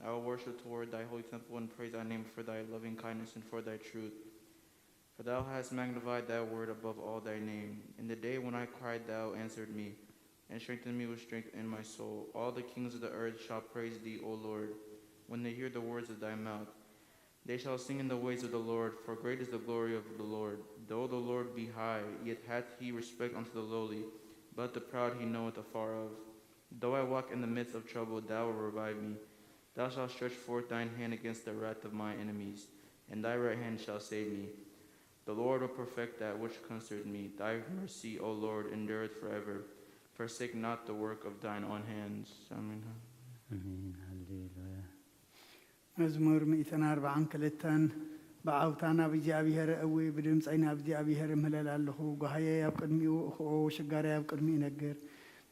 I will worship toward thy holy temple and praise thy name for thy loving kindness and for thy truth. For thou hast magnified thy word above all thy name. In the day when I cried, thou answered me, and strengthened me with strength in my soul. All the kings of the earth shall praise thee, O Lord, when they hear the words of thy mouth. They shall sing in the ways of the Lord, for great is the glory of the Lord. Though the Lord be high, yet hath he respect unto the lowly, but the proud he knoweth afar off. Though I walk in the midst of trouble, thou wilt revive me. Thou shalt stretch forth thine hand against the wrath of my enemies, and thy right hand shall save me. The Lord will perfect that which concerned me. Thy mercy, O Lord, endureth forever. Forsake not the work of thine own hands. Amen. ኣሜን። ሃሌሉያ። መዝሙር ሚእትን ኣርባዓን ክልተን። ብዓውታ ናብ እግዚኣብሔር እዊ፣ ብድምፀይ ናብ እግዚኣብሔር እምህለል ኣለኹ። ጓህየይ ኣብ ቅድሚኡ እኽኦ፣ ሽጋራይ ኣብ ቅድሚኡ ይነግር።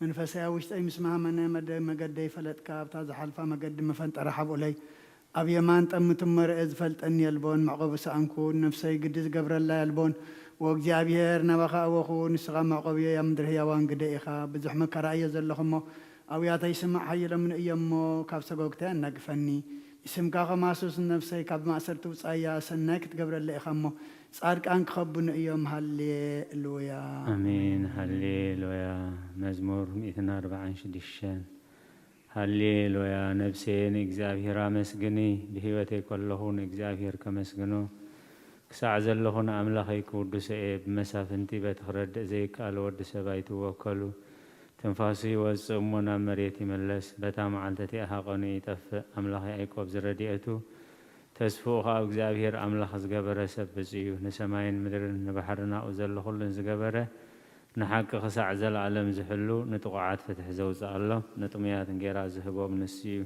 መንፈሰይ ኣብ ውሽጠይ ምስ መሃመነ፣ መደ- መገደይ ፈለጥካ፣ ኣብታ ዝሓልፋ መገዲ መፈንጠራ ሓብኡለይ። ኣብ የማን ጠምትሞ ርኤ፣ ዝፈልጠኒ የልቦን፣ መዕቆቢ ሰኣንኩ፣ ነፍሰይ ግዲ ዝገብረላ የልቦን። ወእግዚኣብሔር፣ ናባኻ ኣወኹ፣ ንስኻ መዕቆብየይ፣ ኣብ ምድሪ ህያዋን ግደ ኢኻ። ብዙሕ መከራ እየ ዘለኹ እሞ፣ ኣውያተይ ስማዕ፣ ሓይሎም ንእዮሞ፣ ካብ ሰጎግተይ ኣናግፈኒ። ስምካ ከማስስ ነፍሰይ ካብ ማእሰርቲ ውጻያ፣ ሰናይ ክትገብረለ ኢኻ እሞ፣ ጻድቃን ክኸብኑ እዮም። ሃሌሉያ። ኣሜን። ሃሌሉያ። መዝሙር ሚእትን ኣርባዓን ሽዱሽተን። ሃሌሉያ። ነፍሰየ ንእግዚኣብሔር ኣመስግኒ፣ ብህይወተይ ከለኹ ንእግዚኣብሔር ከመስግኖ፣ ክሳዕ ዘለኹ ንኣምላኸይ ክውድሶ እየ። ብመሳፍንቲ በቲ ክረድእ ዘይከኣል ወዲ ሰብ ኣይትወከሉ። ትንፋሱ ይወጽእ እሞ ናብ መሬት ይምለስ። በታ መዓልቲ እቲኣ ሃቐኑ ይጠፍእ። ኣምላኽ ያዕቆብ ዝረድኤቱ፣ ተስፍኡ ኸኣ ኣብ እግዚኣብሔር ኣምላኽ ዝገበረ ሰብ ብፁዕ እዩ። ንሰማይን ምድርን ንባሕርን ኣብኡ ዘሎ ኹሉን ዝገበረ፣ ንሓቂ ክሳዕ ዘለኣለም ዝሕሉ፣ ንጥቑዓት ፍትሒ ዘውጽኣሎም፣ ንጥሙያት እንጌራ ዝህቦም ንሱ እዩ።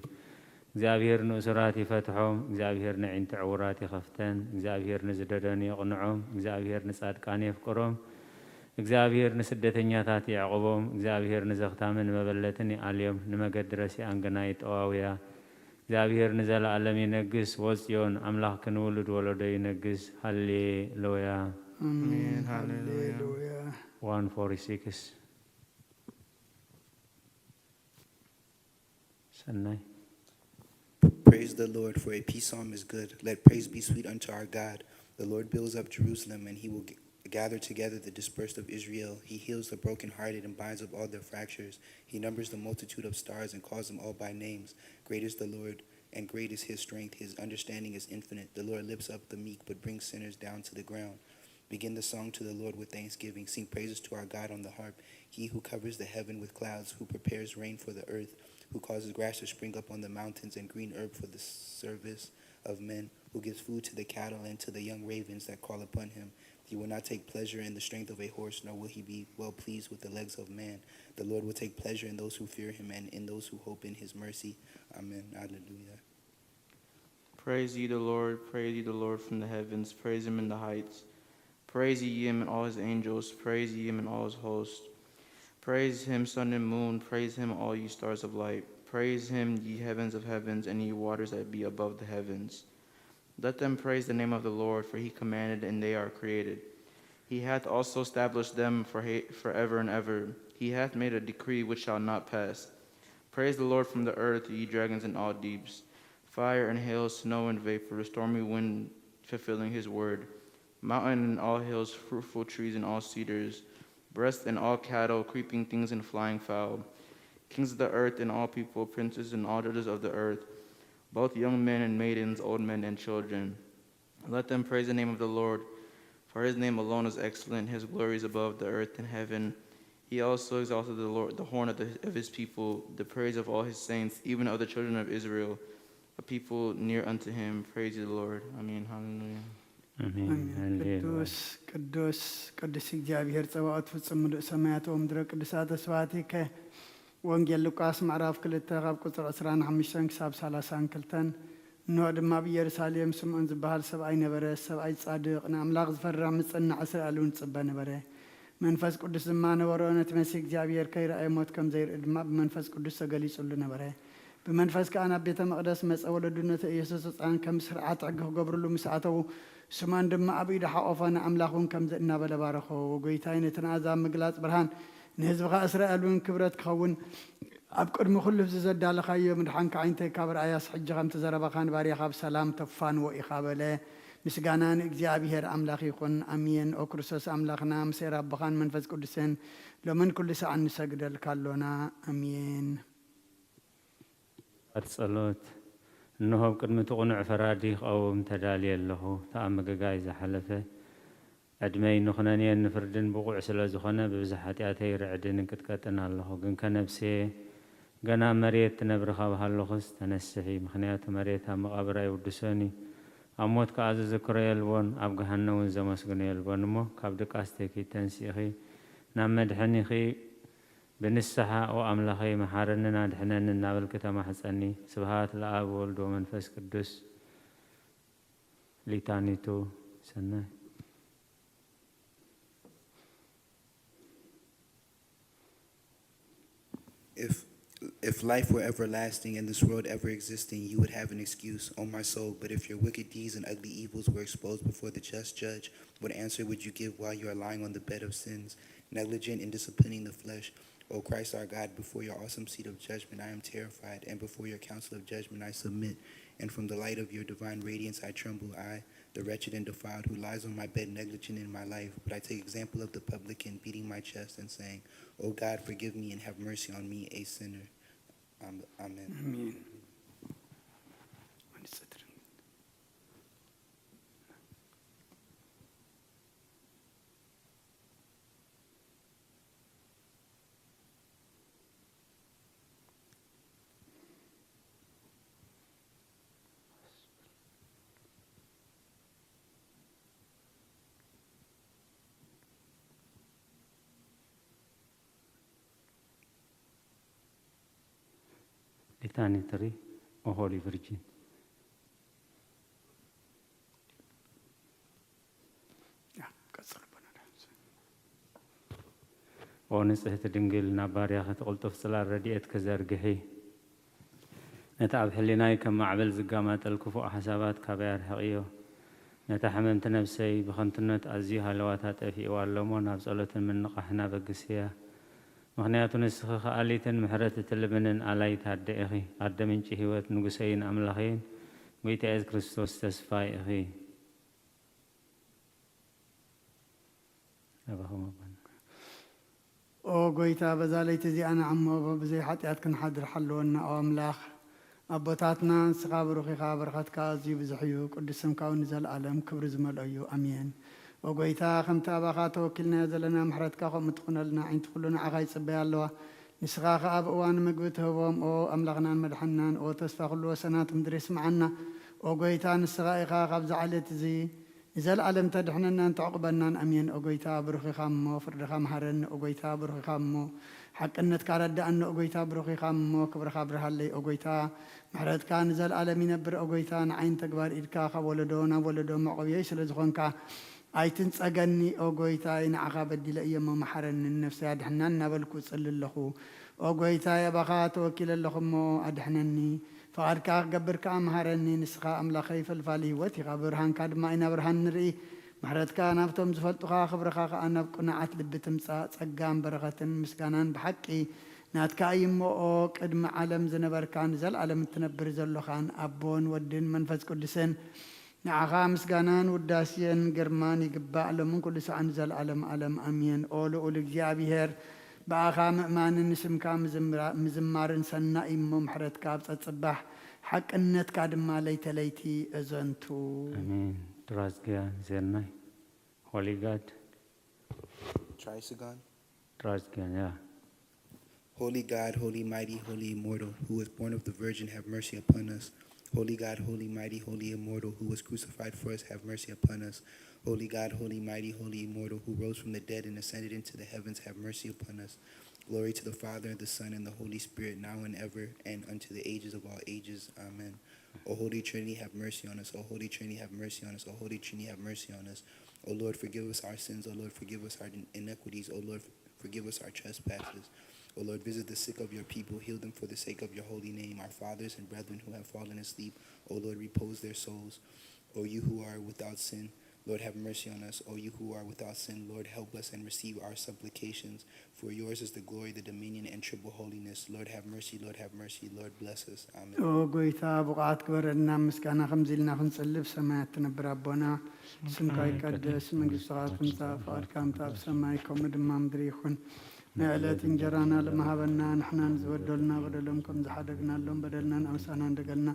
እግዚኣብሔር ንእሱራት ይፈትሖም፣ እግዚኣብሔር ነዒንቲ ዕውራት ይኸፍተን፣ እግዚኣብሔር ንዝደደኑ የቕንዖም፣ እግዚኣብሔር ንጻድቃን የፍቅሮም፣ እግዚኣብሔር ንስደተኛታት የዕቕቦም፣ እግዚኣብሔር ንዘኽታምን ንመበለትን ይኣልዮም፣ ንመገዲ ረሲኣን ግና ይጠዋውያ። እግዚኣብሔር ንዘለኣለም ይነግስ፣ ወጽዮን ኣምላኽኪ ንውሉድ ወለዶ ይነግስ። ሃሌሉያ። ኣሜን። ሃሌሉያ። ሃሌሉያ። ዋን ፎርቲ ሲክስ። ሰናይ። Praise the Lord, for a peace psalm is good. Let praise be sweet unto our God. The Lord builds up Jerusalem, and he will g- gather together the dispersed of Israel. He heals the brokenhearted and binds up all their fractures. He numbers the multitude of stars and calls them all by names. Great is the Lord, and great is his strength. His understanding is infinite. The Lord lifts up the meek, but brings sinners down to the ground. Begin the song to the Lord with thanksgiving. Sing praises to our God on the harp. He who covers the heaven with clouds, who prepares rain for the earth, who causes grass to spring up on the mountains and green herb for the service of men, who gives food to the cattle and to the young ravens that call upon him. He will not take pleasure in the strength of a horse, nor will he be well pleased with the legs of man. The Lord will take pleasure in those who fear him and in those who hope in his mercy. Amen. Hallelujah. Praise ye the Lord, praise ye the Lord from the heavens, praise him in the heights. Praise ye him and all his angels, praise ye him and all his hosts. Praise him, sun and moon, praise him, all ye stars of light. Praise him, ye heavens of heavens, and ye waters that be above the heavens. Let them praise the name of the Lord, for he commanded, and they are created. He hath also established them for ha- forever and ever. He hath made a decree which shall not pass. Praise the Lord from the earth, ye dragons and all deeps, fire and hail, snow and vapor, stormy wind fulfilling his word, mountain and all hills, fruitful trees and all cedars, breasts and all cattle, creeping things and flying fowl, kings of the earth and all people, princes and all judges of the earth, both young men and maidens, old men and children. Let them praise the name of the Lord, for his name alone is excellent. His glory is above the earth and heaven. He also exalted the Lord, the horn of, the, of his people, the praise of all his saints, even of the children of Israel, a people near unto him. Praise ye the Lord. Amen. Hallelujah. ኣሜን። ሃሌሉያ። ቅዱስ ቅዱስ ቅዱስ እግዚኣብሔር ጸባኦት፣ ፍጹም ምሉእ ሰማያት ወምድረ ቅዱሳተ ስብሐቲከ። ወንጌል ሉቃስ ምዕራፍ ክልተ ካብ ቁጽሪ ዕስራን ሓሙሽተን ክሳብ ሰላሳን ክልተን። እንሆ ድማ ኣብ ኢየሩሳሌም ስምዖን ዝበሃል ሰብኣይ ነበረ፣ ሰብኣይ ጻድቕ፣ ንኣምላኽ ዝፈርሕ፣ ምጽናዕ እስራኤል እውን ዝጽበ ነበረ። መንፈስ ቅዱስ ድማ ነበሮ፣ ነቲ መሲሕ እግዚኣብሔር ከይረኣየ ሞት ከም ዘይርኢ ድማ ብመንፈስ ቅዱስ ተገሊጹሉ ነበረ። ብመንፈስ ከኣ ናብ ቤተ መቕደስ መጸ። ወለዱ ነቲ ኢየሱስ ህጻን ከም ስርዓት ሕጊ ክገብርሉ ምስ ኣተዉ፣ ስምዖን ድማ ኣብ ኢዱ ሓቖፎ፣ ንኣምላኽ እውን ከምዚ እናበለ ባረኾ። ጎይታይ፣ ነቲ ንኣሕዛብ ምግላጽ ብርሃን፣ ንህዝብኻ እስራኤል እውን ክብረት ክኸውን፣ ኣብ ቅድሚ ኩሉ ህዝቢ ዘዳለኻዮ ምድሓንካ ዓይንተይ ካብ ርኣያስ፣ ሕጂ ከምቲ ዘረባኻ ንባርያኻ ብሰላም ተፋንዎ ኢኻ በለ። ምስጋና ንእግዚኣብሔር ኣምላኽ ይኹን፣ ኣሜን። ኦ ክርስቶስ ኣምላኽና፣ ምስ ኤር ኣቦኻን መንፈስ ቅዱስን፣ ሎምን ኩሉ ሰዓን ንሰግደልካ ኣሎና። ኣሜን። ኣት ጸሎት። እንሆ፣ ኣብ ቅድሚ እቲ ቅኑዕ ፈራዲ ክቐውም ተዳልየ ኣለኹ። እቲ ኣብ ምግጋይ ዝሓለፈ ዕድመይ ንኹነንየን ንፍርድን ብቑዕ ስለ ዝኾነ፣ ብብዝሒ ሓጢኣተይ ርዕድን እንቅጥቀጥን ኣለኹ። ግንከ ነፍስየ፣ ገና ኣብ መሬት ትነብሪ ካብ ሃለኹስ፣ ተነስሒ። ምኽንያቱ መሬት ኣብ መቓብር ኣይውድሶን እዩ። ኣብ ሞት ከኣ ዝዝክሮ የልቦን፣ ኣብ ገሃነም እውን ዘመስግኖ የልቦን። እሞ ካብ ድቃስ ተኪ ተንሲእኺ፣ ናብ መድሐኒኺ ብንስሓ፣ "ኦ ኣምላኸይ፣ መሓረንን ኣድሕነንን" እናበልኪ ተማሕጸኒ። ስብሃት ለኣብ ወልድ ወመንፈስ ቅዱስ። ሊታኒቱ ሰናይ። If if life were everlasting and this world ever existing, you would have an excuse, O my soul. But if your wicked deeds and ugly evils were exposed before the just judge, what answer would you give while you are lying on the bed of sins, negligent in disciplining the flesh? O Christ our God, before your awesome seat of judgment I am terrified, and before your council of judgment I submit. And from the light of your divine radiance I tremble, I, the wretched and defiled, who lies on my bed negligent in my life. But I take example of the publican, beating my chest and saying, O God, forgive me and have mercy on me, a sinner. Am- Amen. ኣሜን። ሊታኒተሪ ኦ ሆሊ ቪርጂን። ኦ ንጽህቲ ድንግል፣ ናብ ባርያኺ እቲ ቅልጡፍ ጽላል ረድኤትኪ ዘርግሒ። ነቲ ኣብ ሕሊናይ ከም ማዕበል ዝጋማጠል ክፉእ ሓሳባት ካባይ ኣርሕቕዮ። ነታ ሕምምቲ ነብሰይ ብኸንቱነት ኣዝዩ ሃለዋታ ጠፊእዋ ኣሎ እሞ፣ ናብ ጸሎትን ምንቓሕን ኣበግስያ። ምኽንያቱ ንስኺ ከኣሊትን ምሕረት እትልምንን ኣላይት ኣደ ኢኺ። ኣደ ምንጪ ህይወት፣ ንጉሰይን ኣምላኸይን፣ ጐይታ የሱስ ክርስቶስ ተስፋይ ኢኺ። ኣባኹም ኣቦና። ኦ ጐይታ፣ በዛ ለይቲ እዚኣ ንዓሞ ብዘይ ሓጢኣት ክንሓድር ሓልወና። ኦ ኣምላኽ ኣቦታትና፣ ንስኻ ብሩኽ ኢኻ፣ በረኸትካ ኣዝዩ ብዙሕ እዩ፣ ቅዱስ ስምካ እውን ንዘለኣለም ክብሪ ዝመልኦ እዩ። ኣሜን። ኦ ጐይታ፣ ከምቲ ኣባኻ ተወኪልናዮ ዘለና ምሕረትካ ከምኡ ትኹነልና። ኣዒንቲ ኩሉ ንዓኻ ይጽበያ ኣለዋ። ንስኻ ኸኣ ኣብ እዋን ምግቢ ትህቦም። ኦ ኣምላኽናን መድሓንናን፣ ኦ ተስፋ ኩሉ ወሰናት ምድሪ ስምዓና። ኦ ጐይታ፣ ንስኻ ኢኻ ካብዚ ዓሌት እዚ ንዘለኣለም ተድሕነናን ተዕቑበናን። ኣሜን። ኦ ጐይታ፣ ብሩኽ ኢኻ እሞ ፍርድኻ መሃረኒ። ኦ ጐይታ፣ ብሩኽ ኢኻ እሞ ሓቅነትካ ረድኣኒ። ኦ ጐይታ፣ ብሩኽ ኢኻ እሞ ክብርኻ ኣብርሃለይ። ኦ ጐይታ፣ ምሕረትካ ንዘለኣለም ይነብር። ኦ ጐይታ፣ ንዓይን ተግባር ኢድካ ካብ ወለዶ ናብ ወለዶ መዕቆብየይ ስለ ዝኾንካ ኣይትንጸገኒ። ኦ ጐይታይ፣ ንዓኻ በዲለ እየ እሞ መሓረኒ፣ ንነፍሰይ ኣድሕና እናበልኩ እጽሊ ኣለኹ። ኦ ጐይታይ፣ ኣባኻ ተወኪለ ኣለኹ እሞ ኣድሕነኒ። ፍቓድካ ክገብር ከኣ መሃረኒ። ንስኻ ኣምላኸይ ፈልፋሊ ህይወት ኢኻ፣ ብብርሃንካ ድማ ኢና ብርሃን ንርኢ። ምሕረትካ ናብቶም ዝፈልጡኻ፣ ክብርኻ ከኣ ናብ ቅኑዓት ልቢ ትምጻእ። ጸጋን በረኸትን ምስጋናን ብሓቂ ናትካ እዩ እሞ፣ ኦ ቅድሚ ዓለም ዝነበርካን ንዘለኣለም እትነብር ዘሎኻን ኣቦን ወድን መንፈስ ቅዱስን፣ ንዓኻ ምስጋናን ውዳሴን ግርማን ይግባእ፣ ሎምን ኩሉ ሰዓን ንዘለኣለም ኣለም ኣሜን። ኦ ልኡል እግዚኣብሔር፣ ብኣኻ ምእማንን ንስምካ ምዝምራ- ምዝማርን ሰናይ እሞ፣ ምሕረትካ ኣብ ጸጽባሕ፣ ሓቅነትካ ድማ ለይተ ለይቲ እዘንቱ። ኣሜን። ድራዝግያ ዜናይ ሆሊ ጋድ Trisagon. Trotskyan, yeah. Holy God, holy mighty, holy immortal, who was born of the Virgin, have mercy upon us. Holy God, holy mighty, holy immortal, who was crucified for us, have mercy upon us. Holy God, holy mighty, holy immortal, who rose from the dead and ascended into the heavens, have mercy upon us. Glory to the Father, and the Son, and the Holy Spirit, now and ever, and unto the ages of all ages. Amen. O Holy Trinity, have mercy on us. O Holy Trinity, have mercy on us. O Holy Trinity, have mercy on us. O Lord, forgive us our sins. O Lord, forgive us our iniquities. O Lord, forgive us our trespasses. O Lord, visit the sick of your people, heal them for the sake of your holy name. Our fathers and brethren who have fallen asleep, O Lord, repose their souls. O you who are without sin, Lord, have mercy on us. O you who are without sin, Lord, help us and receive our supplications. For yours is the glory, the dominion, and triple holiness. Lord, have mercy. Lord, have mercy. Lord, bless us. Amen. ኦ ጎይታ፣ ብቑዓት ግበረና ምስጋና ከምዚ ኢልና ክንጽሊ። ብሰማያት ትነብር ኣቦና፣ ስምካ ይቀደስ፣ መንግስትኻ ትምጻእ፣ ፍቓድካ ከምቲ ኣብ ሰማይ ከምኡ ድማ ምድሪ ይኹን። ናይ ዕለት እንጀራና ለመሃበና፣ ንሕና ንዝበደሉና በደሎም ከም ዝሓደግናሎም በደልና ንኣምሳና እንደገልና፣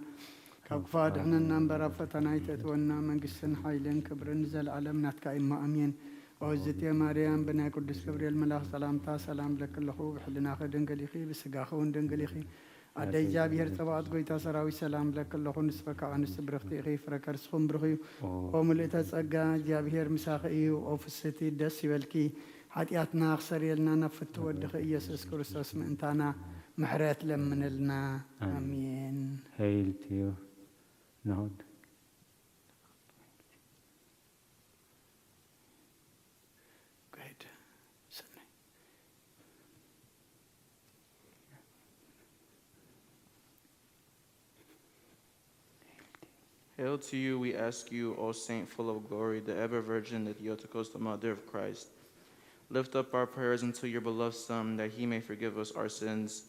ካብ ክፋ ድሕነና እምበር ኣብ ፈተና ኣይተእትወና። መንግስትን ሓይልን ክብርን ንዘለኣለም ናትካ እሞ ኣሜን። ኦ ዝቴ ማርያም፣ ብናይ ቅዱስ ገብርኤል መልኣኽ ሰላምታ ሰላም ብለኪ ኣለኹ። ብሕልናኺ ድንግል ኢኺ፣ ብስጋኺ እውን ድንግል ኢኺ። ኣደ እግዚኣብሔር ጸባኦት ጎይታ ሰራዊት ሰላም ብለኪ ኣለኹ። ንስኺ ከኣ ኣንስቲ ብርኽቲ ኢኺ፣ ፍረ ከርስኹም ብሩኽ እዩ። ኦ ምልእተ ጸጋ፣ እግዚኣብሔር ምሳኺ እዩ። ኦ ፍስህቲ ደስ ይበልኪ። ሓጢኣትና ክሰርየልና ናብ ፍቱ ወድኺ ኢየሱስ ክርስቶስ ምእንታና ምሕረት ለምንልና። ኣሜን። ኣሜን። Hail to you, Lord. Go ahead, ሰናይ። Hail to you, we ask you, O Saint full of glory, the ever Virgin, the Theotokos, the Mother of Christ. Lift up our prayers unto your beloved Son, that he may forgive us our sins.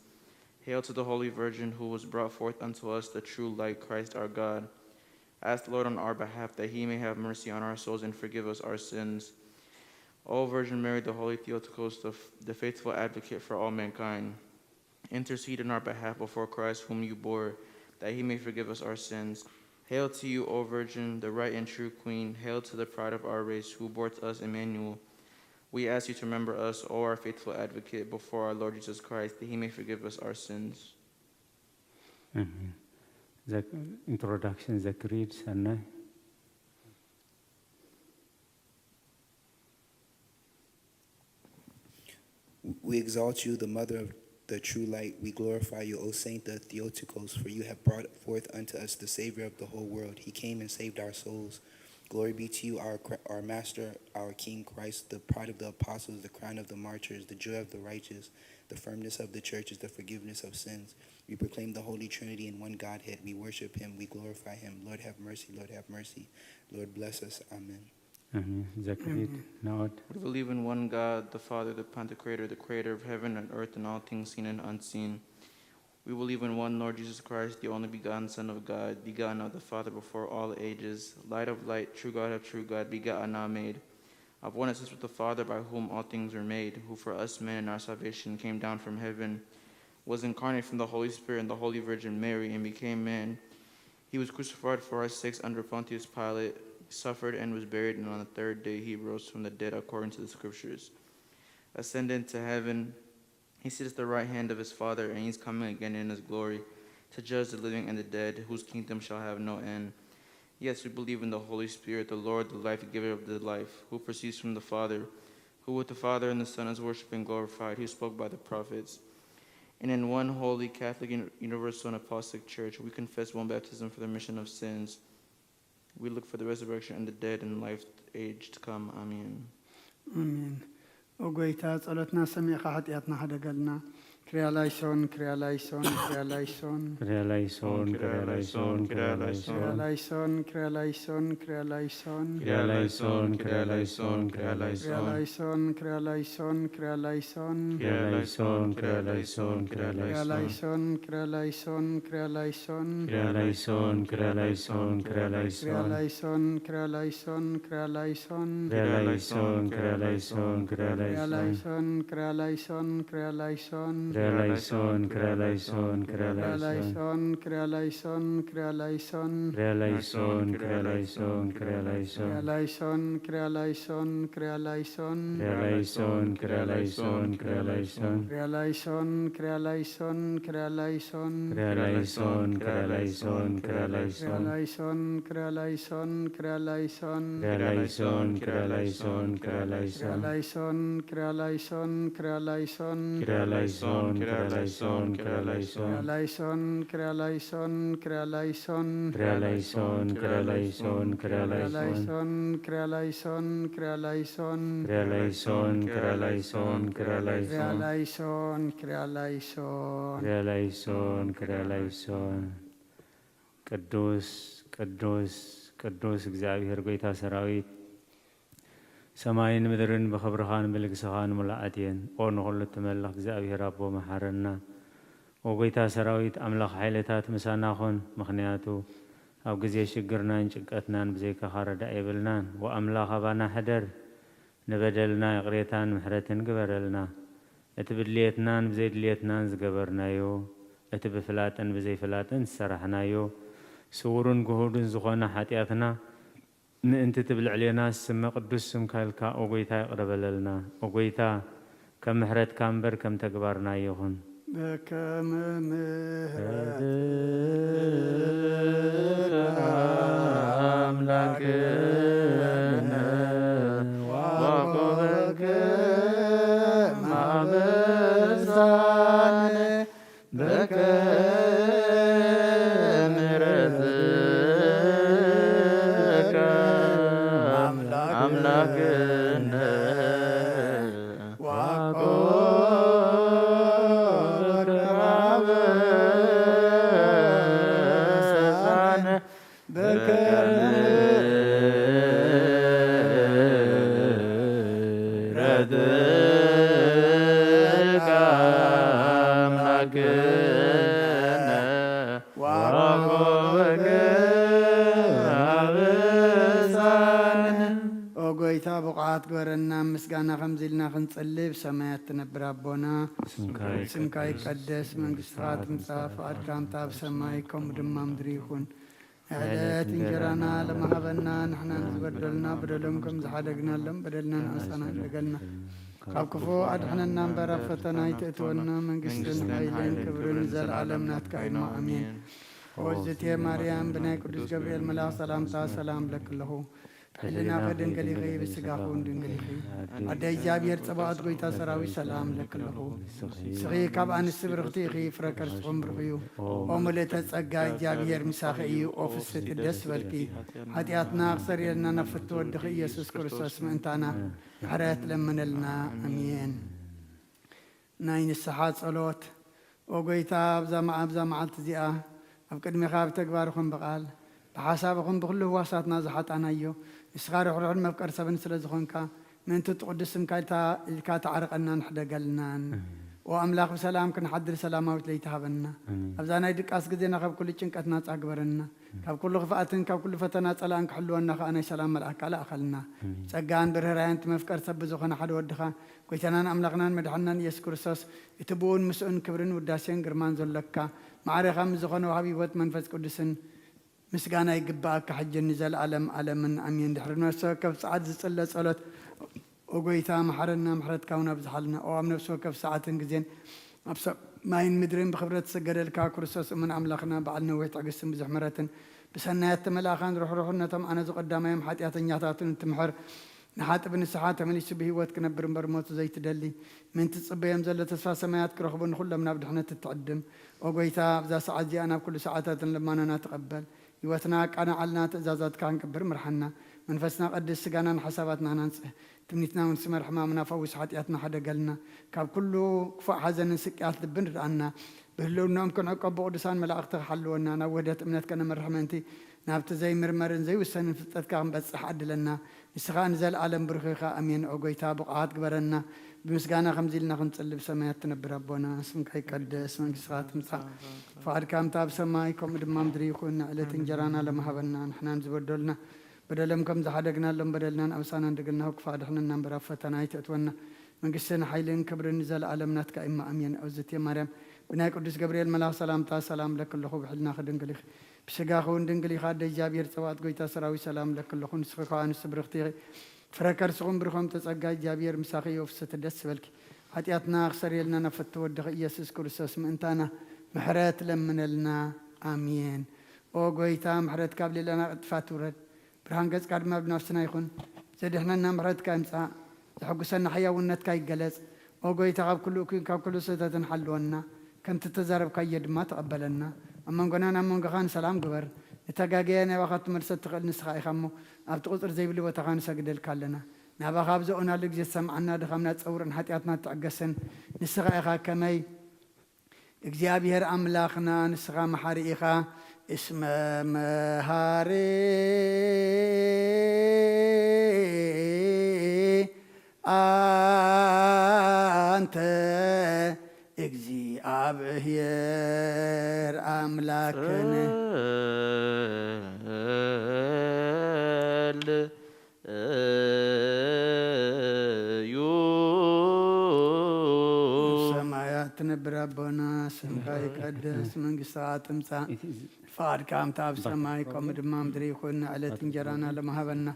Hail to the Holy Virgin, who was brought forth unto us the true light, Christ our God. Ask the Lord on our behalf, that he may have mercy on our souls and forgive us our sins. O Virgin Mary, the Holy Theotokos, the, the faithful advocate for all mankind, intercede on our behalf before Christ, whom you bore, that he may forgive us our sins. Hail to you, O Virgin, the right and true Queen. Hail to the pride of our race, who bore to us Emmanuel. We ask you to remember us, O our faithful advocate, before our Lord Jesus Christ, that he may forgive us our sins. Mhm. The introduction, the creed, ሰናይ. We exalt you, the mother of the true light. We glorify you, O Saint the Theotokos, for you have brought forth unto us the Savior of the whole world. He came and saved our souls. Glory be to you, our, Cra- our Master, our King Christ, the pride of the apostles, the crown of the martyrs, the joy of the righteous, the firmness of the churches, the forgiveness of sins. We proclaim the Holy Trinity in one Godhead. We worship him. We glorify him. Lord, have mercy. Lord, have mercy. Lord, bless us. Amen. ኣሜን። The creed፣ ናኦድ። We believe in one God, the Father, the Pantocrator, the creator of heaven and earth and all things seen and unseen. We believe in one Lord Jesus Christ, the only begotten Son of God, begotten of the Father before all ages, light of light, true God of true God, begotten, not made, of one essence with the Father, by whom all things were made, who for us men and our salvation came down from heaven, was incarnate from the Holy Spirit and the Holy Virgin Mary, and became man. He was crucified for our sakes under Pontius Pilate, suffered and was buried, and on the third day he rose from the dead according to the Scriptures. Ascended to heaven, he sits at the right hand of his Father, and he's coming again in his glory to judge the living and the dead, whose kingdom shall have no end. Yes, we believe in the Holy Spirit, the Lord, the life giver of the life, who proceeds from the Father, who with the Father and the Son is worshipped and glorified, who spoke by the prophets. And in one holy, Catholic, un- universal, and apostolic church, we confess one baptism for the remission of sins. We look for the resurrection of the dead and life age to come. Amen. ኣሜን። ኦ ጎይታ፣ ጸሎትና ሰሚዕካ ሓጢኣትና ሓደገልና። ክርያ ላይሶን፣ ክርያ ላይሶን፣ ክርያ ላይሶን። ክርያ ላይሶን፣ ክርያ ላይሶን፣ ክርያ ላይሶን። ክርያ ላይሶን፣ ክርያ ላይሶን፣ ክርያ ላይሶን። ክርያ ላይሶን፣ ክርያ ላይሶን፣ ክርያ ክርያ ላይሶን። ላይሶን፣ ክርያ ላይሶን፣ ክርያ ላይሶን። ክርያ ላይሶን፣ ክርያ ላይሶን፣ ክርያ ክርያ ላይሶን። ላይሶን፣ ክርያ ላይሶን፣ ክርያ ላይሶን። ክርያ ላይሶን፣ ክርያ ላይሶን፣ ክርያ ክርያ ላይሶን። ላይሶን፣ ክርያ ላይሶን፣ ክርያ ላይሶን። ክርያ ላይሶን፣ ክርያ ላይሶን፣ ክርያ ክርያ ላይሶን። ላይሶን፣ ክርያ ላይሶን፣ ክርያ ላይሶን። ክርያ ላይሶን፣ ክርያ ላይሶን፣ ክርያ ክርያ ላይሶን። ላይሶን፣ ክርያ ላይሶን፣ ክርያ ላይሶን። ክርያ ላይሶን፣ ክርያ ላይሶን፣ ክርያ ላይሶን። ክርያ ላይሶን፣ ክርያ ላይሶን፣ ክርያ ላይሶን። ክርያ ላይሶን፣ ክርያ ላይሶን፣ ክርያ ላይሶን። ክርያ ላይሶን፣ ክርያ ላይሶን፣ ክርያ ላይሶን። ክርያ ላይሶን፣ ክርያ ላይሶን፣ ክርያ ክርያ ላይሶን። ላይሶን፣ ክርያ ላይሶን፣ ክርያ ላይሶን። ክርያ ላይሶን፣ ክርያ ላይሶን፣ ክርያ ክርያ ላይሶን። ላይሶን፣ ክርያ ላይሶን፣ ክርያ ላይሶን። ክርያ ላይሶን፣ ክርያ ላይሶን፣ ክርያ ክርያ ላይሶን። ላይሶን፣ ክርያ ላይሶን፣ ክርያ ላይሶን። ክርያ ላይሶን፣ ክርያ ላይሶን፣ ክርያ ክርያ ላይሶን። ላይሶን፣ ክርያ ላይሶን፣ ክርያ ላይሶን። ክርያ ላይሶን፣ ክርያ ላይሶን፣ ክርያ ክርያ ላይሶን። ላይሶን፣ ክርያ ላይሶን። ክርያ ላይሶን፣ ክርያ ላይሶን። ቅዱስ፣ ቅዱስ፣ ቅዱስ እግዚኣብሔር ጎይታ ሰራዊት፣ ሰማይን ምድርን ብኽብርኻን ብልግስኻን ምሉኣት እየን። ኦ ንኹሉ እትመልኽ እግዚኣብሔር ኣቦ፣ መሓረና። ኦ ጐይታ ሰራዊት፣ ኣምላኽ ሓይልታት፣ ምሳና ኹን። ምኽንያቱ ኣብ ግዜ ሽግርናን ጭንቀትናን ብዘይካኻ ረዳኢ የብልናን። ወኣምላኽ ኣባና ሕደር፣ ንበደልና ይቕሬታን ምሕረትን ግበረልና። እቲ ብድልየትናን ብዘይድልየትናን ዝገበርናዮ፣ እቲ ብፍላጥን ብዘይፍላጥን ዝሰራሕናዮ፣ ስዉርን ግሁድን ዝኾነ ሓጢኣትና፣ ምእንቲ እቲ ብልዕሌና ዝስመ ቅዱስ ስምካ ኢልካ፣ ኦ ጐይታ፣ ይቕረ በለልና። ኦ ጐይታ፣ ከም ምሕረትካ እምበር ከም ተግባርና ኣይኹን። በከመ ምሕረትከ ኣምላክነ ወኮበከ ማበሳነ በከመ ምሕረትከ ኣምላክነ ወኮበከ ማበሳነ በከመ ምሕረትከ ኣምላክነ ወኮበከ አበሳነ። ኦ ጐይታ፣ ብቑዓት ግበረና፣ ምስጋና ከምዚ ኢልና ክንጽሊ፣ ብሰማያት ትነብር ኣቦና፣ ስምካ ስምካ ይቀደስ፣ መንግስትኻ ትምጻእ፣ ፍቓድካ ከምታ ኣብ ሰማይ፣ ከምኡ ድማ ምድሪ ይኹን። ዕለት እንጀራና ለማሃበና፣ ንሕና ንዝበደሉና በደሎም ከም ዝሓደግናሎም በደልና ንኣሳና ንደገልና። ካብ ክፉ ኣድሕነና እምበር፣ ኣብ ፈተና ኣይትእትወና። መንግስትን ሓይልን ክብርን ንዘለኣለም ናትካ እዩ እሞ፣ ኣሜን። ኦ እግዝእትየ ማርያም፣ ብናይ ቅዱስ ገብርኤል መልኣኽ ሰላምታ ሰላም እብለኪ ኣለኹ። ብሕልናኺ ድንግል ኢኺ፣ ብስጋኺ እውን ድንግል ኢኺ። ኣደ እግዚኣብሔር ጸባኦት፣ ጐይታ ሰራዊት፣ ሰላም እብለኪ ኣለኹ። ንስኺ ካብ ኣንስቲ ብርኽቲ ኢኺ፣ ፍረ ከርስኹም ብሩኽ እዩ። ኦ ምልእተ ጸጋ፣ እግዚኣብሔር ምሳኺ እዩ። ኦ ፍስሕቲ፣ ደስ ይበልኪ። ሓጢኣትና ክሰርየልና ናብ ፍትው ወድኺ ኢየሱስ ክርስቶስ ምእንታና ምሕረት ለምነልና። ኣሜን። ናይ ንስሓ ጸሎት። ኦ ጐይታ፣ ኣብዛ መዓ-፣ ኣብዛ መዓልቲ እዚኣ ኣብ ቅድሜኻ ብተግባር ይኹን ብቓል፣ ብሓሳብ ይኹን ብኹሉ ህዋሳትና ዝሓጣናዮ፣ ንስኻ ርሕሩሕን መፍቀር ሰብን ስለ ዝኾንካ፣ ምእንቲ እቲ ቅዱስ ስምካ ኢልካ፣ ኢልካ ተዓርቐናን ሕደገልናን። ኣሜን። ኦ ኣምላኽ፣ ብሰላም ክንሓድር ሰላማዊት ለይቲ ሃበና። ኣሜን። ኣብዛ ናይ ድቃስ ግዜና ካብ ኩሉ ጭንቀት ናጻ ግበረና። ኣሜን። ካብ ኩሉ ክፍኣትን ካብ ኩሉ ፈተና ጸላእን ክሕልወና ከኣ ናይ ሰላም መልኣካ ለኣኸልና። ኣሜን። ጸጋን ብርህራሄን እቲ መፍቀር ሰብ ብዝኾነ ሓደ ወድኻ፣ ጐይታናን ኣምላኽናን መድሓንናን ኢየሱስ ክርስቶስ፣ እቲ ብኡን ምስኡን ክብርን ውዳሴን ግርማን ዘሎካ፣ ማዕሬኻ ምስ ዝኾነ ወሃቢ ህይወት መንፈስ ቅዱስን ምስጋና ይግብኣካ፣ ሕጂ ንዘለኣለም ኣለምን ኣሜን። ድሕሪ ነፍሲ ወከፍ ሰዓት ዝጽለ ጸሎት፣ ኦ ጐይታ፣ መሓረና፣ ምሕረትካ እውን ኣብዝሓልና። ኦ ኣብ ነፍሲ ወከፍ ሰዓትን ግዜን ኣብ ሰማይን ምድርን ብኽብረት ዝስገደልካ ክርስቶስ እሙን ኣምላኽና፣ በዓል ነዊሕ ትዕግስትን ብዙሕ ምሕረትን፣ ብሰናያት ተመላእኻን ርሕሩሕን፣ ነቶም ኣነ ዝቐዳማዮም ሓጢኣተኛታትን እትምሕር፣ ንሓጥእ ብንስሓ ተመሊሱ ብህይወት ክነብር እምበር ሞቱ ዘይትደሊ፣ ምእንቲ ዝጽበዮም ዘሎ ተስፋ ሰማያት ክረኽቡ ንኹሎም ናብ ድሕነት እትዕድም። ኦ ጐይታ፣ ኣብዛ ሰዓት እዚኣ ናብ ኩሉ ሰዓታትን ልማናና ተቐበል። ህይወትና ኣቃናዓልና፣ ትእዛዛትካ ክንገብር ምርሓና። መንፈስና ቀድስ፣ ስጋናን ሓሳባትናን ኣንጽህ። ትምኒትና እውን ስመር፣ ሕማምና ፈውስ፣ ሓጢኣትና ሕደገልና። ካብ ኩሉ ክፉእ ሓዘንን ስቅያት ልብን ርድኣና። ብህልውናኦም ክንዕቀብ ብቅዱሳን መላእኽቲ ክሓልወና፣ ናብ ውህደት እምነት ከነምርሕ ምእንቲ ናብቲ ዘይምርመርን ዘይውሰንን ፍልጠትካ ክንበጽሕ ዓድለና። ንስኻ ንዘለኣለም ብሩኽ ኢኻ። ኣሜን። ኦ ጐይታ፣ ብቑዓት ግበረና። ብምስጋና ከምዚ ኢልና ክንጽሊ፣ ብሰማያት ትነብር ኣቦና፣ ስምካ ይቀደስ፣ መንግስትኻ ትምጻእ፣ ፍቓድካ ከምታ ኣብ ሰማይ ከምኡ ድማ ምድሪ ይኹን። ንዕለት እንጀራና ሎሚ ሃበና፣ ንሕናን ዝበደሉና በደሎም ከም ዝሓደግናሎም በደልናን ኣበሳናን ደገልና፣ ካብ ክፉእ ኣድሕነና እምበር፣ ኣብ ፈተና ኣይተእትወና። መንግስትን ሓይልን ክብርን ንዘለኣለም ናትካ እማ፣ ኣሜን። እግዝእትየ ማርያም፣ ብናይ ቅዱስ ገብርኤል መልኣኽ ሰላምታ ሰላም እብለኪ ኣለኹ። ብሕልናኺ ድንግል ኢኺ፣ ብስጋኺ እውን ድንግል ኢኻ። ኣደ እግዚኣብሔር፣ ጸባኦት ጐይታ ሰራዊት፣ ሰላም እብለኪ ኣለኹ። ንስኺ ካብ ኣንስቲ ብርኽቲ ኢኺ፣ ፍረ ከርስኹም ብሩኽ እዩ። ጸጋ እግዚኣብሔር ምሳኺ እዩ። ፍስሕቲ፣ ደስ ይበልኪ፣ ሓጢኣትና ክሰርየልና ናብ ፍትው ወድኺ ኢየሱስ ክርስቶስ ምእንታና ምሕረት ለምነልና። ኣሜን። ኦ ጐይታ፣ ምሕረትካ ኣብ ልዕሌና ቅልጥፋ ትውረድ። ብርሃን ገጽካ ድማ ኣብ ነፍስና ይኹን። ዘድሕነና ምሕረትካ ይምጻእ። ዘሐጉሰና ሕያውነትካ ይገለጽ። ኦ ጐይታ፣ ካብ ኩሉ እኩይን ካብ ኩሉ ስህተትን ሓልወና። ከምቲ እተዛረብካዮ ድማ ተቐበለና። ኣብ መንጎናን ኣብ መንጎኻን ሰላም ግበር። ንተጋገየ ናባኻ ክትመልሶ እትኽእል ንስኻ ኢኻ እሞ፣ ኣብቲ ቁጽሪ ዘይብሉ ቦታኻ ንሰግደልካ ኣለና። ናባኻ ኣብ ዘእውናሉ ግዜ ትሰምዓና፣ ድኻምና ትጸውርን ሓጢኣትና ትዕገስን ንስኻ ኢኻ። ከመይ እግዚኣብሔር ኣምላኽና፣ ንስኻ መሓሪ ኢኻ። እስመ መሃሪ ኣብሔር ኣምላክን እዩ። ሰማያት ትነብር ኣቦና፣ ስምካ ይቀደስ፣ መንግስትኻ ትምጻእ፣ ፍቓድካ ከምቲ ኣብ ሰማይ ከምኡ ድማ ምድሪ ይኹን። ንዕለት እንጀራና ሎም ሃበና።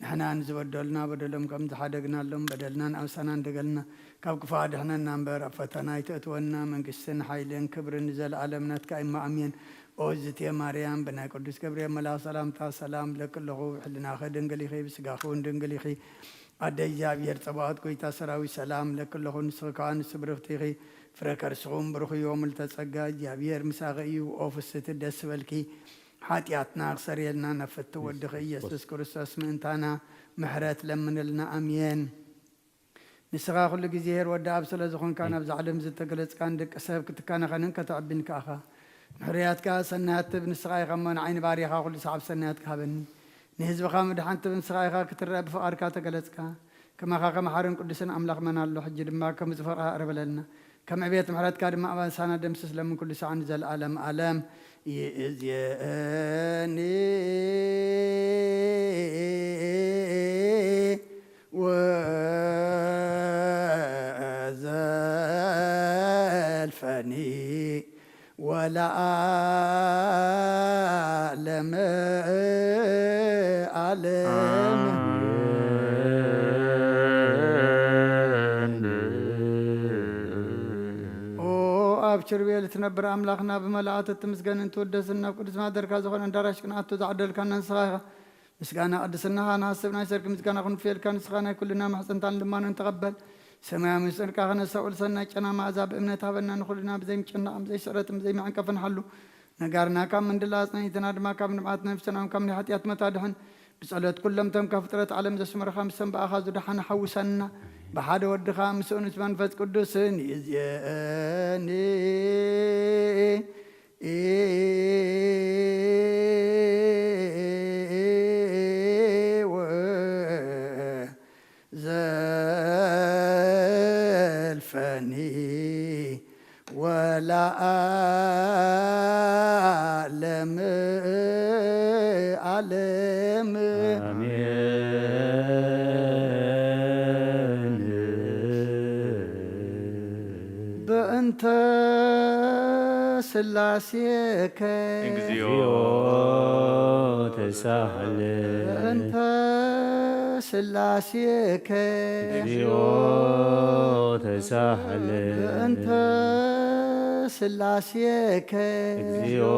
ንሕና ንዝበደሉና በደሎም ከም ዝሓደግናሎም በደልናን ኣውሳናን ደገልና፣ ካብ ክፉእ ኣድሕነና እምበር፣ ኣብ ፈተና ኣይተእትወና። መንግስትን ሓይልን ክብርን ንዘለኣለም ናትካ እሞ ኣሜን። ኦ እግዝእትየ ማርያም፣ ብናይ ቅዱስ ገብርኤል መልኣኽ ሰላምታ ሰላም እብለኪ ኣለኹ። ብሕልናኺ ድንግል ኢኺ፣ ብስጋኺ እውን ድንግል ኢኺ። ኣደ እግዚኣብሔር ጸባኦት፣ ጎይታ ሰራዊት፣ ሰላም እብለኪ ኣለኹ። ንስኺ ከኣ ንሱ ብርኽቲ ኢኺ፣ ፍረ ከርስኺ እውን ብሩኽ እዩ። ኦ ምልዕተ ጸጋ፣ እግዚኣብሔር ምሳኺ እዩ። ኦ ፍስሕቲ፣ ደስ ይበልኪ፣ ሓጢኣትና ክሰርየልና ነፍቲ ወድኺ ኢየሱስ ክርስቶስ ምእንታና ምሕረት ለምንልና። ኣሜን። ንስኻ ኩሉ ግዜ ሄር ወዲ ኣብ ስለ ዝኾንካ፣ ናብዛ ዓለም ዝተገለጽካ፣ ንደቂ ሰብ ክትካናኸንን ከተዕብን ከኣኻ። ንሕሩያትካ ሰናያት ትህብ ንስኻ ኢኻ እሞ፣ ንዓይ ንባርያኻ ኩሉ ሰዓብ ሰናያትካ ሃበኒ። ንህዝብኻ ምድሓን ትህብ ንስኻ ኢኻ፣ ክትረአ ብፍቓድካ ተገለጽካ። ከማኻ ከመሓርን ቅዱስን ኣምላኽ መን ኣሎ? ሕጂ ድማ ከም ዝፈርሃ እረበለልና። ከም ዕቤት ምሕረትካ ድማ ኣባሳና ደምስስ ለምን ኩሉ ሰዓት ንዘለኣለም ኣለም። ይእዜኒ ወዘልፈኒ ወለዓለመ ዓለም። ኦ ኣብ ኪሩቤል እትነብር ኣምላኽና፣ ብመላእክት እትምስገንን እትውደስን፣ ናብ ቅዱስ ማደርካ ዝኾነ ኣዳራሽ ክንኣቱ ዝዓደልካና ንስኻ ኢኻ። ምስጋና ቅድስናኻ ንሓስብ፣ ናይ ሰርክ ምስጋና ክንፍየልካ፣ ንስኻ ናይ ኩልና ማሕፀንታን ልማኖን ተቐበል። ሰማያዊ ምስጢርካ ከነስተውዕል፣ ሰናይ ጨና መኣዛ ብእምነት ሃበና፣ ንኹልና ብዘይምጭናቕን ብዘይስዕረትን ብዘይመዐንቀፍን ሓሉ። ነጋርና ካብ ምንድላ ኣጽናይትና ድማ ካብ ንብዓት ነፍስና ካብ ናይ ሓጢኣት መታድሕን። ብጸሎት ኩሎም እቶም ካብ ፍጥረት ዓለም ዘስመሩኻ፣ ምስቶም ብኣኻ ዝደሓኑ ሓውሰና። ብሓደ ወድኻ ምስኡ ምስ መንፈስ ቅዱስን ይእዜኒ ወዘልፈኒ ወለዓለመ ዓለም። ኣሜን። በእንተ ስላሴከ እግዚኦ ተሳህል። በእንተ ስላሴከ እግዚኦ ተሳህል። በእንተ ስላሴከ እግዚኦ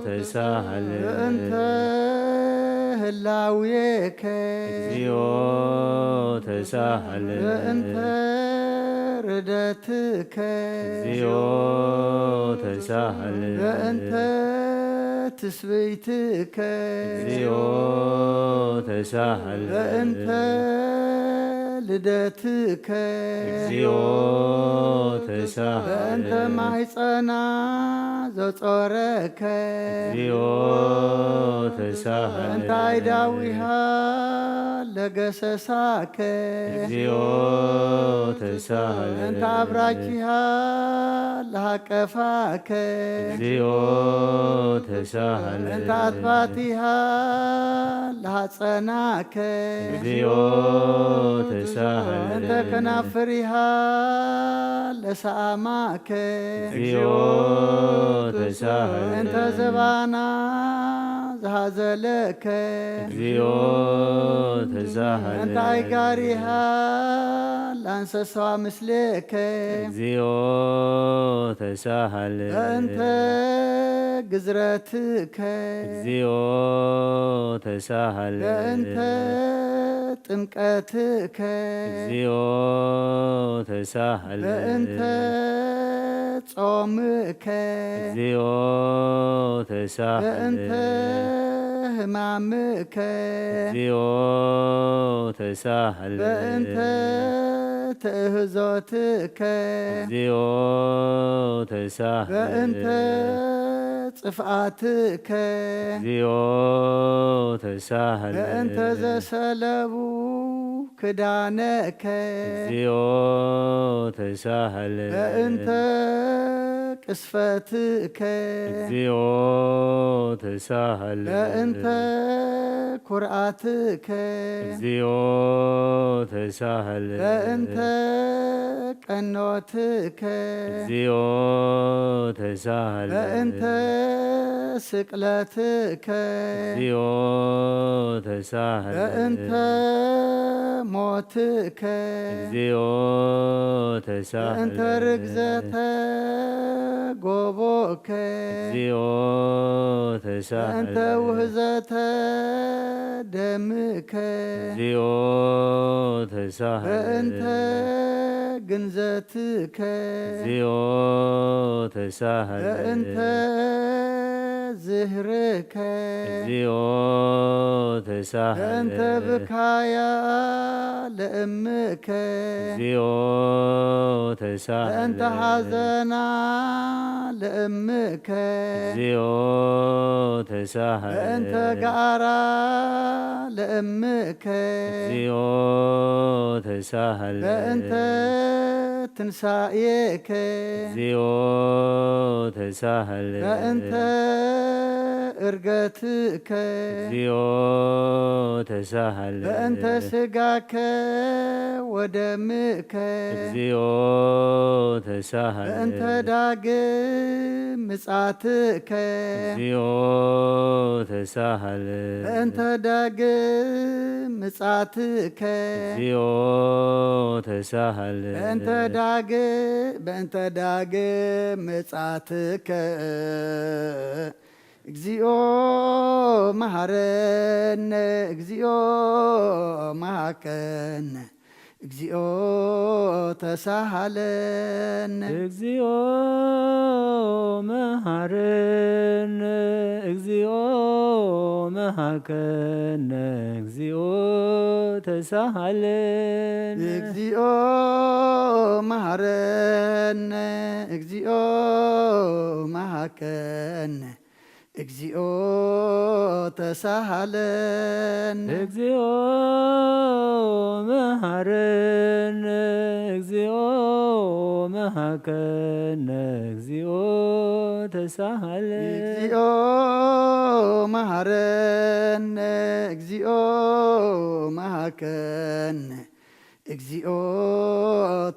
ተሳህል። በእንተ ህላዌከ እግዚኦ ተሳህል። በእንተ ርደትከ እግዚኦ ተሳህል። በእንተ ትስብእትከ እግዚኦ ተሳህል። በእንተ ልደትከ እግዚኦ ተሳህል። በእንተ ማሕፀና ዘጾረከ እግዚኦ ተሳህል። በእንታይ ዳዊሃ ለገሰሳከ እግዚኦ ተሳህል። በእንተ ኣብራኪሃ ለሃቀፋከ እግዚኦ ተሳህል። በእንተ ኣትባቲሃ ለሃፀናከ እግዚኦ ተሳህል። በእንተ ከናፍሪሃ ለሰኣማከ እግዚኦ ተሳህል። በእንተ ዘባና ዝሃዘለከ እግዚኦ ተሳህል። በእንታይ ጋሪሃ ለኣንሰስዋ ምስሌከ እግዚኦ ተሳህል። በእንተ ግዝረትከ እግዚኦ ተሳህል። በእንተ ጥምቀትከ እግዚኦ ተሳህል። በእንተ ጾምከ እግዚኦ ተሳህል። በእንተ ህማምከ እግዚኦ ተሳህል። በእንተ ትእህዞትከ እግዚኦ ተሳህል። በእንተ ጽፍኣትከ እግዚኦ ተሳህል። በእንተ ዘሰለቡ ክዳነከ እግዚኦ ተሳሃለ በእንተ ቅስፈትከ እግዚኦ ተሳሃለ በእንተ ኩርዓትከ እግዚኦ ተሳሃለ በእንተ ቀኖትከ እግዚኦ ተሳሃለ በእንተ ስቅለትከ እግዚኦ ተሳሃለ በእንተ ሞትከ እግዚኦ ተሳሃለ በእንተ ርግዘተ ጎቦከ እግዚኦ ተሳሃለ በእንተ ውህዘተ ደምከ እግዚኦ ተሳሃለ በእንተ ግንዘትከ እግዚኦ ተሳሃለ በእንተ ዝህርከ እግዚኦ ተሳሃለ በእንተ ብካያ ለእምከ እግዚኦ ተሳሃለ በእንተ ሓዘና ለእምከ እግዚኦ ተሳሃለ በእንተ ጋራ ለእምከ እግዚኦ ተሳሃለ በእንተ ትንሳኤከ እግዚኦ ተሳሃለ በእንተ እርገትከ እግዚኦ ተሳሃለ በእንተ ስጋከ ወደምከ እግዚኦ ተሳሃለ በእንተ ዳግም ምጻትከ እግዚኦ ተሳሃለ በእንተ ዳግም ምጻትከ እግዚኦ ተሳሃለ በእንተ ዳግ በእንተ ዳግም ምጻትከ እግዚኦ መሃረነ እግዚኦ መሃከነ እግዚኦ ተሳሃለነ እግዚኦ መሃረነ እግዚኦ መሃከነ እግዚኦ ተሳሃለነ እግዚኦ መሃረነ እግዚኦ መሃከነ እግዚኦ ተሳሃለነ እግዚኦ መሃረነ እግዚኦ መሃከነ እግዚኦ ተሳሃለ እግዚኦ መሃረነ እግዚኦ መሃከነ እግዚኦ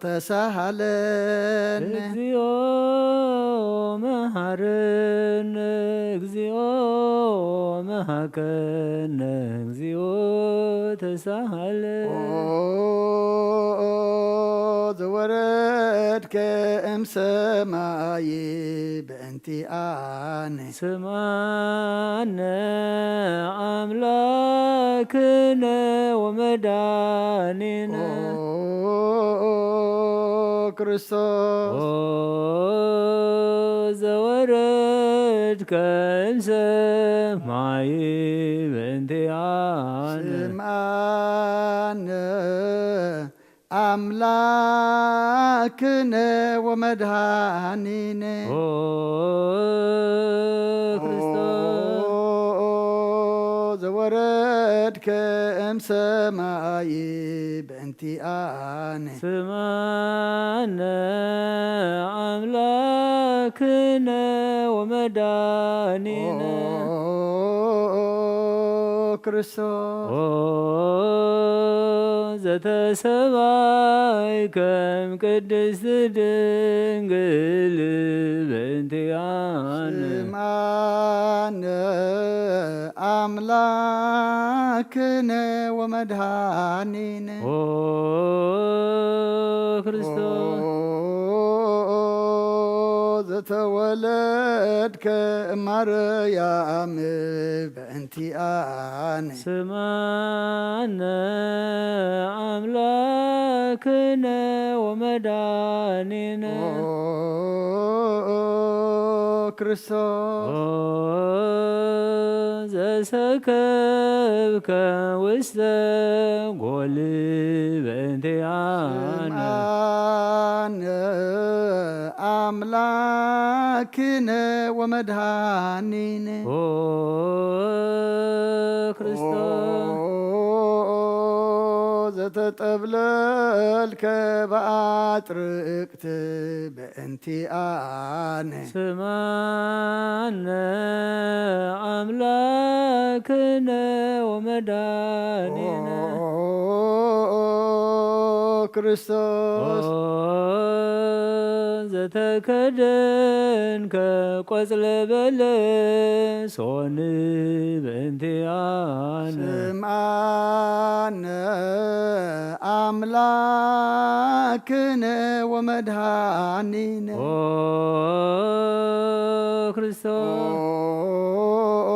ተሳሃለነ እግዚኦ መሃረነ እግዚኦ መሃከነ እግዚኦ ተሳሃለ ኦ ዘወረድከ እምሰማይ በእንቲኣነ ስማነ ኣምላክነ ወመዳኒነ ኦ ክርስቶስ ኦ ዘወረድከ እምሰማይ በእንቲኣነ ስምዓነ ኣምላክነ ወመድሃኒነ ኦ ክርስቶስ ኦ ዘወረድከ እምሰማይ በእንቲኣነ ስማነ ኣምላክነ ወመዳኒነ ኦ ክርስቶስ ኦ ዘተሰባይ ከም ቅድስት ድንግል በእንቲኣነ ስምዓነ ኣምላክነ ወመድሃኒነ ኦ ክርስቶስ ኦ ዘተወለድከ ማርያም በእንቲኣነ ስማነ ኣምላክነ ወመዳኒነ ኦ ክርስቶስ ኦ ዘሰከብከ ውስተ ጎል በእንቲኣነ ስምዓነ ኣምላክነ ወመድሃኒነ ኦ ክርስቶስ ኦ ተጠብለልከ ብኣጥርቅት በእንቲኣነ። ስማነ ኣምላክነ ወመድኃኒነ። ኦ ክርስቶስ። ኦ ዘተከደንከ ቆጽለ በለስ ሆን በእንቲኣነ። ስምዓነ ኣምላክነ ወመድኃኒነ። ኦ ክርስቶስ። ኦ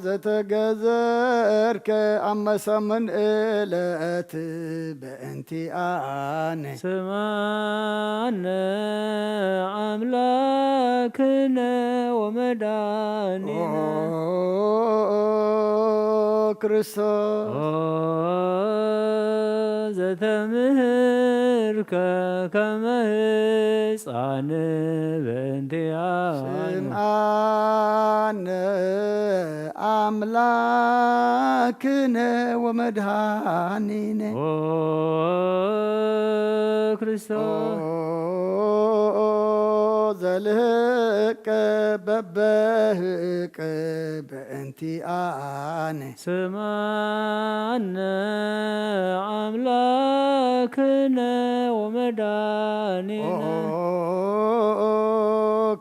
ዘተገዘርከ ኣብ መሰምን እለት በእንቲኣነ። ስምዓነ ኣምላክነ ወመድኃኒነ። ኦ ክርስቶስ። ኦ ዘተምህርከ ከመ ሕፃን በእንቲኣነ። ስምዓነ ኣምላክነ ወመድኃኒነ። ኦ ክርስቶስ። ኦ ዘልህቅ በበህቅ በእንቲኣነ። ስምዓነ ኣምላክነ ወመድኃኒነ። ኦ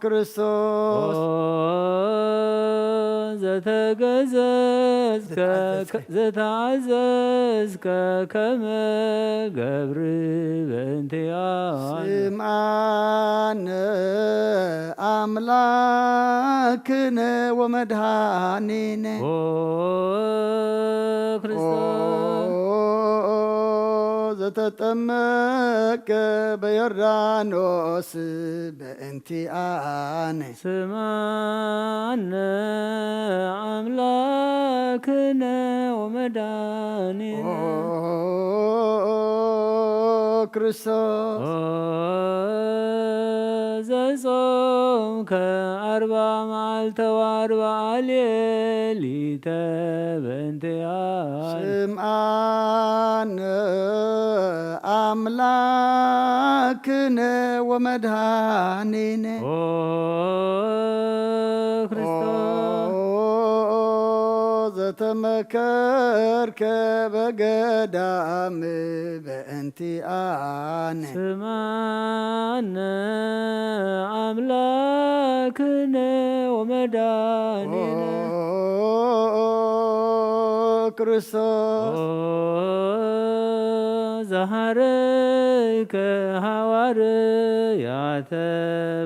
ክርስቶስ። ኦ ዘተገዘዝከ ዘተዓዘዝከ። ዘተዓዘዝከ ከመ ገብር በእንቲኣነ። ስምዓነ ኣምላክነ ወመድኃኒነ። ኦ ክርስቶስ። ኦ ዘተጠመቀ በዮርዳኖስ በእንቲኣነ። ስምዓነ ኣምላክነ ወመድኃኒነ። ኦ ክርስቶስ። ኦ ዘጾምከ ኣርባ መዓልተ ወኣርባ ሌሊተ በእንቲኣነ። ስምዓነ ኣምላክነ ወመድኃኒነ። ኦ ክርስቶስ። ኦ ዘተመከርከ በገዳም በእንቲኣነ። ስምዓነ ኣምላክነ ወመድኃኒነ። ኦ ክርስቶስ። ኦ ዘሃረይከ ሃዋርያተ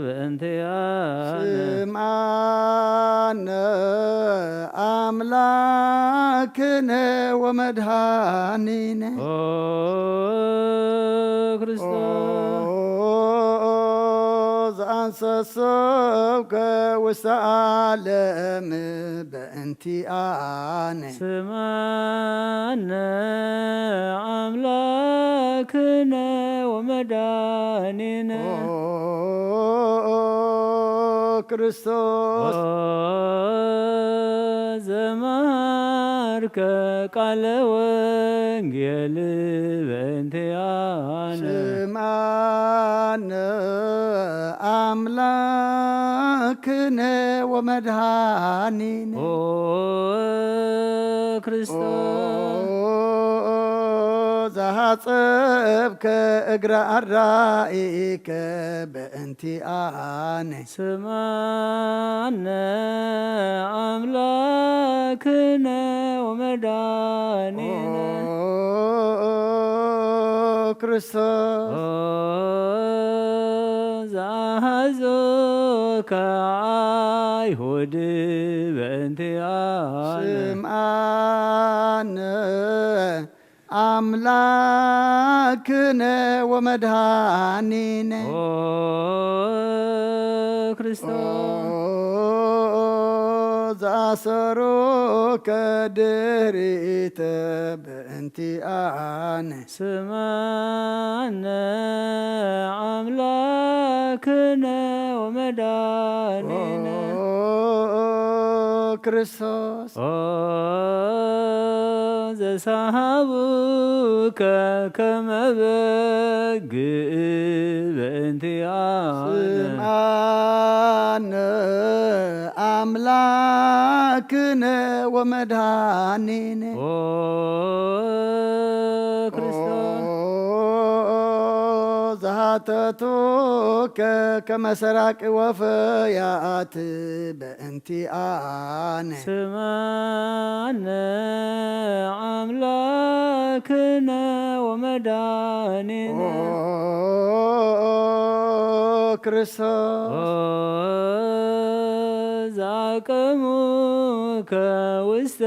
በእንቲኣነ። ስምዓነ ኣምላክነ ወመድኃኒነ። ኦ ክርስቶስ። ኦ ዘኣንሰሶብከ ውስተ ዓለም በእንቲኣነ። ስምዓነ ኣምላክነ ወመድኃኒነ። ኦ ክርስቶስ። ኦ ዘመሃርከ ቃለ ወንጌል በእንቲኣነ። ስምዓነ ኣምላክነ ወመድኃኒነ። ኦ ክርስቶስ። ኦ ዘሃጸብከ እግረ ኣራኢከ በእንቲኣነ። ስምዓነ ኣምላክነ ወመድኃኒነ። ኦ ክርስቶስ። ኦ ዘኣሃዞከ ኣይሁድ በእንቲኣነ። ስምዓነ ኣምላክነ ወመድኃኒነ። ኦ ክርስቶስ። ኦ ዘኣሰሩከ ድሪተ በእንቲኣነ። ስምዓነ ኣምላክነ ወመድኃኒነ። ኦ ክርስቶስ። ኦ ዘሰሃቡከ ከመ በግዕ በእንቲኣነ። ስምዓነ ኣምላክነ ወመድኃኒነ። ኦ ክርስቶስ። ኦ ዘሃተቱከ ከመ ሰራቂ ወፈያት በእንቲኣነ። ስምዓነ ኣምላክነ ወመድኃኒነ። ኦ ክርስቶስ። ኦ ዘአቀሙከ ውስተ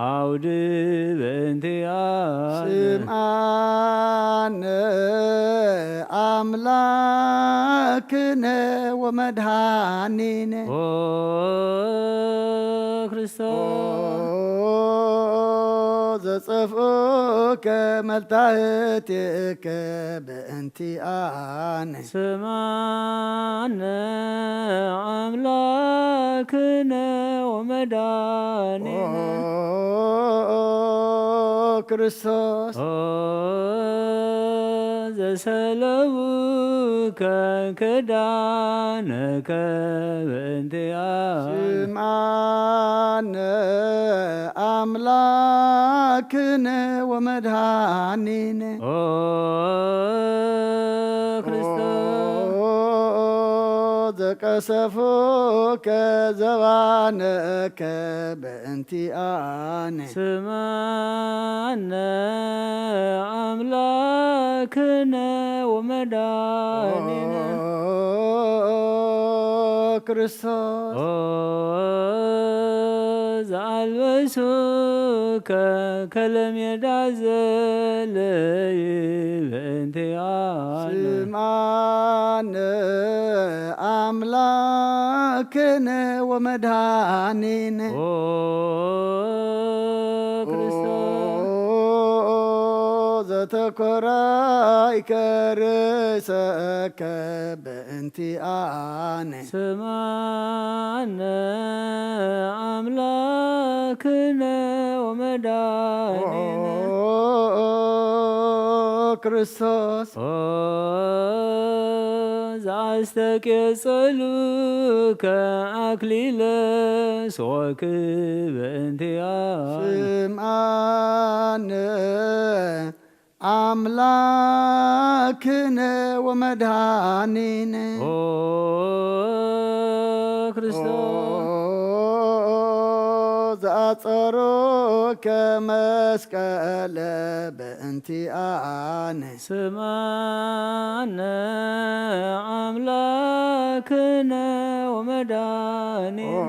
ዓውድ በእንቲኣነ። ስምዓነ ኣምላክነ ወመድኃኒነ። ኦ ክርስቶስ። ኦ ዘጸፍኡከ መልታህቴከ በእንቲኣነ። ስምዓነ ኣምላክነ ወመድኃኒነ። ኦ ክርስቶስ። ኦ ዘሰለቡከ ክዳነከ በእንቲኣነ። ስምዓነ ኣምላክነ ወመድኃኒነ። ኦ ክርስቶስ። ኦ ዘቀሰፉከ ዘባነከ በእንቲኣነ። ስምዓነ ኣምላክነ ወመድኃኒነ። ኦ ክርስቶስ። ኦ ዘአልበሱከ ከለሜዳ ዘለይ በእንቲኣነ። ስምዓነ ኣምላክነ ወመድኃኒነ። ኦ ክርስቶስ። ኦ ዘተኮራይከ ርእሰከ በእንቲኣነ። ስምዓነ ኣምላክነ ወመድኃኒነ። ኦ ክርስቶስ። ኦ ዘአስተቄጸሉከ አክሊለ ሶክ በእንቲኣነ። ስምዓነ ኣምላክነ ወመድኃኒነ። ኦ ክርስቶስ። ኦ ዘአጸሩከ መስቀለ በእንቲኣነ። ስምዓነ ኣምላክነ ወመድኃኒነ። ኦ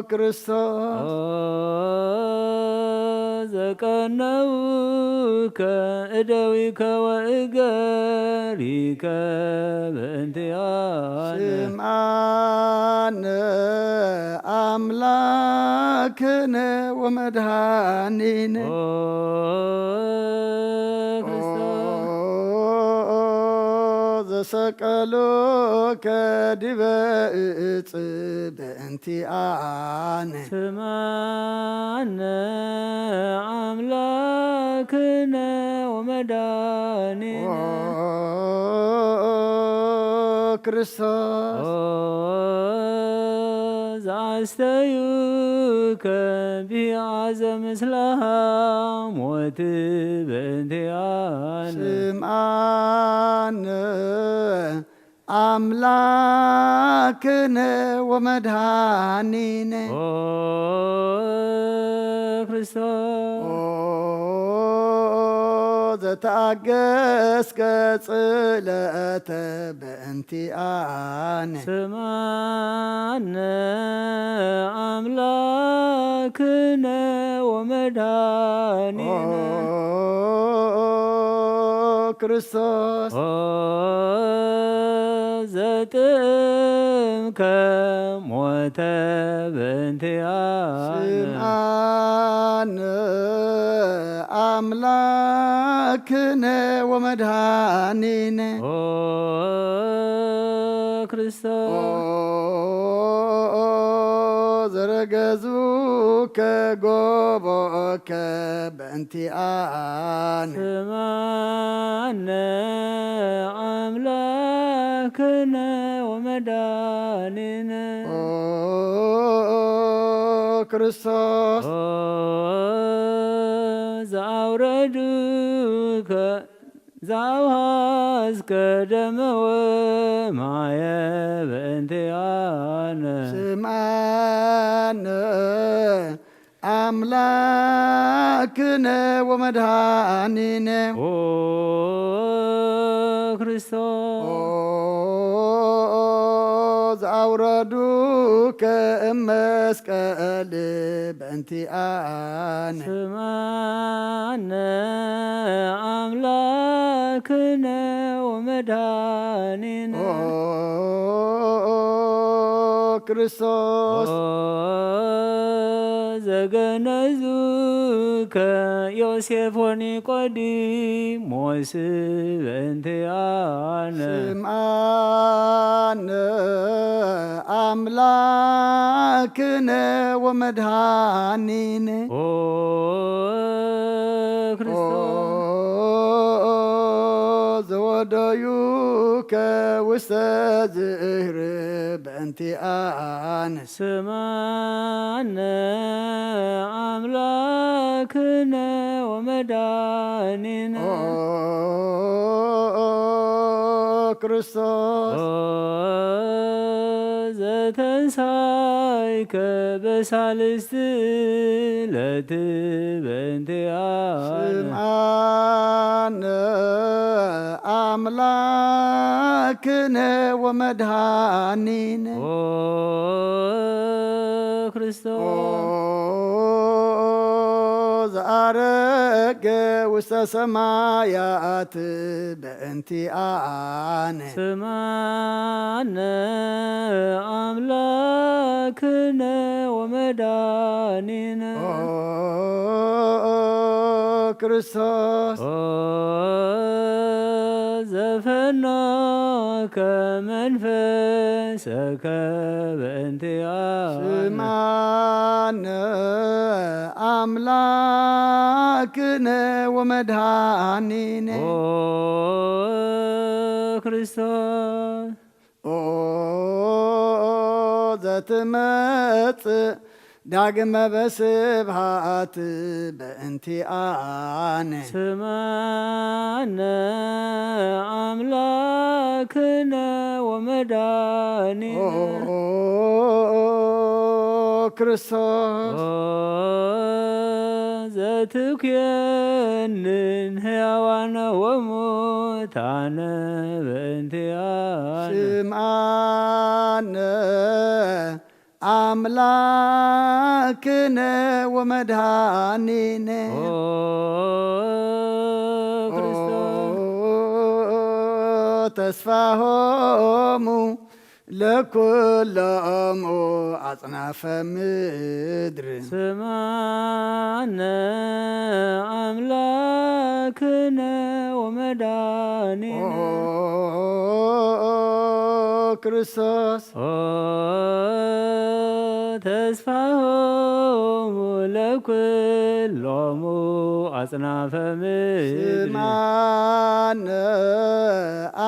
ክርስቶስ። ኦ ዘቀነውከ እደዊከ ወእገሪከ በእንቲኣነ። ስምዓነ ኣምላክነ ወመድኃኒነ። ኦ ክርስቶስ። ኦ ዘሰቀሉከ ዲበ እጽ በእንቲኣነ። ስምዓነ ኣምላክነ ወመድኃኒነ። ኦ ክርስቶስ። ኦ ዘአስተዩከ ቢዐ ዘምስለ ሐሞት በእንቲኣነ። ስምዓነ ኣምላክነ ወመድኃኒነ። ኦ ክርስቶስ። ኦ ዘተአገስከ ጽልአተ በእንቲኣነ። ስምዓነ ኣምላክነ ወመድኃኒነ። ኦ ክርስቶስ። ኦ ዘጥዕምከ ሞተ በእንቲኣነ። ስምዓነ ኣምላክነ ወመድኃኒነ። ኦ ክርስቶስ። ኦ ዘረገዙከ ከጎቦከ በእንቲኣነ። ስማነ ኣምላክነ ወመድኃኒነ። ኦ ክርስቶስ። ኦ ዘአውረዱከ ዘአውሃዝከ ደመ ወማየ በእንቲኣነ። ስምዓነ ኣምላክነ ወመድኃኒነ። ኦ ክርስቶስ። ኦ ዘአውረዱከ እመስቀል በእንቲኣነ። ስምዓነ ኣምላክነ ወመድኃኒነ። ኦ ክርስቶስ። ኦ ዘገነዙከ ዮሴፍ ወኒቆዲሞስ በእንቲኣነ። ስምዓነ ኣምላክነ ወመድኃኒነ። ኦ ክርስቶስ። ኦ ዘወደዩከ ውስተ ዝእህር በእንቲኣነ። ስምዓነ ኣምላክነ ወመድኃኒነ። ኦ ክርስቶስ። ኦ ዘተንሳይከ በሳልስቲ ዕለት በእንቲኣነ። ስምዓነ ኣምላክነ ወመድኃኒነ። ኦ ክርስቶስ። ኦ ዘአረገ ውስተ ሰማያት በእንቲኣነ። ስምዓነ ኣምላክነ ወመድኃኒነ። ኦ ክርስቶስ። ኦ ዘፈኖከ መንፈሰከ በእንቲኣነ። ስምዓነ ኣምላክነ ወመድኃኒነ። ኦ ክርስቶስ። ኦ ዘትመጽእ ዳግመ በስብሃት በእንቲኣነ። ስምዓነ ኣምላክነ ወመድኃኒነ። ኦ ክርስቶስ። ኦ ዘትኩየንን ሕያዋነ ወሙታነ በእንቲኣነ። ስምዓነ ኣምላክነ ወመድኃኒነ። ኦ ክርስቶስ። ኦ ተስፋሆሙ ለኩሎሙ አጽናፈ ምድር። ስምዓነ አምላክነ ወመድኃኒነ። ኦ ክርስቶስ። ኦ ተስፋሆሙ ለኩሎሙ አጽናፈ ምድር። ስምዓነ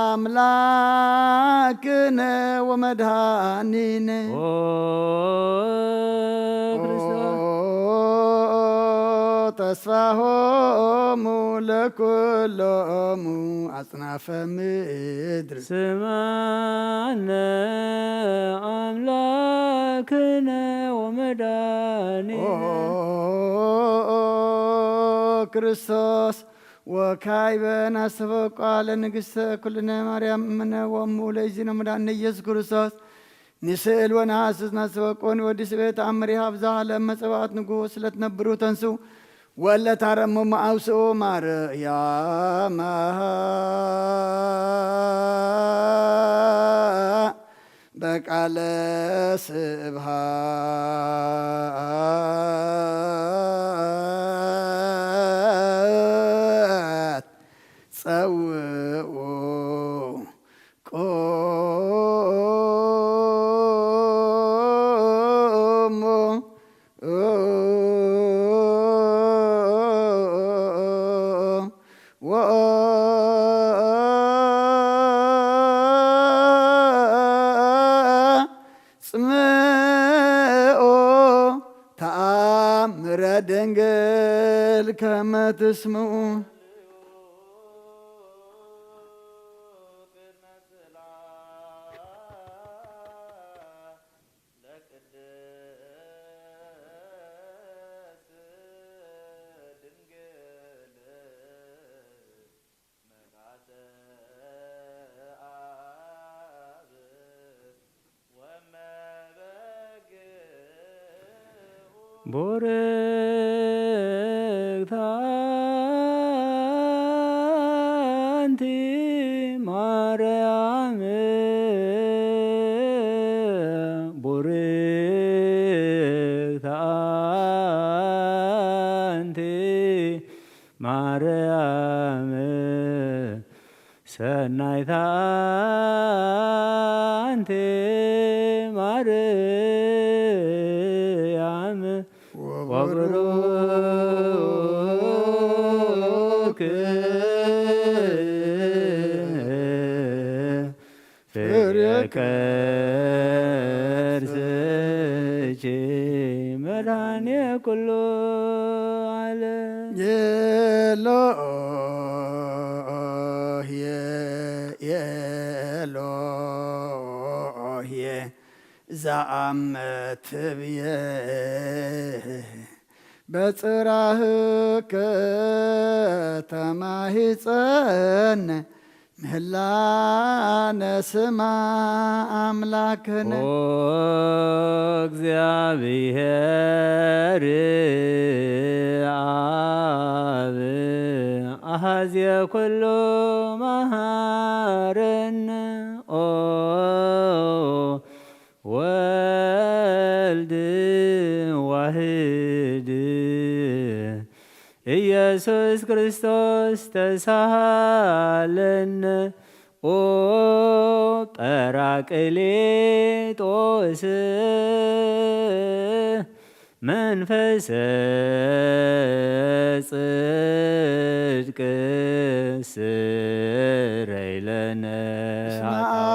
አምላክነ ወመድኃኒነ። ኦ ክርስቶስ። ኦ ተስፋሆሙ ለኩሎሙ አጽናፈ ምድር። ስምዓነ አምላክነ ወመድኃኒነ። ኦ ክርስቶስ። ወካዕበ ናስተበቋ ለንግሥተ ኩልነ ማርያም እምነ ወእሙ ለእግዚእነ መድኃኒነ ኢየሱስ ክርስቶስ። ንስእል ወነሐስስ ናስተበቆ ንወዲ ስቤ ተአምር ይሃብ ዛሃለ መጸባኦት ንጉስ ለትነብሩ ተንሱ ወለ ታረሙ መአውስኡ ማርያም በቃለ ስብሃት ጸውኡ ቆሞ ድንግል ከመ ትስምዑ። ቡርክት አንቲ ማርያም፣ ቡርክት አንቲ ማርያም፣ ሰናይት አንቲ ማርያም፣ ወብሩክ ፍሬ ከርስኪ መድኃኔ ኩሉ ዓለም። ኤሎሄ፣ ኤሎሄ፣ ዘአመ ትብዬ በጽራህከ ተማሂጸነ ምህላነ ስማ አምላክነ። ኦ እግዚአብሔር አብ አሐዜ ኩሉ መሐረነ። ኦ ወልድ ዋህድ ኢየሱስ ክርስቶስ ተሳሃለነ። ኦ ጳራቅሊጦስ መንፈሰ ጽድቅ ስረይ ለነ እስመ ኃጣውእ።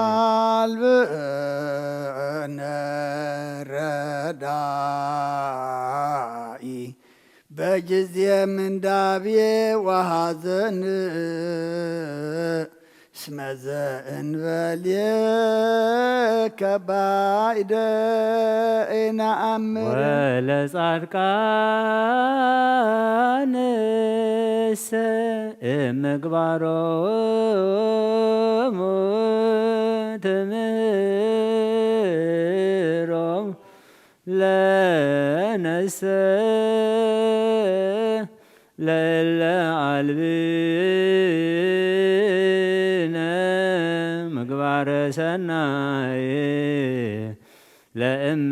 አልብነ ረዳኢ በጊዜ ምንዳቤ ወሐዘን እስመ ዘእንበሌከ ባይደ ኢነአምር። ወለጻድቃንሰ እምግባሮሙ ትምህሮሙ ለነሰ ለእለ አልብነ ምግባረ ሰናይ ለእመ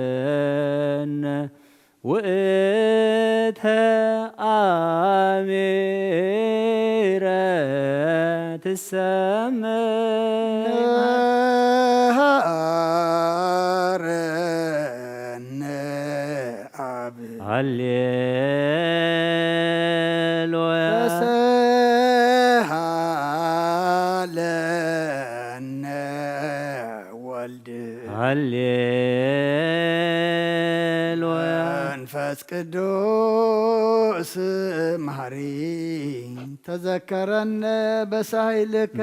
መሃርከነ ውእተ አሚረ ትሰመ መሐረነ አብ። ሃሌሉያ። ተሰሃለነ ወልድ። ሃሌሉያ። መንፈስ ቅዱስ መሐሪ ተዘከረነ በሳይልከ።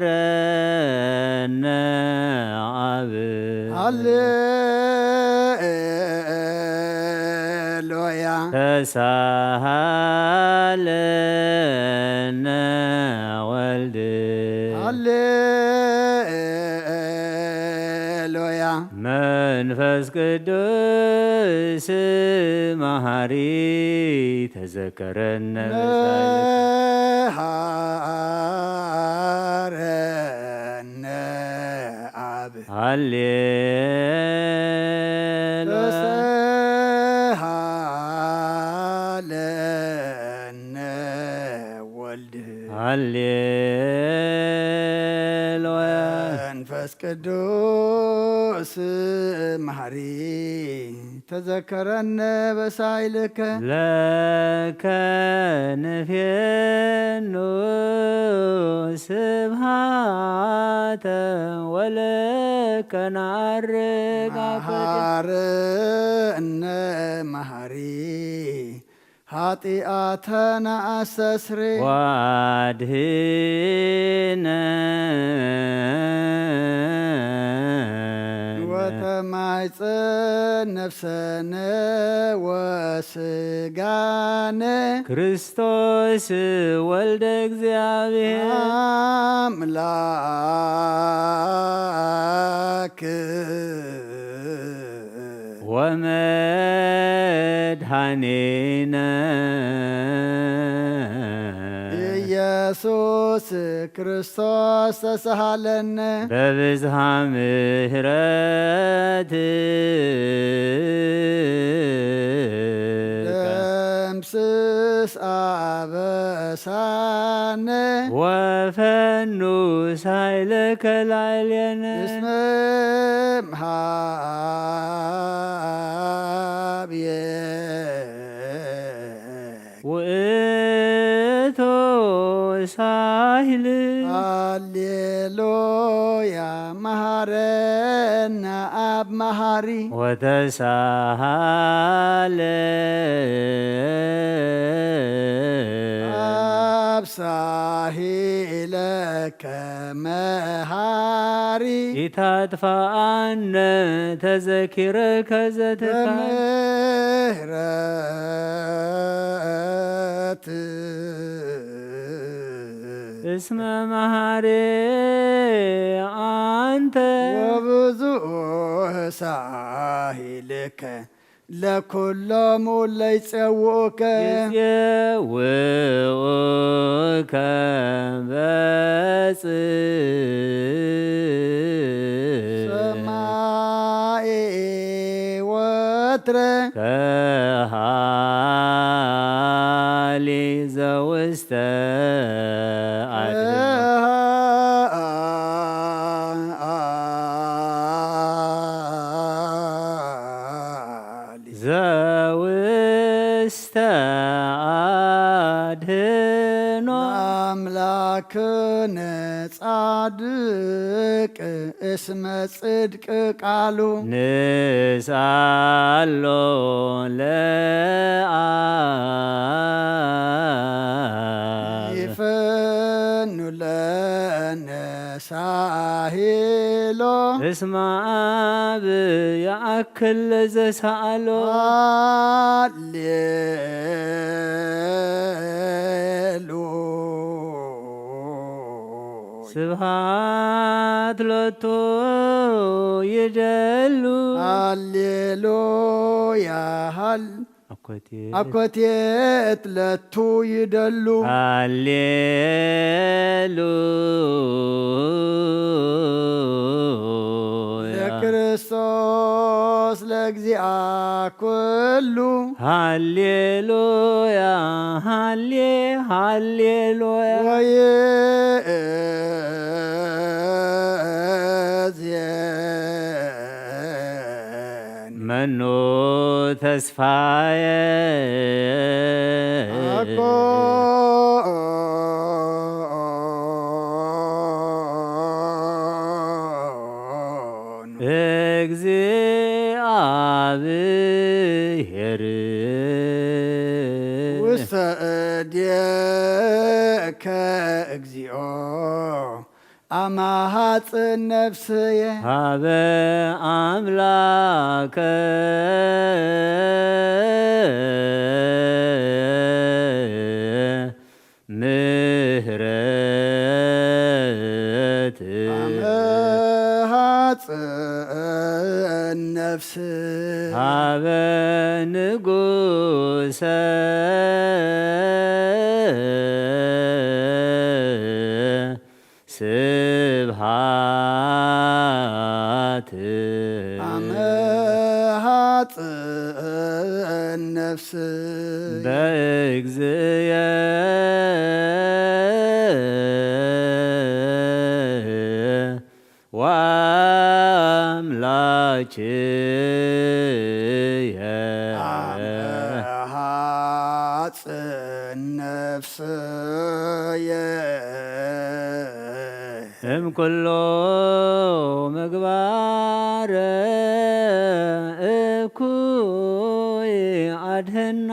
መሐረነ አብ። ሃሌሉያ። ተሳሃለነ ወልድ። ሃሌሉያ። መንፈስ ቅዱስ መሐሪ ተዘከረነ በጻድቅ። መሐረነ አብ። ሃሌሉያ። ተሰሃለነ ወልድ። ሃሌሉያ። መንፈስ ቅዱስ ስም መሃሪ ተዘከረነ በሳይልከ። ለከ ንፌኑ ስብሃተ ወለከ ነዐርግ አኮቴ። መሃረነ መሃሪ ኃጢአተነ አስተስሪ። ዋድህነ ወተማይፀን ነፍሰነ ወስጋነ ክርስቶስ ወልደ እግዚአብሔር አምላክ ወመድኃኒነ ኢየሱስ ክርስቶስ ተሳሃለነ። በብዝሃ ምሕረት ደምስስ አበሳነ ወፈኑ ሳይለከ ላዕሌነ እስመ እምሃብየ ውእቱ ሳይል ሃሌሉያ መሃረነ አብ መሃሪ ወተሳሃለ አብ ሳሂለከ መሃሪ ኢታጥፋአነ ተዘኪረከ ዘትካል በምህረት እስመ መሃሪ አንተ ወብዙሕ ሳሂልከ ለኩሎም ለይጸውኡከ ይጼውኡከ በጽ ሰማይ ወትረ ከሃሊ ዘውስተ አድህኖ ዘውስተ አድህኖ ለአምላክነ ጻድቅ እስመ ጽድቅ ቃሉ ንስአሎ ለአብ ይፈኑ ለነ ሳሂሎ እስመ አብ የአክል ለዘሰአሎ ሃሌሉ ስብሃት ሎቱ ይደሉ ሃሌሉያ ሃል አኮቴት አኮቴት ለቱ ይደሉ ሃሌሉያ ለክርስቶስ ለእግዚአ ኩሉ ሃሌሉያ ሃሌ ሃሌሉያ ወይእዜን መኑ ተስፋየ አኮኑ እግዚአብሔር ውስተ እዴከ እግዚኦ አማሃጽን ነፍስየ ሀበ አምላከ ምህረት አመሃጽን ነፍስ ሀበ ንጉሰ ስብሃት አመሃጽን ነፍስ በእግዚእየ ወአምላ ኪየ። ኣመ ሐጽን ነፍስየ። እም ኩሉ ምግባር እኩይ ኣድህና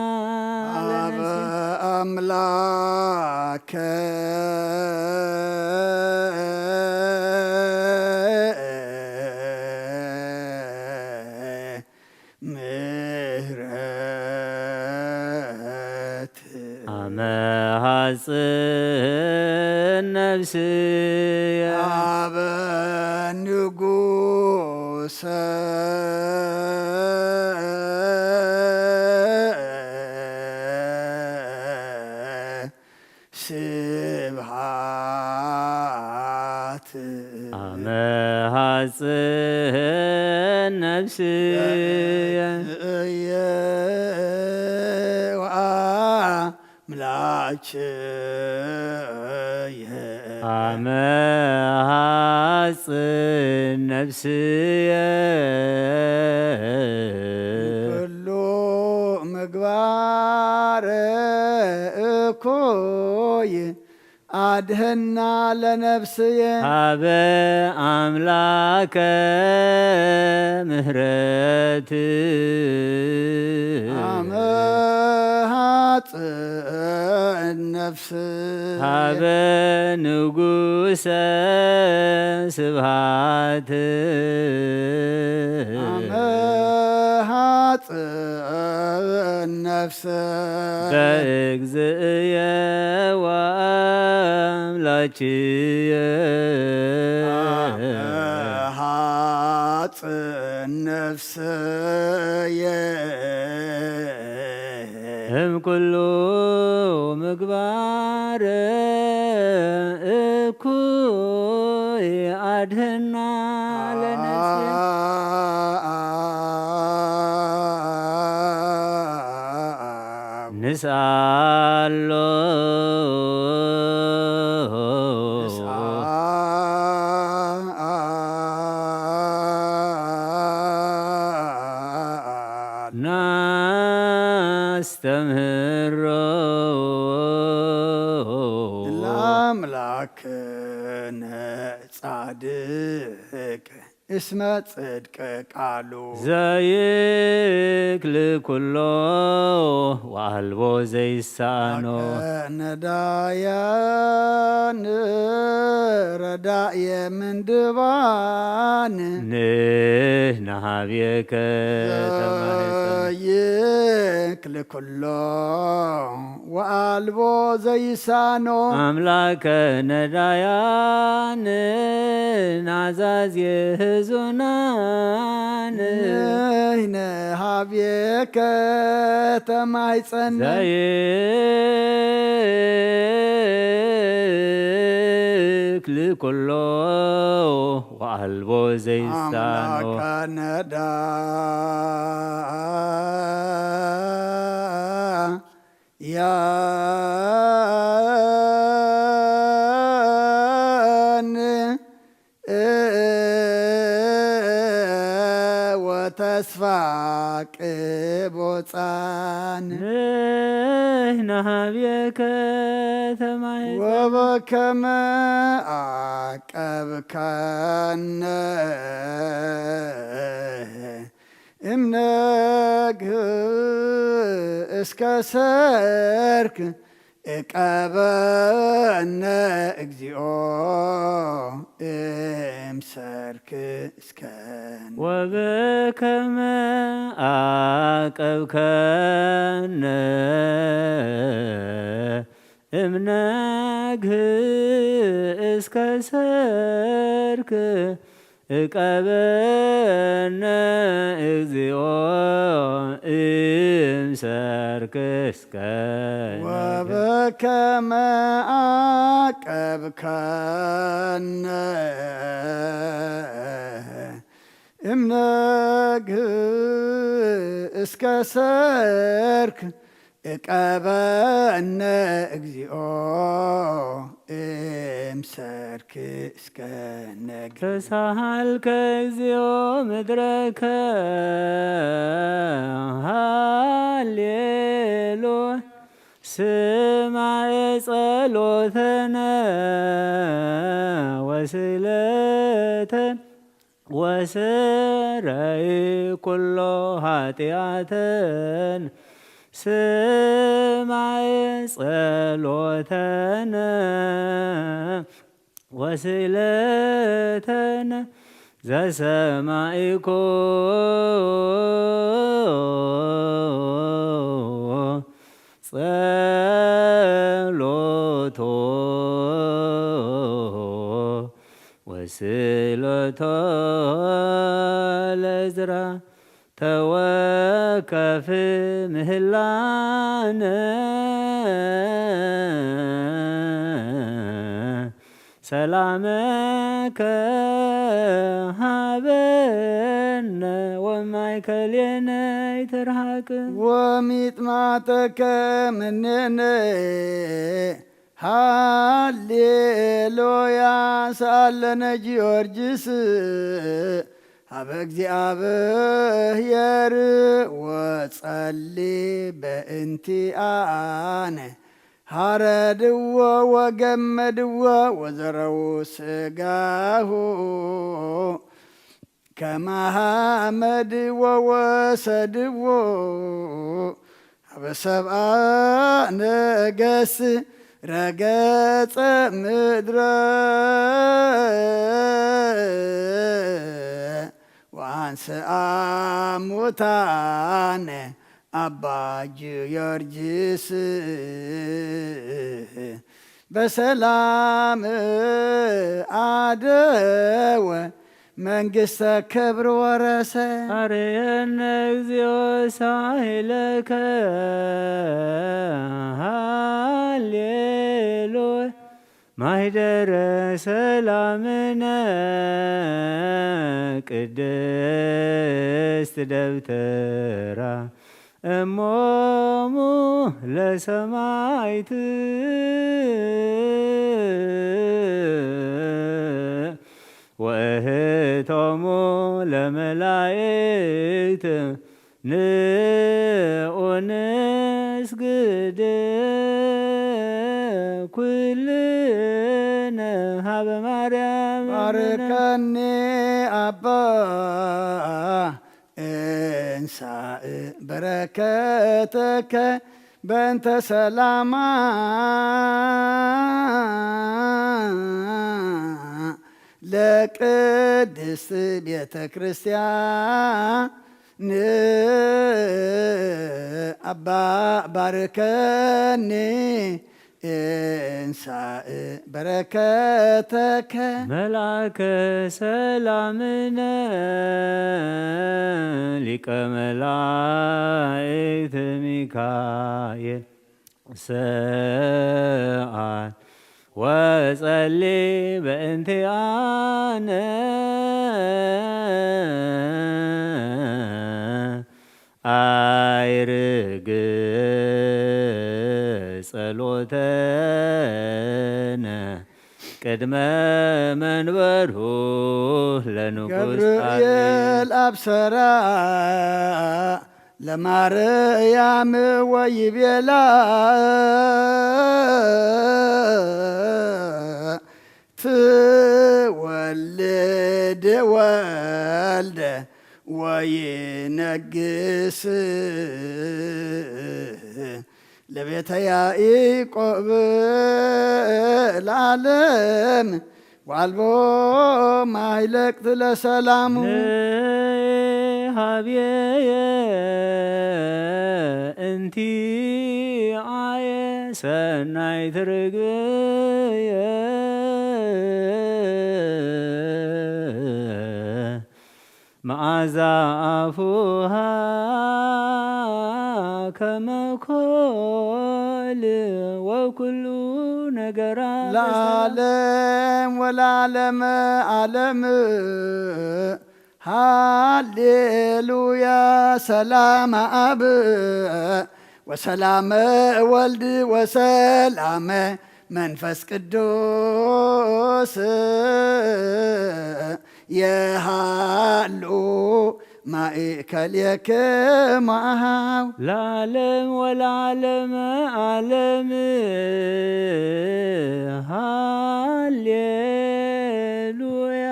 ኣበ ለነፍስየ። ኣምላከ ምህረት። ኣመ ሐጽን ነፍስየ። ኣበ ንጉሰ ስብሃት። ኣመ ሐጽን ነፍስየ። እየ ወኣምላክየ። ኣመ ሐጽን ነፍስየ። ኩሉ ምግባር እኩይ ኣድህና ለነፍስየ። ሀበ ኣምላከ ምህረት። ኣመ ሐጽን ነፍስ። ሀበ ንጉሰ ስብሃት። ኣመ ሐጽን ነፍስ። በእግዝእየ ወአምላክየ። ኣመ ሐጽን ነፍስየ። እም ኩሉ ምግባር እኩይ አድህና ለነፍስየ። ንስኣሎ። ናስተምህሮ። ለአምላክነ ጻድቅ እስመ ጽድቅ ቃሉ። ዘይክል ኩሎ ወአልቦ ዘይሳኖ። ነዳያን ረዳየ ምንድባን። ንህና ሀብየከ ተማህፀን። ዘይክል ኩሎ ወአልቦ ዘይሳኖ። አምላከ ነዳያን ናዛዝ የህዙናን። ንህነ ሀብየከ ተማይጸን። ዘይክል ኩሎ ወአልቦ ዘይሳኖ። አምላከ ነዳ ያን ወተስፋ ቅቦፃን። ንህና ሀብየከ ተማህፀን። ወበከመ አቀብከነ እምነግህ እስከ ሰርክ እቀበነ እግዚኦ እምሰርክ እስከን። ወበከመ አቀብከነ እምነግህ እስከ ሰርክ እቀበነ እግዚኦ እምሰርክ እስከ። ወበከመ አቀብከነ እምነግህ እስከ ሰርክ እቀበነ እግዚኦ እምሰርክ እስከ ነግ ተሳሃልከ እግዚኦ ምድረከ ሃሌሉያ። ስማዕ ጸሎተነ ወስእለተን ወስረይ ኩሎ ኃጢኣተን። ስማዕ ጸሎተነ ወስእለተነ ዘሰማዕኮ ጸሎቶ ወስእለቶ ለዕዝራ ተወከፍ ምህላነ። ሰላመከ ሃበነ ወማእከሌነ ይትርሃቅ። ወሚጥማጠከ ምኔነ። ሃሌሉያ። ሰኣለነ ጊዮርጊስ ሀበ እግዚኣብሔር ወጸሊ በእንቲኣነ። ሃረድዎ ወገመድዎ ወዘረው ስጋሁ ከመ ሐመድ ወወሰድዎ ሀበ ሰብአ ነገስ ረገጸ ምድረ ወአንስአ ሙታነ አባ ጊዮርጊስ በሰላም አደወ መንግስተ ክብር ወረሰ። አርየነ እግዚኦ ሳይለከ ሃሌሉያ። ማህደረ ሰላምነ ቅድስት ደብተራ እሞሙ ለሰማይት ወእህቶሙ ለመላእክት ንዑ ንስግድ ኩልነ ሀበ ማርያም። ባርከኒ አባ እንሳእ በረከተከ በእንተ ሰላማ ለቅድስት ቤተ ክርስቲያን። አባ ባርከኒ እንሳእ በረከተከ። መልአከ ሰላምነ ሊቀ መላእክት ሚካኤል ሰአል ወጸሊ በእንቲአነ። አይርግ ጸሎተነ ቅድመ መንበሩ ለንጉሥ ገብርኤል አብሰራ ለማርያም ወይቤላ ትወልድ ወልደ ወይነግስ ለቤተ ያዕቆብ ለዓለም ወአልቦ ማይለቅት ለሰላሙ። ሀብየየ እንቲአየ ሰናይት ርግብየ መዓዛ አፉሃ ከመ ኮል ወኩሉ ነገራ ለዓለም ወለዓለመ ዓለም። ሃሌሉያ። ሰላም አብ ወሰላመ ወልድ ወሰላመ መንፈስ ቅዱስ የሃሉ ማእከል የክማሃው ለዓለም ወለዓለመ ዓለም። ሃሌሉያ።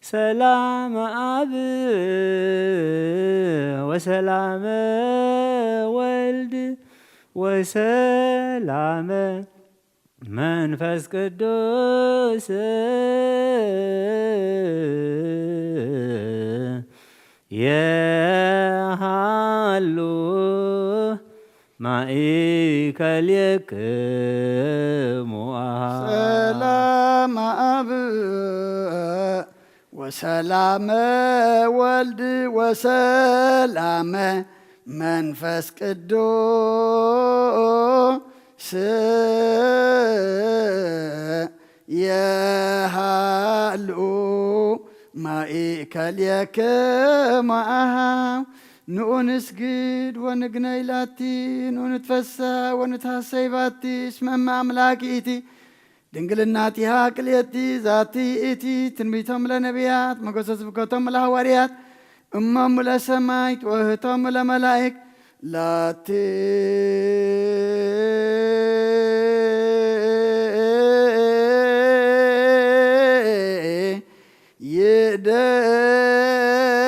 ሰላም አብ ወሰላመ ወልድ ወሰላመ መንፈስ ቅዱስ የሃሉ ማእከሌክሙ። ሰላም አብ ወሰላመ ወልድ ወሰላመ መንፈስ ቅዱስ የሃሉ ማእከሌክሙ። ንኡ ንስግድ ወንግነይ ላቲ፣ ንኡ ንትፈሳ ወንትሃሰይ ባቲ፣ እስመ እመ አምላክ ኢቲ ድንግልናቲሃ ክልኤቲ ዛቲ እቲ ትንቢቶም ለነቢያት መገሶ ስብከቶም ለሐዋርያት እሞሙ ለሰማይ ትወህቶም ለመላእክ ላቲ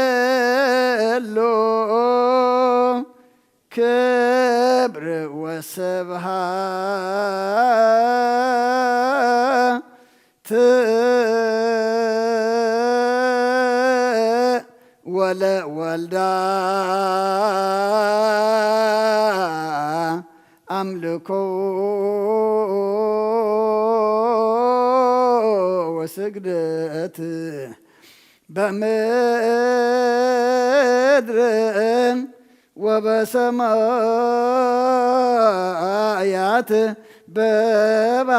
ይደሎ ክብር ወስብሐት ወለወልዳ አምልኮ ወስግደት በምድር ወበሰማያት በባ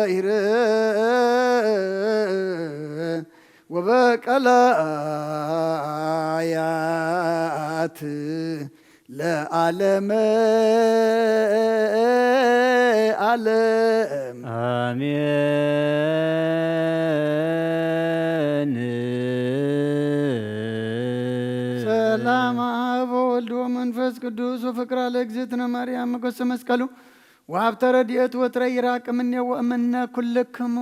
አይር ወበቀላያት ለዓለመ ዓለም። አሜን። ሰላም አብ ወወልድ ወመንፈስ ቅዱስ ወፍቅራ ለእግዝእትነ ማርያም መገሰ መስቀሉ ወሀብተ ረድኤት ወትረ ይራቅ እምኔ ወእምነ ኩልክሙ።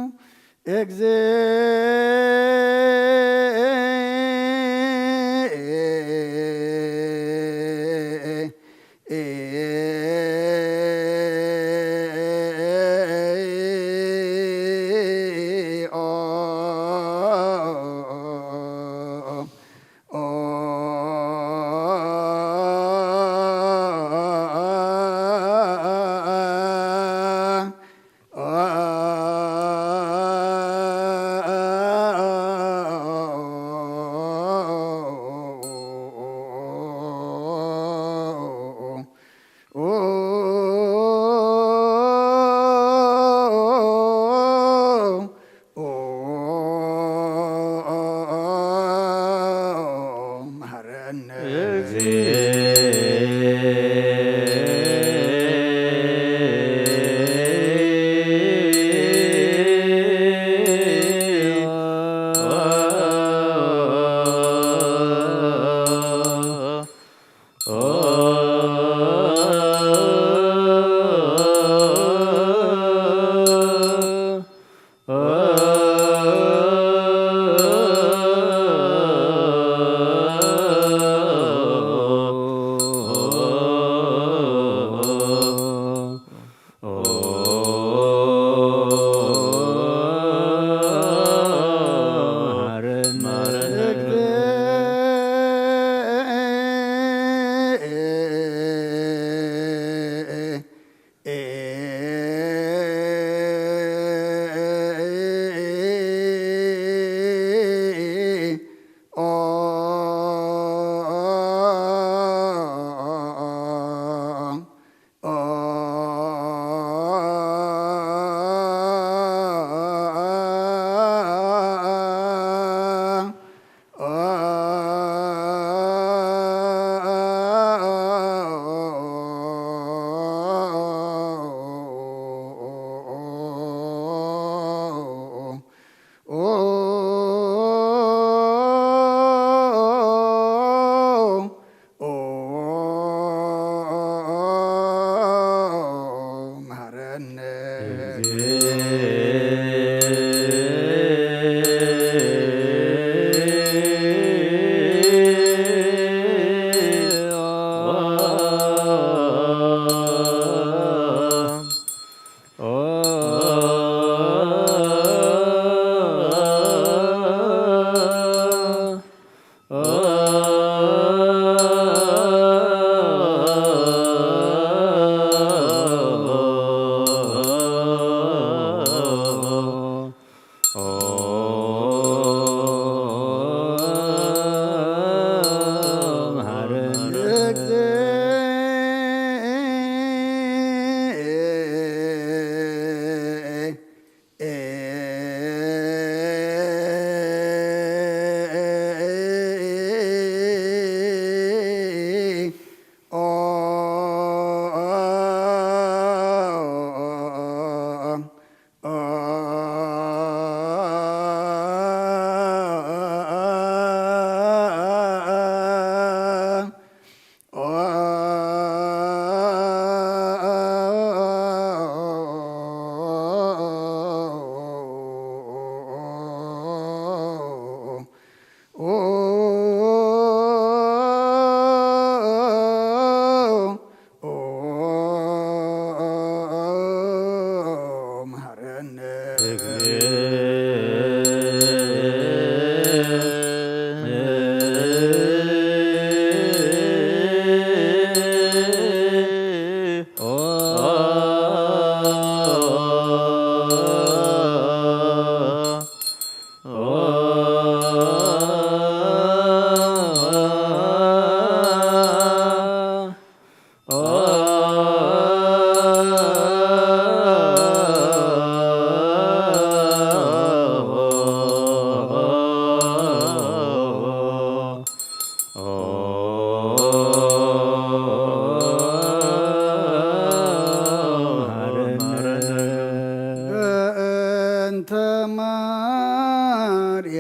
በእንተ ማርያም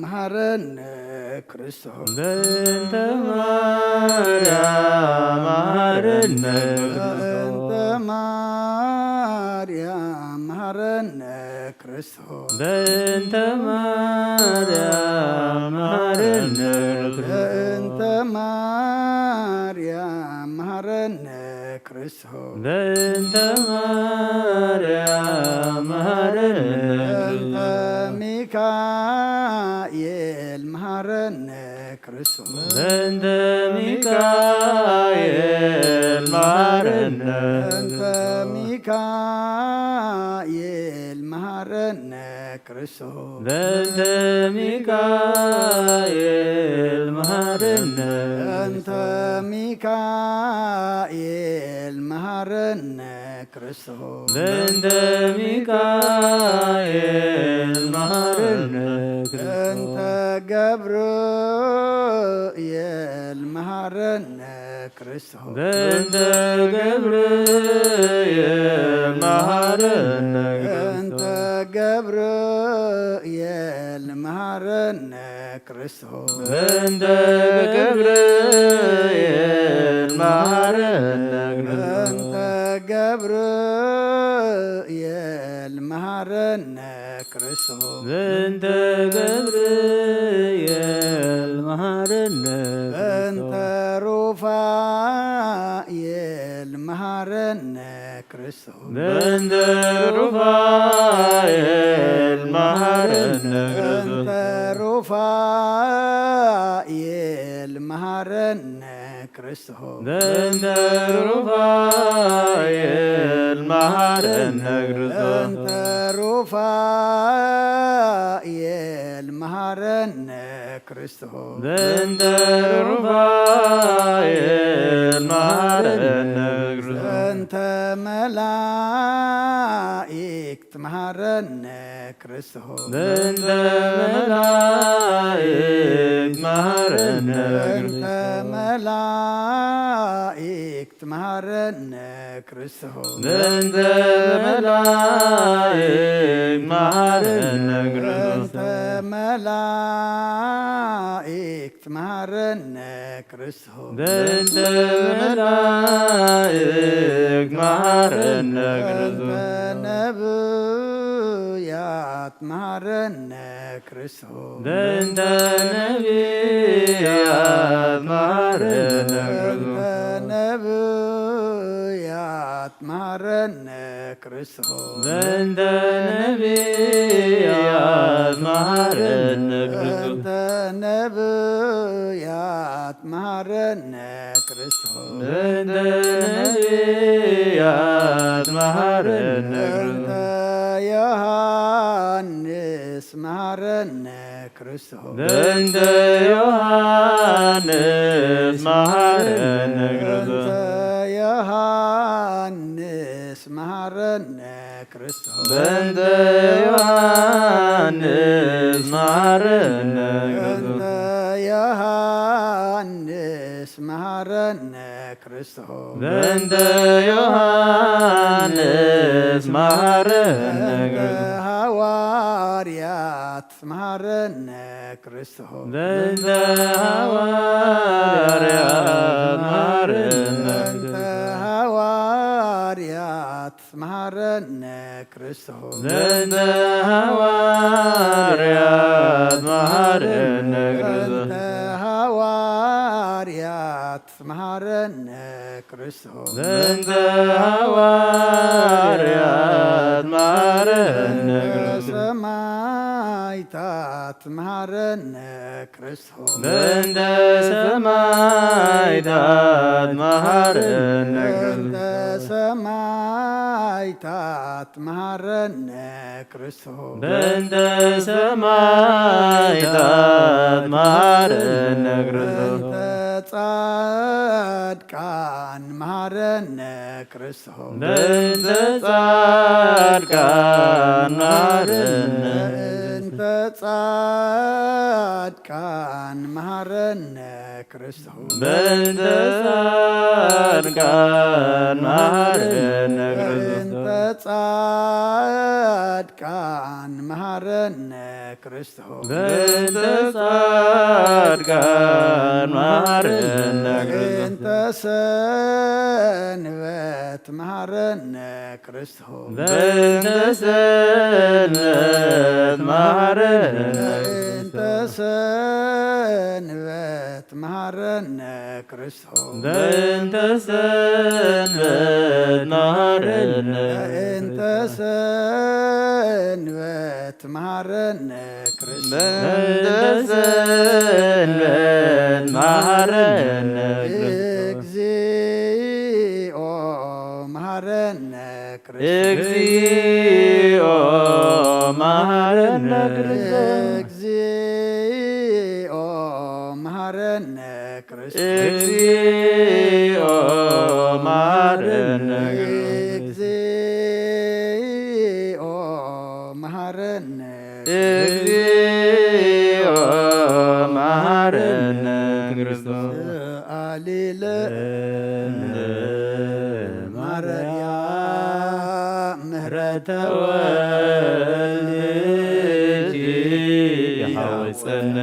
መሃረነ ክርስቶስ። በእንተ ማርያም መሃረነ ክርስቶስ። በእንተ ማርያም መሃረነ ክርስቶስ። በእንተ ማርያም መሃረነ ክርስቶስ። በእንተ ማርያም መሃረነ ክርስቶስ። በእንተ ማርያም መሃረነ በእንተ ክርስቶስ። ሚካኤል መሃረነ ክርስቶስ። በእንተ ሚካኤል መሃረነ በእንተ ሚካኤል መሃረነ ክርስቶስ። በእንተ ሚካኤል መሃረነ በእንተ ሚካኤል መሃረነ ክርስቶስ። በእንተ ሚካኤል መሃረነ ክርስቶስ። በእንተ ገብርኤል መሃረነ ክርስቶስ። በእንተ ገብርኤል መሃረነ በእንተ ክርስቶስ። ገብርኤል መሃረነ ክርስቶስ። በእንተ ገብርኤል መሃረነ ክርስቶስ። በእንተ ገብርኤል መሃረነ ክርስቶስ። በእንተ ገብርኤል መሃረነ በእንተ ክርስቶስ። ሩፋኤል መሃረነ ክርስቶስ። በእንተ ሩፋኤል መሃረነ በእንተ ክርስቶስ። ሩፋኤል መሃረነ ክርስቶስ። በእንተ ሩፋኤል መሃረነ ክርስቶስ። በእንተ ሩፋኤል መሃረነ ክርስቶስ። በእንተ ሩፋኤል መሃረነ ክርስቶስ። በእንተ መላእክት መሃረነ ክርስቶስ። በእንተ መላእክት መሃረነ በእንተ ክርስቶስ። መላእክት መሃረነ ክርስቶስ። በእንተ መላእክት መሃረነ ክርስቶስ። በእንተ መላእክት መሃረነ ክርስቶስ። በእንተ መላእክት መሃረነ ክርስቶስ። በእንተ ነብያት መሃረነ ክርስቶስ። በእንተ ነብያት መሃረነ በእንተ ክርስቶስ። ነብያት መሃረነ ክርስቶስ። በእንተ ነብያት መሃረነ ክርስቶስ። በእንተ ነብያት መሃረነ ክርስቶስ። በእንተ ነብያት መሃረነ በእንተ ክርስቶስ። ዮሐንስ መሃረነ ክርስቶስ። በእንተ ዮሐንስ መሃረነ ክርስቶስ። በእንተ ዮሐንስ መሃረነ ክርስቶስ። በእንተ ዮሐንስ መሃረነ ክርስቶስ። በእንተ ዮሐንስ መሃረነ በእንተ ዮሃንስ መሃረነ በእንተ ሃዋርያት መሃረነ ክርስቶስ። በእንተ ሃዋርያት መሃረነ በእንተ ሃዋርያት መሃረነ ክርስቶስ። በእንተ ሃዋርያት መሃረነ ክርስቶስ። በእንተ ሃዋርያት መሃረነ ክርስቶስ። በእንተ ሃዋርያት መሃረነ ክርስቶስ። ሰማይታት መሃረነ ክርስቶስ። በእንተ ሰማይታት መሃረነ በእንተ ክርስቶስ። ሰማይታት መሃረነ ክርስቶስ። በእንተ ሰማይታት መሃረነ ክርስቶስ። በእንተ ጻድቃን መሃረነ ክርስቶስ። በእንተ ጻድቃን መሃረነ በእንተ ጻድቃን መሃረነ ክርስቶስ። በእንተ ጻድቃን መሃረነ ክርስቶስ። በእንተ ጻድቃን መሃረነ ክርስቶስ። በእንተ ጻድቃን መሃረነ ክርስቶስ። በእንተ ሰንበት መሃረነ ክርስቶስ። በእንተ ሰንበት መሃረነ በእንተ ሰንበት መሃረነ ክርስቶስ። በእንተ ሰንበት መሃረነ በእንተ ሰንበት መሃረነ ክርስቶስ። በእንተ ሰንበት መሃረነ ክርስቶስ። እግዚኦ መሃረነ ክርስቶስ። እግዚኦ መሃረነ ክርስቶስ። እግዚኦ መሃረነ ክርስቶስ። እግዚኦ መሃረነ ክርስቶስ። እግዚኦ መሃረነ። እግዚኦ መሃረነ ክርስቶስ። ሰአሊ ለነ ማርያም ምህረተ ወልድኪ ይሃውፀነ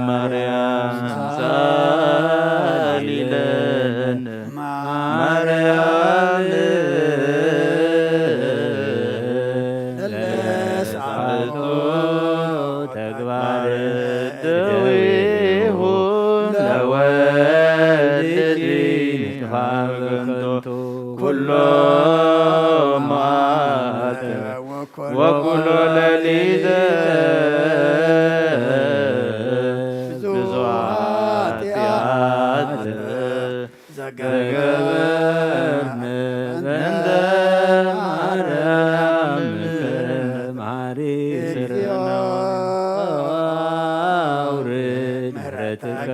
ማርያም ሳሊለን ማርያም ለሰዓቶ ተግባር ደዊሁ ለወልድኪ ንጥፋ በከንቱ ኩሎ መዓልተ ወኩሎ ሌሊተ ብዙ ኃጢአት ዘገበርነ በእንተ ማርያም መሐሪ ስርና አውርድ ምሕረትከ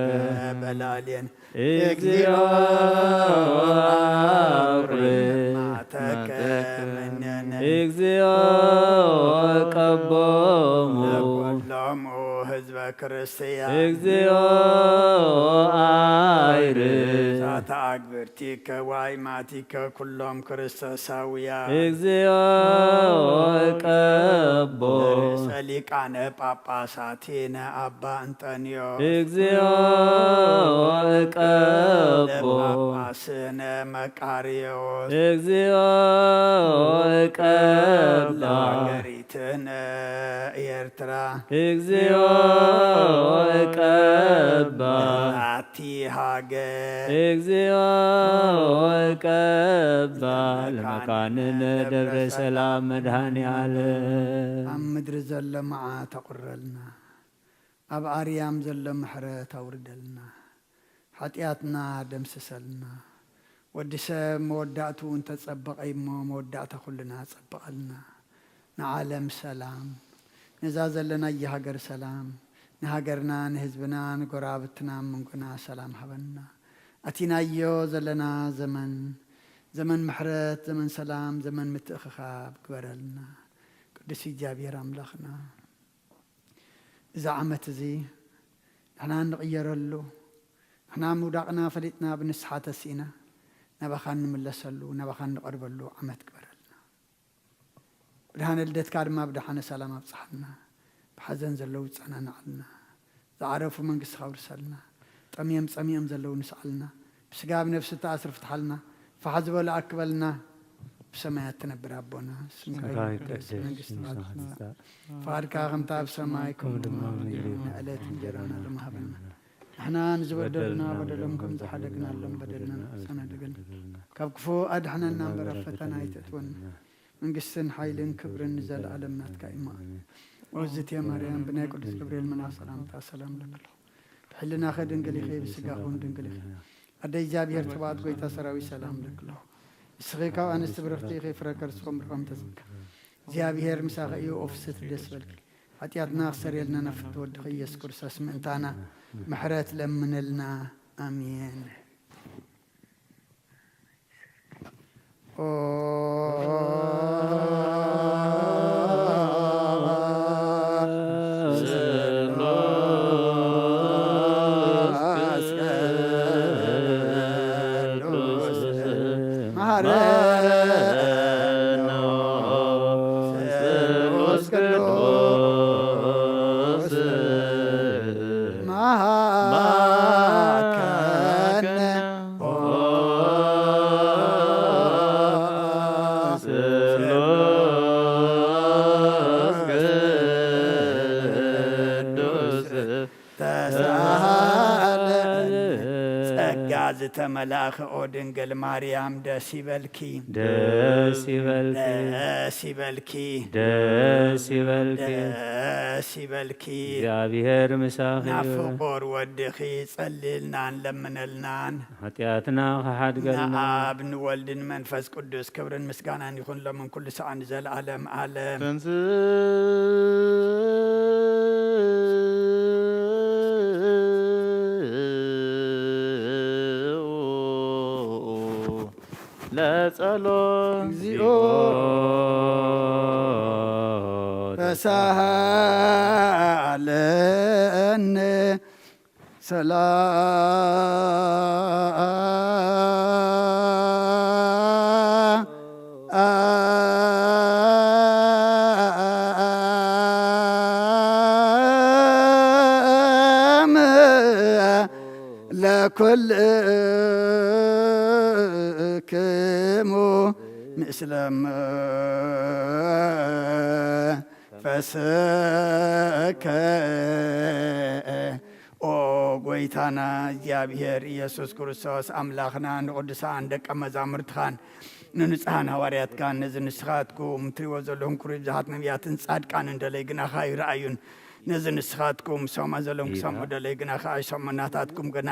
በላዕሌነ። እግዚኦ አውርድ መዓተከ እምኔነ። እግዚኦ ቀቦሙ ለኩሎሙ ህዝበ ክርስቲያን። እግዚኦ አይርድ እሳተ አግብርቲከ ወአዕማዲከ ኩሎም ክርስቶሳውያን። እግዚኦ ቀቦ ለርእሰ ሊቃነ ጳጳሳቲነ አባ እንጠንዮስ። እግዚኦ ቀቦ ለጳጳስነ መቃርዮስ። እግዚኦ ቀባ ለሀገሪትነ ኤርትራ። እግዚኦ ቀባ ለዛቲ ሃገር። እግዚኦ ቀባ ለመካንነ ደብረ ሰላም መድኃኔ ዓለም። ኣብ ምድሪ ዘሎ መዓት ኣቑረልና። ኣብ ኣርያም ዘሎ ምሕረት ኣውርደልና። ሓጢኣትና ደምስሰልና። ወዲ ሰብ መወዳእትኡ እንተጸበቐ እሞ መወዳእታ ኩልና ጸብቐልና። ንዓለም ሰላም፣ ነዛ ዘለናያ ሃገር ሰላም፣ ንሃገርና፣ ንህዝብና፣ ንጎረባብትና፣ መንጎና ሰላም ሃበና። ኣቲናዮ ዘለና ዘመን፣ ዘመን ምሕረት፣ ዘመን ሰላም፣ ዘመን ምትእኽኻብ ግበረልና። ቅዱስ እግዚኣብሔር ኣምላኽና፣ እዚ ዓመት እዚ ንሕና እንቕየረሉ፣ ንሕና ምውዳቕና ፈሊጥና ብንስሓ ተሲእና፣ ናባኻ እንምለሰሉ፣ ናባኻ እንቐርበሉ ዓመት ግበረልና። ብርሃነ ልደትካ ድማ ብደሓነ ሰላም ኣብጽሓልና። ብሓዘን ዘለዉ ጸናናዓልና። ዝዓረፉ መንግስትኻ ኣውርሰልና። ጠምዮም ጸሚኦም ዘለዉ ንስኣልና። ብስጋ ብነፍሲ እተኣስሩ ፍትሓልና። ፋሕ ዝበሉ ኣክበልና። ብሰማያት ትነብር ኣቦና፣ ስምካ ስምካ ይትቀደስ፣ ይትቀደስ፣ መንግስትኻ መንግስትኻ ትምጻእ። ትምጻእ። ፍቓድካ ከምታ ኣብ ሰማይ፣ ከምኡ ከምኡ ድማ ኣብ ምድሪ። ምድሪ። ንዕለት እንጀራና ሎም ሃበና። ንሕና ንዝበደሉና በደሎም ከም ዝሓደግናሎም በደልና ንሕና ንጸናደገን። ካብ ክፉእ ኣድሕነና እምበር ኣብ ፈተና ኣይተእትወና። መንግስትን ሓይልን ክብርን ንዘለኣለም ናትካ እዩ። ኣሜን። ኦዝቴ ማርያም፣ ብናይ ቅዱስ ገብርኤል መልኣኽ ሰላምታ ሰላም እብለኪ ኣለኹ። ብሕልናኺ ድንግል ኢኺ፣ ብስጋኺ እውን ድንግል ኢኺ። ኣደ እግዚኣብሔር፣ ጽባኦት ጐይታ ሰራዊት፣ ሰላም እብለኪ ኣለኹ። ንስኺ ካብ ኣንስቲ ብርኽቲ ኢኺ፣ ፍረ ከርስኺ እውን ብርኾም ተጸጋ። እግዚኣብሔር ምሳኺ እዩ፣ ኦፍስት ደስ በልኪ። ሓጢኣትና ክሰርየልና ናብ ፍትወ ወድኺ ኢየሱስ ክርስቶስ ምእንታና ምሕረት ለምንልና። ኣሜን። ተሳሃለኒ። ጸጋ ዝተመላእኺ ኦ ድንግል ማርያም ደስ ይበልኪ። ደስ ይበልኪ። ደስ ይበልኪ። ደስ ይበልኪ። ደስ ይበልኪ። እግዚኣብሔር ምሳኺ ይሁን። ናብ ፍቑር ወድኺ ጸልልናን ለምነልናን። ሓጢኣትና ክሓድገልና። ንኣብ ንወልድን መንፈስ ቅዱስ ክብርን ምስጋናን ይኹን ሎምን ኩሉ ሰዓን ንዘለዓለም ዓለም። ተንስኡ ለጸሎት። እግዚኦ ተሳሃለነ። ሰላም ለኩልክሙ ምስለ መንፈስከ። ኦ ጐይታና እግዚኣብሔር ኢየሱስ ክርስቶስ ኣምላኽና፣ ንቅዱሳን ደቀ መዛሙርትኻን ንንጹሓን ሃዋርያትካን፣ ነዚ ንስኻትኩም ትሪእዎ ዘለኹም ክሩይ ብዙሓት ነቢያትን ጻድቃንን ደለይ ግናኻ ይረኣዩን፣ ነዚ ንስኻትኩም ሰምዖ ዘለኹም ክሰምዑ ደለይ ግናኻ ኣይሰምዑ፣ ናታትኩም ግና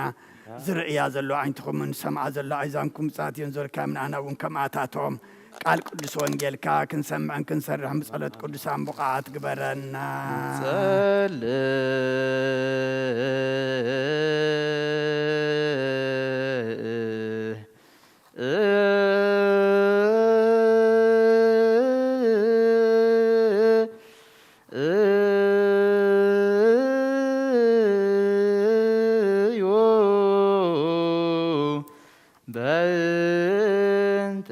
ዝርእያ ዘሎ ዓይንትኹምን ዝሰምዓ ዘሎ ኣእዛንኩም ብጻት እየን ዘርካዮም፣ ንኣና እውን ከምኣታቶም ቃል ቅዱስ ወንጌልካ ክንሰምዕን ክንሰርሕን ብጸሎት ቅዱሳን ብቑዓት ግበረና። ንጸልእ። በእንተ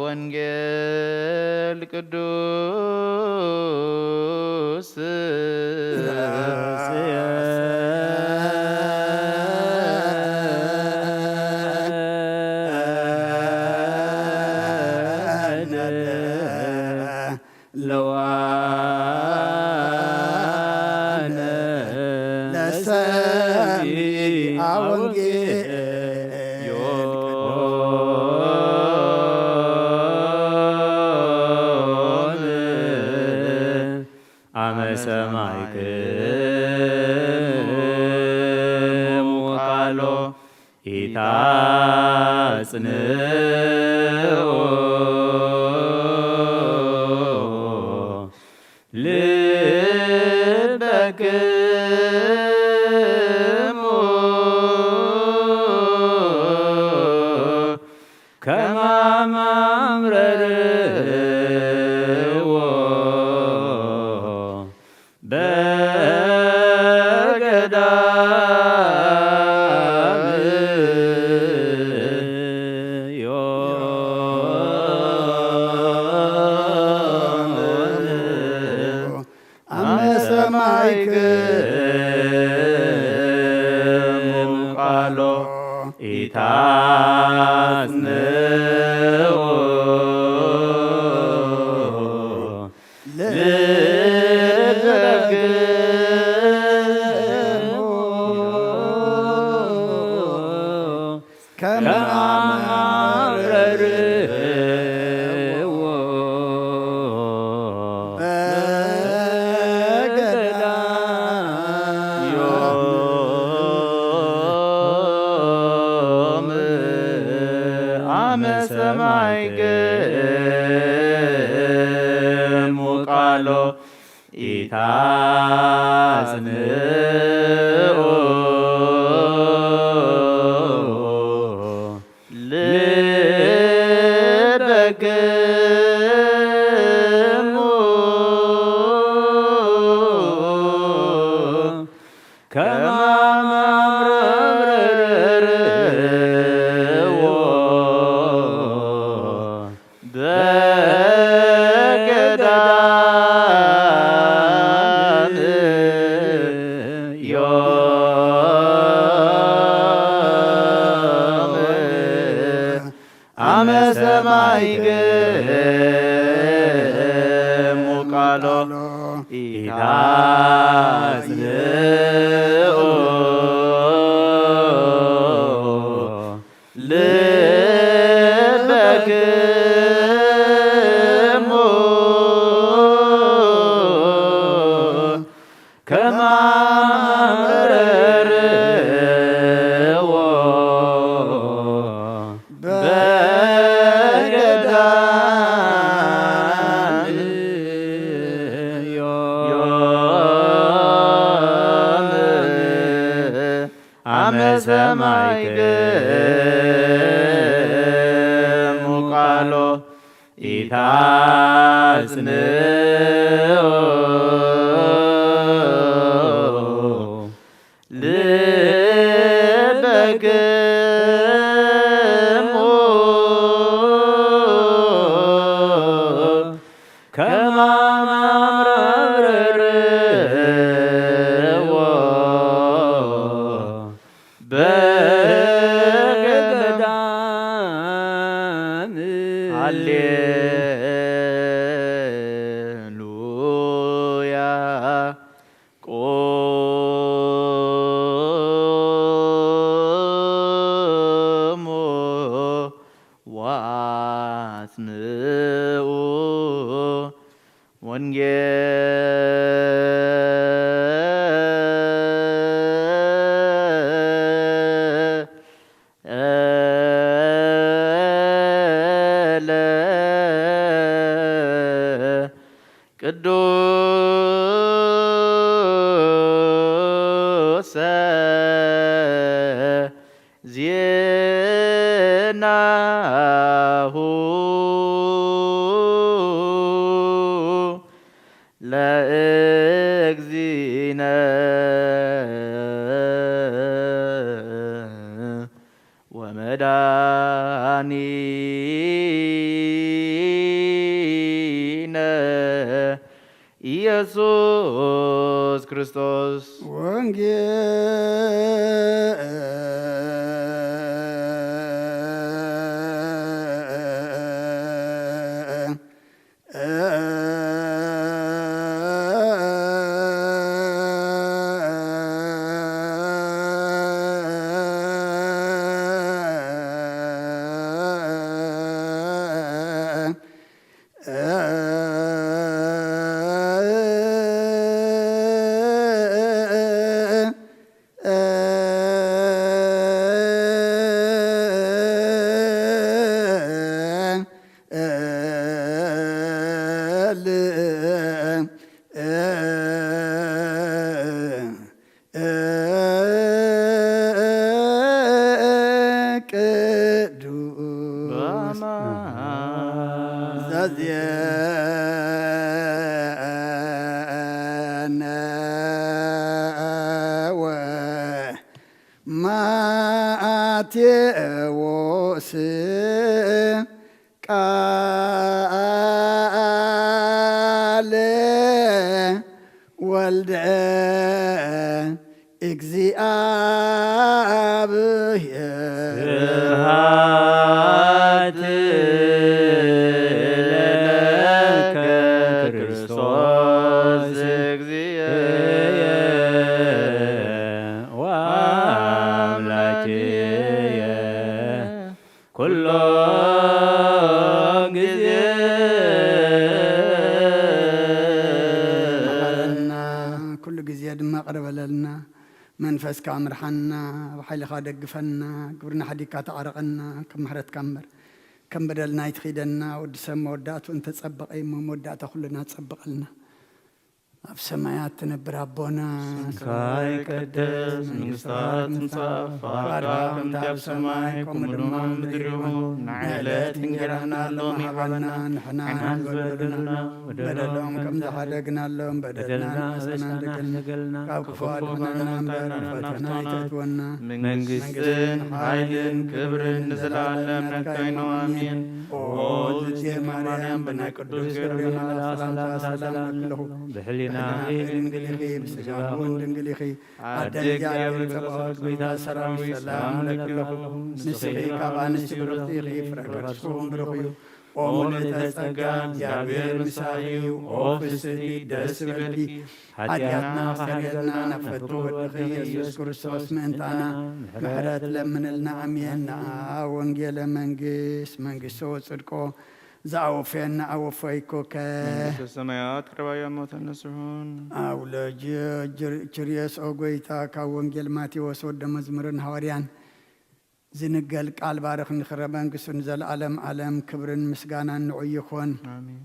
ወንጌል ቅዱስ ለዋነ ለሰሚዐ ወንጌል አመ ሰማዕክሙ ቃሎ ኢታጽንዑ ልበክሙ ከማማምረርዎ በገዳም። ቃሎ ኢታጽንኦ ልደግሞ ከማምረርዎ በገዳም ዮም አመ ሰማይ ገሙ ቃሎ ኢታጽንኦ ልበክሙ ከማምረርዎ በገዳም ዮም አመ ሰማይ ገሙ ቃሎ ኢታጽንኦ ልበክሙ ከማምረርዎ በገዳም ዮም አመ ሰማይ ገሙ ቃሎ ኢታጽንኦ ልበክሙ ከማምረርዎ በገዳም ሃሌሉያ። ቁሙ ወአጽንዑ ወንጌለ ቅዱሰ ዜናሁ ለእግዚእነ ወመድኃኒነ ኢየሱስ ክርስቶስ። ቅዱስ ዘዜነወ ማቴዎስ ቃለ ወልደ እግዚኣብሔር። ስብሐት ለከ ክርስቶስ እግዚእየ ወአምላክየ ኩሎ ግዜ። መሓረና፣ ኩሉ ግዜ ድማ ቅርበለልና። መንፈስካ ምርሓና፣ ብሓይልኻ ደግፈና፣ ግብርና ሓዲግካ ተዓረቐና፣ ከም ምሕረትካ እምበር ከም በደልና ኣይትኺደና። ወዲ ሰብ መወዳእቱ እንተጸበቐ እሞ መወዳእታ ኩልና ጸብቐልና። ኣብ ሰማያት ትነብር ኣቦና፣ ስምካ ይቀደስ፣ መንግስትኻ ትምጻእ፣ ፍቓድካ ከምቲ ኣብ ሰማይ ከምኡ ድማ ኣብ ምድሪ ይኹን። ንዕለት እንጀራና ሎሚ ሃበና፣ ንሕና ንበደልና በደሎም ከም ዝሓደግናሎም በደልና ንስእና እንደገልና፣ ካብ ክፉ ኣድሕነና እምበር ናብ ፈተና ኣይተእትወና። መንግስትን ሓይልን ክብርን ንዘለኣለም ናትካ እዩ። ኣሜን። ኦ እግዝእትየ ማርያም፣ ብናይ ቅዱስ ገብርኤል መልኣኽ ሰላምታ ሰላም እብለኹ። ብሕሊናኺ ድንግል ኢኺ፣ ብስጋኺ እውን ድንግል ኢኺ። ኣደ እግዚኣብሔር ጸባኦት፣ ጎይታ ሰራዊት፣ ሰላም እብለኪ ኣለኹ። ንስኺ ካብ ኣንስቲ ብርኽቲ ኢኺ፣ ፍረ ከርስኺ እውን ብሩኽ እዩ። ኦ ምልእተ ጸጋ፣ እግዚኣብሔር ምሳኺ እዩ። ኦ ፍስሕቲ፣ ደስ ይበልኪ። ሓጢኣትና ኣስተሰርየልና፣ ናብ ፍቱ ወድኺ ኢየሱስ ክርስቶስ ምእንታና ምሕረት ለምንልና። ኣሜን። ንኣ ወንጌለ መንግስት፣ መንግስቶ ወጽድቆ፣ ዘኣወፈየና ኣወፈይኮከ። መንግስተ ሰማያት ቅርባያ ሞተን ንስሑን። ኣውሎጅ ችርዮስ ኦ ጎይታ፣ ካብ ወንጌል ማቴዎስ ወደ መዝሙርን ሃዋርያን ዝንገል ቃል ባርኽ ንኽረ መንግስቱ ንዘለዓለም ዓለም ክብርን ምስጋናን ንዑ ይኹን። ኣሜን።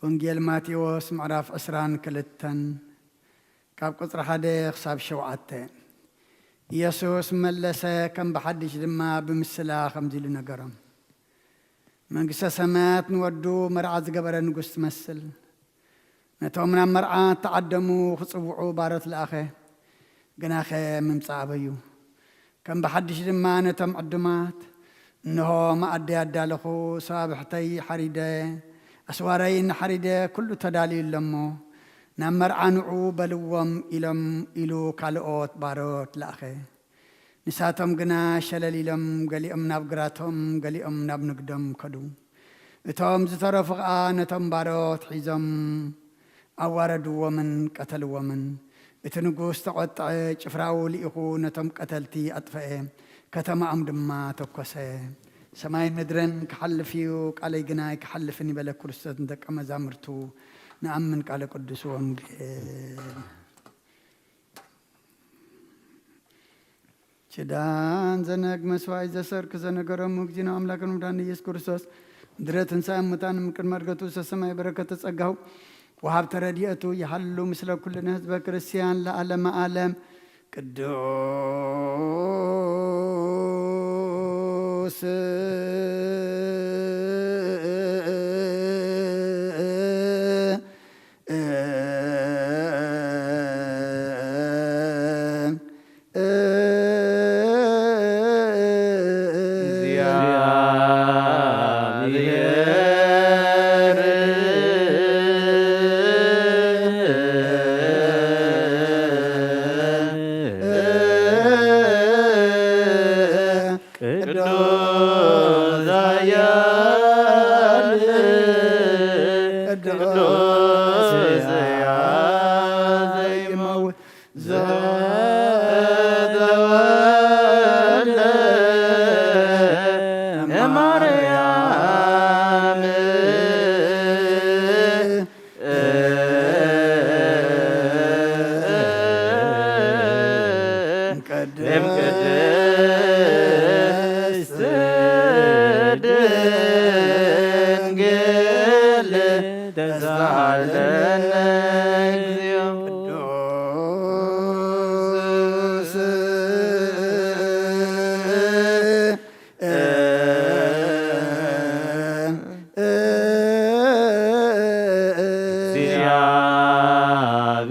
ወንጌል ማቴዎስ ምዕራፍ ዕስራን ክልተን ካብ ቁጽሪ ሓደ ክሳብ ሸውዓተ። ኢየሱስ መለሰ፣ ከም ብሓድሽ ድማ ብምስላ ከምዚ ኢሉ ነገሮም። መንግስተ ሰማያት ንወዱ መርዓ ዝገበረ ንጉስ ትመስል። ነቶም ናብ መርዓ እተዓደሙ ክጽውዑ ባሮት ለኣኸ። ግናኸ ምምጻእ ኣበዩ። ከም ብሓድሽ ድማ ነቶም ዕዱማት፣ "እንሆ መኣዲ ኣዳለኹ፣ ሰባብሕተይ ሓሪደ፣ ኣስዋረይን ሓሪደ፣ ኩሉ ተዳልዩ ኣሎሞ፣ ናብ መርዓ ንዑ በልዎም" ኢሎም፣ ኢሉ ካልኦት ባሮት ለኣኸ። ንሳቶም ግና ሸለል ኢሎም፣ ገሊኦም ናብ ግራቶም፣ ገሊኦም ናብ ንግዶም ከዱ። እቶም ዝተረፉ ኸኣ ነቶም ባሮት ሒዞም ኣዋረድዎምን ቀተልዎምን። እቲ ንጉስ ተቖጥዐ፣ ጭፍራኡ ልኢኹ ነቶም ቀተልቲ ኣጥፈአ፣ ከተማኦም ድማ ተኮሰ። ሰማይን ምድርን ክሓልፍ እዩ፣ ቃለይ ግና ኣይክሓልፍን እዩ በለ ክርስቶስ ንደቀ መዛሙርቱ። ንኣምን ቃለ ቅዱስ ወንጌል። ኪዳን ዘነግ መስዋዕት ዘሰርክ ዘነገሮም እግዚእነ ኣምላክን መድኃኒነ ኢየሱስ ክርስቶስ ምድረ ትንሣኤ እሙታን እምቅድመ ዕርገቱ ሰሰማይ በረከተ ጸጋሁ ወሃብተ ረድኤቱ ይሃሉ ምስለ ኩልነ ህዝበ ክርስቲያን ለዓለመ ዓለም። ቅዱስ ቅዱስ ኃያል ቅዱስ ሕያው ዘይመውት ዘተወልደ እማርያም። እም ቅድስት ድንግል ተሳለነ እግዚኦ። ቅዱስ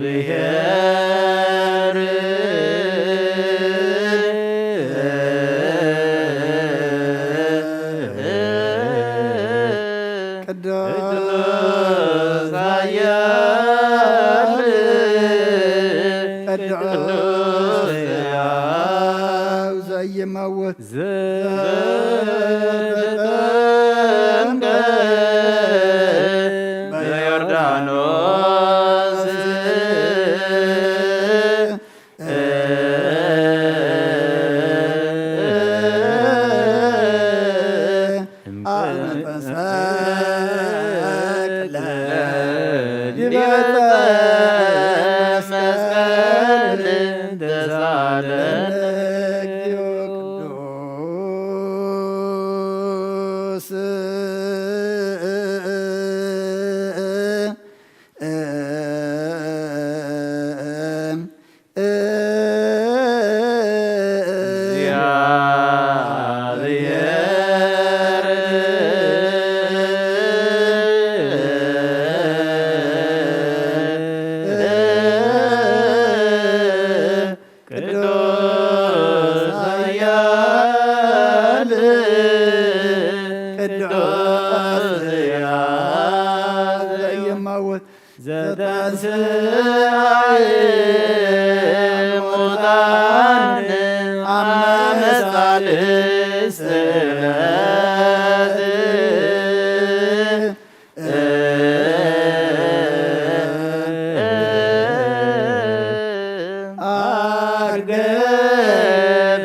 እግዚአብሔር። ቅዱስ ኃያል ዮርዳኖስ አመ ተሰቅለ ዲበ መስቀል ተሳለ። ቅዱስ ቅዱስ ኃያል ቅዱስ ሕያው ዘኢይመውት ዘተንሥአ እሙታን አመ ሠላስት ዕለት ዐርገ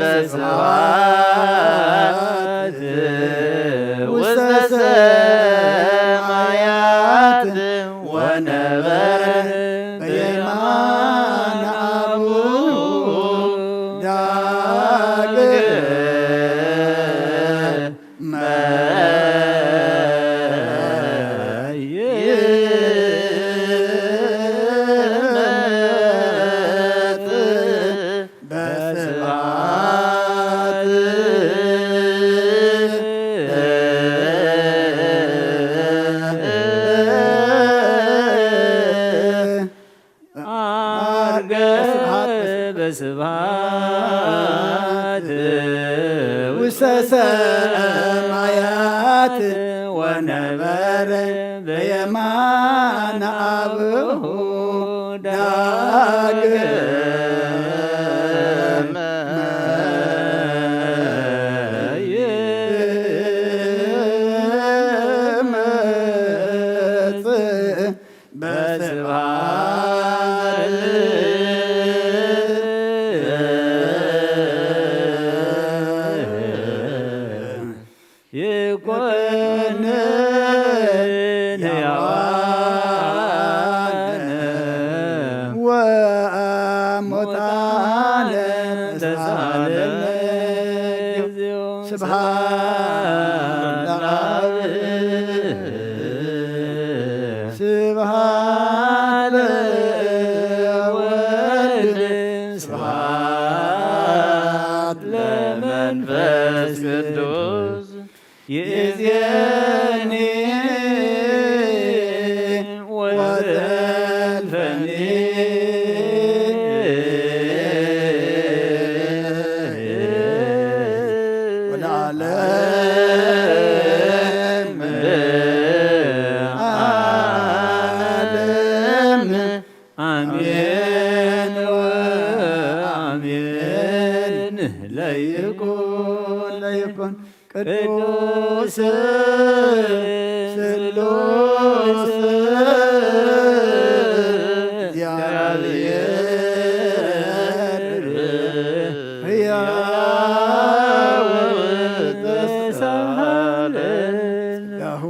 በስብሐት ውስተ ሰማያት ወነበረ በየማነ አቡሁ ዳግመ ይመጽእ በስብሐት። ዐርገ በስብሐት ውስተ ሰማያት ወነበረ በየማነ አቡሁ ዳግመ ይመጽእ በስብሐት። ይኩነን ሕያዋን ወሙታን ተሳለን። ስብሐት ለአብ ስብሐት ለወልድ ስብሐት ለመንፈስ ቅዱስ ይእዜኒ ወዘልፈኒ ወለዓለም ዓለም አሜን ወአሜን። ለይኩን ለይኩን ቅዱስ ስሉስ እግዚአብሔር ሕያው ተሳለን። ጸጋሁ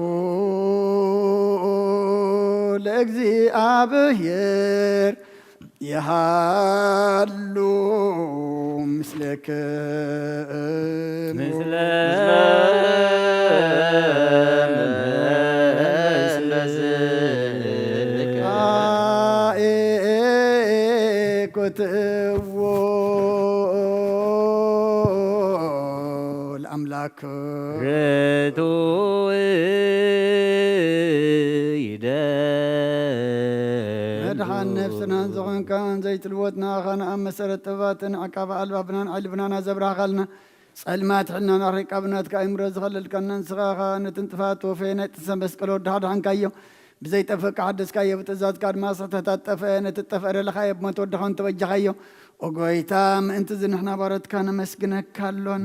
ለእግዚአብሔር የሃሉ ምስሌክሙ ምስለ መንፈስከ። አኤኮትዎ ለአምላክ ርቱዕ ይደ መድሓን ነፍስናን ዝኾንካን ዘይትልወጥ ንኣኻን ኣብ መሰረት ጥበባትን ዕቃበ ኣልባብናን ዕልብናን ኣዘብራህካልና። ጸልማት ሕልናና ኣርሒቃ ብናትካ ኣእምሮ ዝኸለልካና ንስኻ ኸኣ ነቲ ንጥፋት ወፈየ ናይ ጥንሰ መስቀል ወዲ ሓድሓንካዮ። ብዘይጠፍእ ከሓደስካዮ፣ ብትእዛዝካ ድማ ስሕተታት ጠፍአ። ነቲ ዝጠፍአ ደለኻዮ፣ ብሞት ወድኻ እውን ተበጀኻዮ። ኦ ጎይታ፣ ምእንቲ እዚ ንሕና ባሮትካ ነመስግነካ ኣሎና።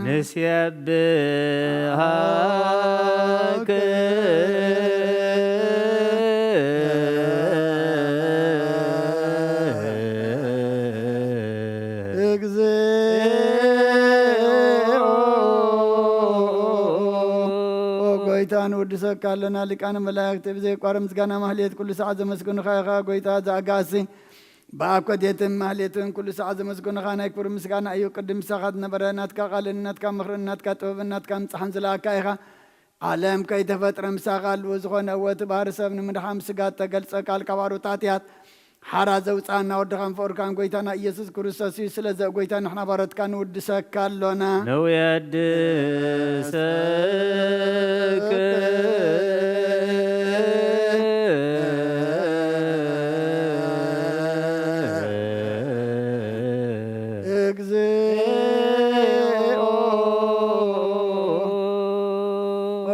ንሴብሐከ ንውድሰካ ኣለና። ሊቃነ መላእክት ብዘይቋረ ምስጋና ማህሌት ኩሉ ሰዓት ዘመስግኑኻ ኢኻ። ጎይታ ዘኣጋሲ ብኣብ ኮቴትን ማህሌትን ኩሉ ሰዓት ዘመስግኑኻ ናይ ክብሪ ምስጋና እዩ። ቅድም ምሳኻ ዝነበረ ናትካ ቃልን ናትካ ምኽርን ናትካ ጥበብን ናትካ ምጻሕን ዝለኣካ ኢኻ። ዓለም ከይተፈጥረ ምሳኻ ኣልዉ ዝኾነ ወቲ ባህሪ ሰብ ንምድሓን ስጋ እተገልጸ ቃል ካብ ኣሮት ሓጢኣት ሓራ ዘውጻና ወድኻን ፍቕርካን ጎይታና ኢየሱስ ክርስቶስ እዩ። ስለዚ ጎይታ ንሕና ባሮትካ ንውድሰካ ኣሎና። ንውየድሰክ እግዚኦ።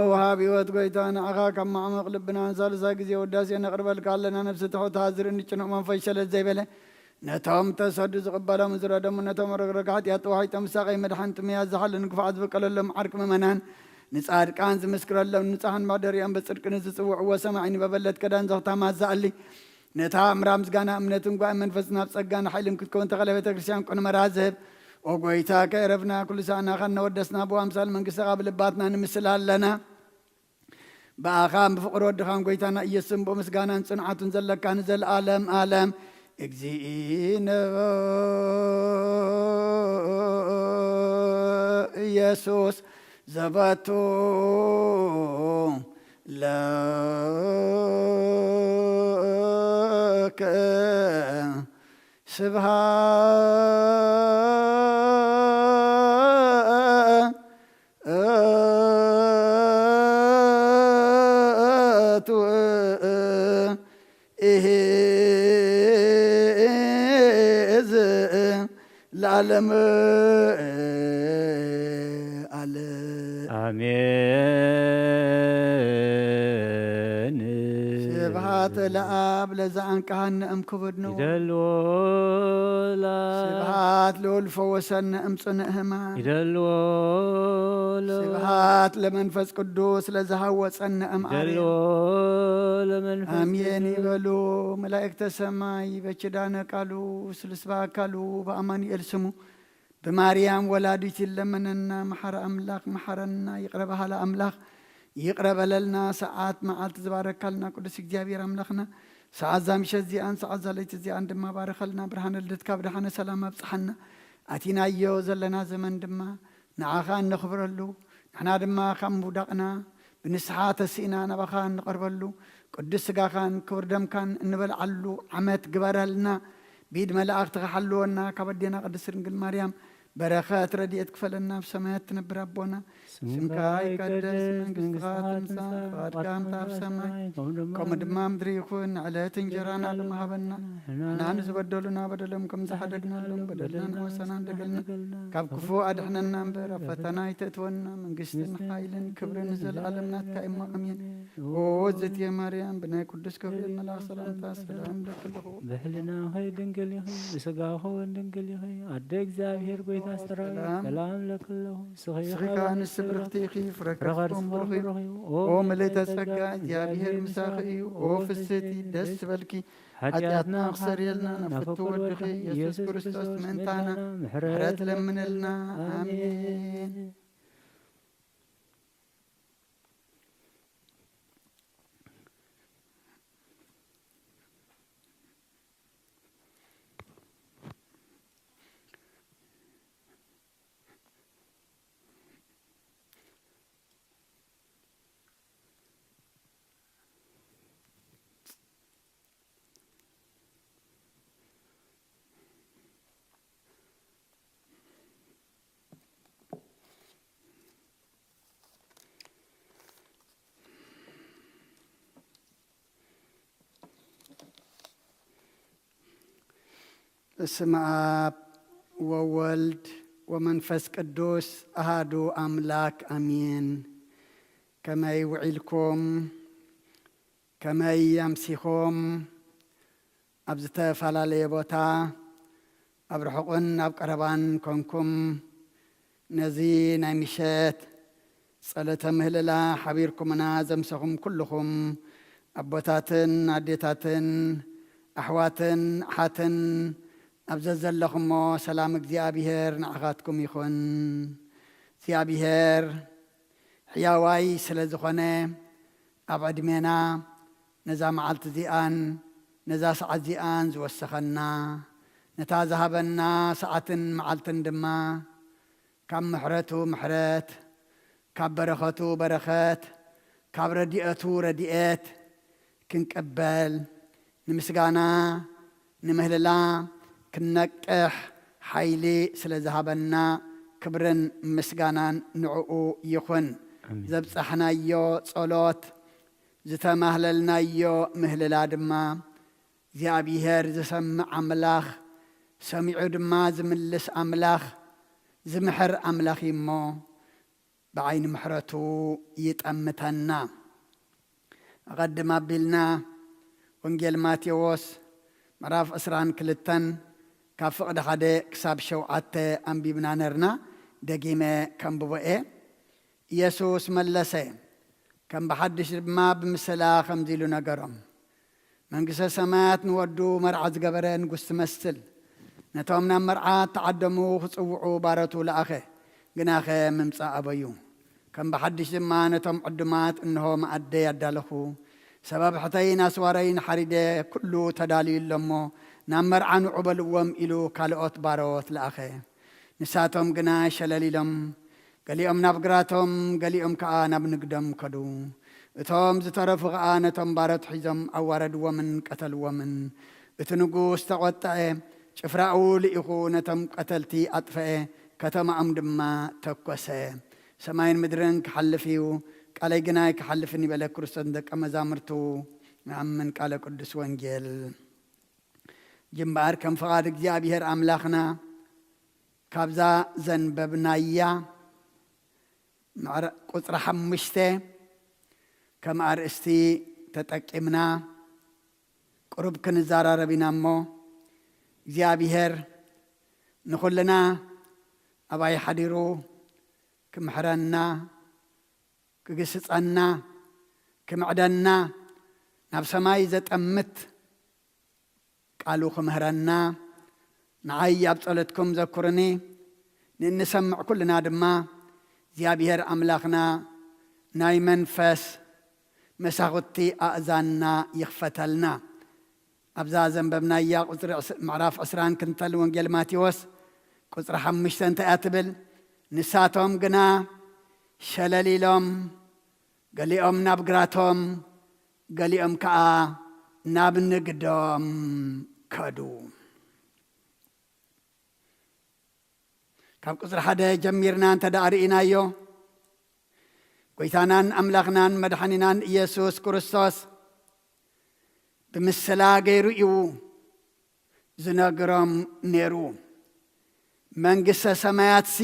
ወሃብ ህይወት ጎይታ ንዓኻ ካብ ማዕሙቕ ልብና ንሳልሳይ ግዜ ውዳሴ ነቕርበልካ ኣለና። ነፍሲ ትሑት ዝርኢ ንጭኑቕ መንፈስ ሸለል ዘይበለ ነቶም ተሰዱ ዝቕበሎም ዝረደሙ ነቶም ረግረግ ሓጢኣት ተዋሒጦም ሳቐይ መድሓን ጥምያ ዝሓሉ ንግፉዓት ዝብቀለሎም ዓርቂ ምእመናን ንጻድቃን ዝምስክረሎም ንጹሓን ማደሪኦም ብጽድቂ ንዝጽውዕዎ ሰማዒ ንበበለት ከዳን ዘኽታማት ዝኣሊ ነታ እምራ ምስጋና እምነትን ጓይ መንፈስን ኣብ ጸጋን ሓይልን ክትከውን ተኸለ ቤተ ክርስቲያን ቅኑመራ ዝህብ ኦ ጎይታ ከይረፍና ኩሉ ሳእናኻ እናወደስና ብኣምሳል መንግስትኻ ብልባትና ንምስል ኣለና። ብኣኻን ብፍቕሪ ወድኻን ጎይታና ኢየሱስን ብኡ ምስጋናን ጽንዓቱን ዘለካ ንዘለኣለም ኣለም። እግዚእነ ኢየሱስ ዘበቱ ለከ ስብሃት እህ እዝ ለዓለም ኣለ። ኣሜን። ስብሃት ለኣብ ለዘኣንቀሃነ እም ክቡድ ንው። ይደልዎ ላ- ስብሃት ልኡል ፈወሰነ እም ጽንእ ህማም። ይደልዎ ለ- ስብሃት ለመንፈስ ቅዱስ ለዝሃወጸነ እም ኣርያም። ይደልዎ ለመንፈስ ኣሜን ቅዱስ። ይበሉ። መላእክተ ሰማይ በኪዳነ ቃሉ ስሉስ በአካሉ በአማኑኤል ስሙ ብማርያም ወላዲት ይለመነና። መሓረ ኣምላኽ መሓረና። ይቕረ በሃላ ኣምላኽ ይቕረ በለልና። ሰዓት መዓልቲ ዝባረካልና ቅዱስ እግዚኣብሔር ኣምላኽና ሰዓት ዛ ምሸት እዚኣን ሰዓት ዛ ለይቲ እዚኣን ድማ ባርኸልና። ብርሃነ ልደትካ ብደሓነ ሰላም ኣብጽሓና። ኣቲናዮ ዘለና ዘመን ድማ ንዓኻ እነኽብረሉ፣ ንሕና ድማ ካብ ምውዳቕና ብንስሓ ተሲእና ናባኻ እንቐርበሉ፣ ቅዱስ ስጋኻን ክቡር ደምካን እንበልዓሉ ዓመት ግበረልና። ብኢድ መላእኽትኻ ሓልወና። ካብ ኣዴና ቅድስት ድንግል ማርያም በረኸት ረድኤት ክፈለና። ኣብ ሰማያት ትነብር ኣቦና፣ ስምካ ይቀደስ፣ መንግስትኻ ትምጻእ፣ ፍቓድካ ከምታ ኣብ ሰማይ ከምኡ ድማ ምድሪ ይኹን። ንዕለት እንጀራና ሎሚ ሃበና። ንሕና ንዝበደሉና በደሎም ከም ዝሓደግናሎም በደልና ንወሰና እንደገልና። ካብ ክፉ ኣድሕነና እምበር ኣብ ፈተና ኣይተእትወና። መንግስትን ሓይልን ክብርን ንዘለኣለም ናትካ እሞ ኣሜን። ኦ እግዝእትየ ማርያም፣ ብናይ ቅዱስ ገብርኤል መልኣኽ ሰላምታ ሰላም እለኪ ኣለኹ። ብሕልናኺ ድንግል ኢኺ፣ ብስጋኺ እውን ድንግል ኢኺ። ኣደ እግዚኣብሔር ጎይታ ሰራዊት፣ ሰላም ሰላም እለኪ ኣለኹ። ንስኺ ንስኺ ከኣ ከኣ ንስቲ ንስቲ ብርኽቲ ኢኺ፣ ፍረ ከርሥኺ ከርሥኺ ብሩኽ እዩ። ብሩኽ እዩ። ኦ ኦ ምልእተ ምልእተ ጸጋ፣ ጸጋ፣ እግዚኣብሔር እግዚኣብሔር ምሳኺ ምሳኺ እዩ። እዩ። ኦ ኦ ፍስሕቲ፣ ፍስሕቲ፣ ደስ ደስ ይበልኪ። ሓጢኣትና ሓጢኣትና ክሰርየልና፣ ክሰርየልና፣ ናብ ፍትው ናብ ፍትው ወድኺ ወድኺ ኢየሱስ ኢየሱስ ክርስቶስ ክርስቶስ ምእንታና ምእንታና ምሕረት ምሕረት ለምንልና። ለምንልና። ኣሜን። ኣሜን። በስመ አብ ወወልድ ወመንፈስ ቅዱስ አሃዱ አምላክ አሜን። ከመይ ውዒልኩም? ከመይ ኣምሲኹም? ኣብ ዝተፈላለየ ቦታ ኣብ ርሑቕን ኣብ ቀረባን ኮንኩም ነዚ ናይ ምሸት ጸሎተ ምህልላ ሓቢርኩምና ዘምሰኹም ኩልኹም ኣቦታትን ኣዴታትን ኣሕዋትን ኣሓትን ኣብ ዘዘለኹሞ ሰላም እግዚኣብሔር ንዓኻትኩም ይኹን። እግዚኣብሔር ሕያዋይ ስለ ዝኾነ ኣብ ዕድሜና ነዛ መዓልቲ እዚኣን ነዛ ሰዓት እዚኣን ዝወሰኸና፣ ነታ ዝሃበና ሰዓትን መዓልትን ድማ ካብ ምሕረቱ ምሕረት፣ ካብ በረኸቱ በረኸት፣ ካብ ረድኤቱ ረድኤት ክንቅበል፣ ንምስጋና ንምህልላ ክንነቅሕ ሓይሊ ስለ ዝሃበና፣ ክብርን ምስጋናን ንዕኡ ይኹን። ኣሜን። ዘብጻሕናዮ ጸሎት፣ ዝተማህለልናዮ ምህልላ ድማ እግዚኣብሔር ዝሰምዕ ኣምላኽ፣ ሰሚዑ ድማ ዝምልስ ኣምላኽ፣ ዝምሕር ኣምላኽ እዩ እሞ፣ ብዓይኒ ምሕረቱ ይጠምተና። ኣቐድም ኣቢልና ወንጌል ማቴዎስ ምዕራፍ ዕስራን ክልተን ካብ ፍቕዲ ሓደ ክሳብ ሸውዓተ ኣንቢብና ነርና። ደጊመ ከንብቦ እየ። ኢየሱስ መለሰ፣ ከም ብሓድሽ ድማ ብምስላ ከምዚ ኢሉ ነገሮም። መንግስተ ሰማያት ንወዱ መርዓ ዝገበረ ንጉስ ትመስል። ነቶም ናብ መርዓ እተዓደሙ ክጽውዑ ባሮቱ ለኣኸ፣ ግናኸ ምምጻእ ኣበዩ። ከም ብሓድሽ ድማ ነቶም ዕዱማት፣ "እንሆ መኣደይ ኣዳለኹ፣ ሰባብሕተይን ኣስዋረይን ሓሪደ፣ ኩሉ ተዳልዩ ኣሎ እሞ፣ ናብ መርዓ ንዑ በልዎም" ኢሉ ካልኦት ባሮት ለኣኸ። ንሳቶም ግና ሸለል ኢሎም፣ ገሊኦም ናብ ግራቶም፣ ገሊኦም ከኣ ናብ ንግዶም ከዱ። እቶም ዝተረፉ ኸኣ ነቶም ባሮት ሒዞም ኣዋረድዎምን ቀተልዎምን። እቲ ንጉስ ተቖጥዐ፣ ጭፍራኡ ልኢኹ ነቶም ቀተልቲ ኣጥፍአ፣ ከተማኦም ድማ ተኮሰ። ሰማይን ምድርን ክሓልፍ እዩ፣ ቃለይ ግና ኣይክሓልፍን እዩ በለ ክርስቶስ ንደቀ መዛሙርቱ። ንኣምን። ቃለ ቅዱስ ወንጌል። ጅምባር ከም ፍቓድ እግዚኣብሔር ኣምላኽና ካብዛ ዘንበብናያ ምዕራ-፣ ቁጽሪ ሓሙሽተ ከም ኣርእስቲ ተጠቂምና ቁሩብ ክንዘራረብ ኢና እሞ፣ እግዚኣብሔር ንኹልና ኣባይ ሓዲሩ ክምሕረና፣ ክግስጸና፣ ክምዕደና፣ ናብ ሰማይ ዘጠምት ቃሉ ክምህረና፣ ንዓይ ኣብ ጸሎትኩም ዘኩርኒ፣ ንእንሰምዕ ኩልና ድማ እግዚኣብሔር ኣምላኽና ናይ መንፈስ መሳኹቲ ኣእዛንና ይኽፈተልና። ኣብዛ ዘንበብናያ ቁጽሪ ዕስ-፣ ምዕራፍ ዕስራን ክልተን ወንጌል ማቴዎስ ቁጽሪ ሓሙሽተ እንታይ እያ ትብል? ንሳቶም ግና ሸለል ኢሎም፣ ገሊኦም ናብ ግራቶም፣ ገሊኦም ከኣ ናብ ንግዶም ከዱ። ካብ ቁጽሪ ሓደ ጀሚርና እንተ ደኣ ርኢናዮ፣ ጐይታናን ኣምላኽናን መድሓኒናን ኢየሱስ ክርስቶስ ብምስላ ገይሩ እዩ ዝነግሮም ነይሩ። መንግስተ ሰማያትሲ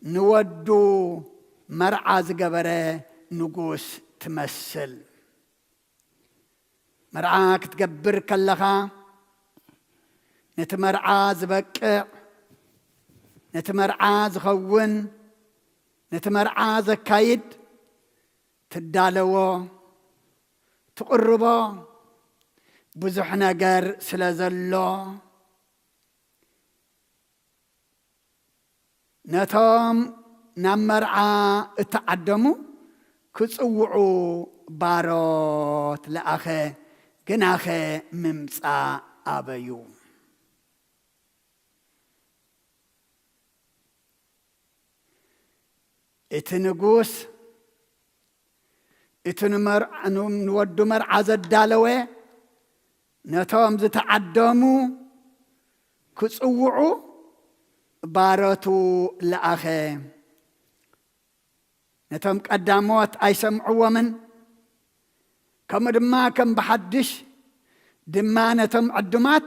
ንወዱ መርዓ ዝገበረ ንጉስ ትመስል። መርዓ ክትገብር ከለኻ፣ ነቲ መርዓ ዝበቅዕ፣ ነቲ መርዓ ዝኸውን፣ ነቲ መርዓ ዘካይድ ትዳለዎ፣ ትቕርቦ ብዙሕ ነገር ስለ ዘሎ፣ ነቶም ናብ መርዓ እተዓደሙ ክጽውዑ ባሮት ለኣኸ፣ ግናኸ ምምጻእ ኣበዩ። እቲ ንጉስ፣ እቲ ንመርዓ-፣ ን-፣ ንወዱ መርዓ ዘዳለወ፣ ነቶም ዝተዓደሙ ክጽውዑ ባሮቱ ለኣኸ። ነቶም ቀዳሞት ኣይሰምዕዎምን፣ ከምኡ ድማ ከም ብሓድሽ ድማ ነቶም ዕዱማት፣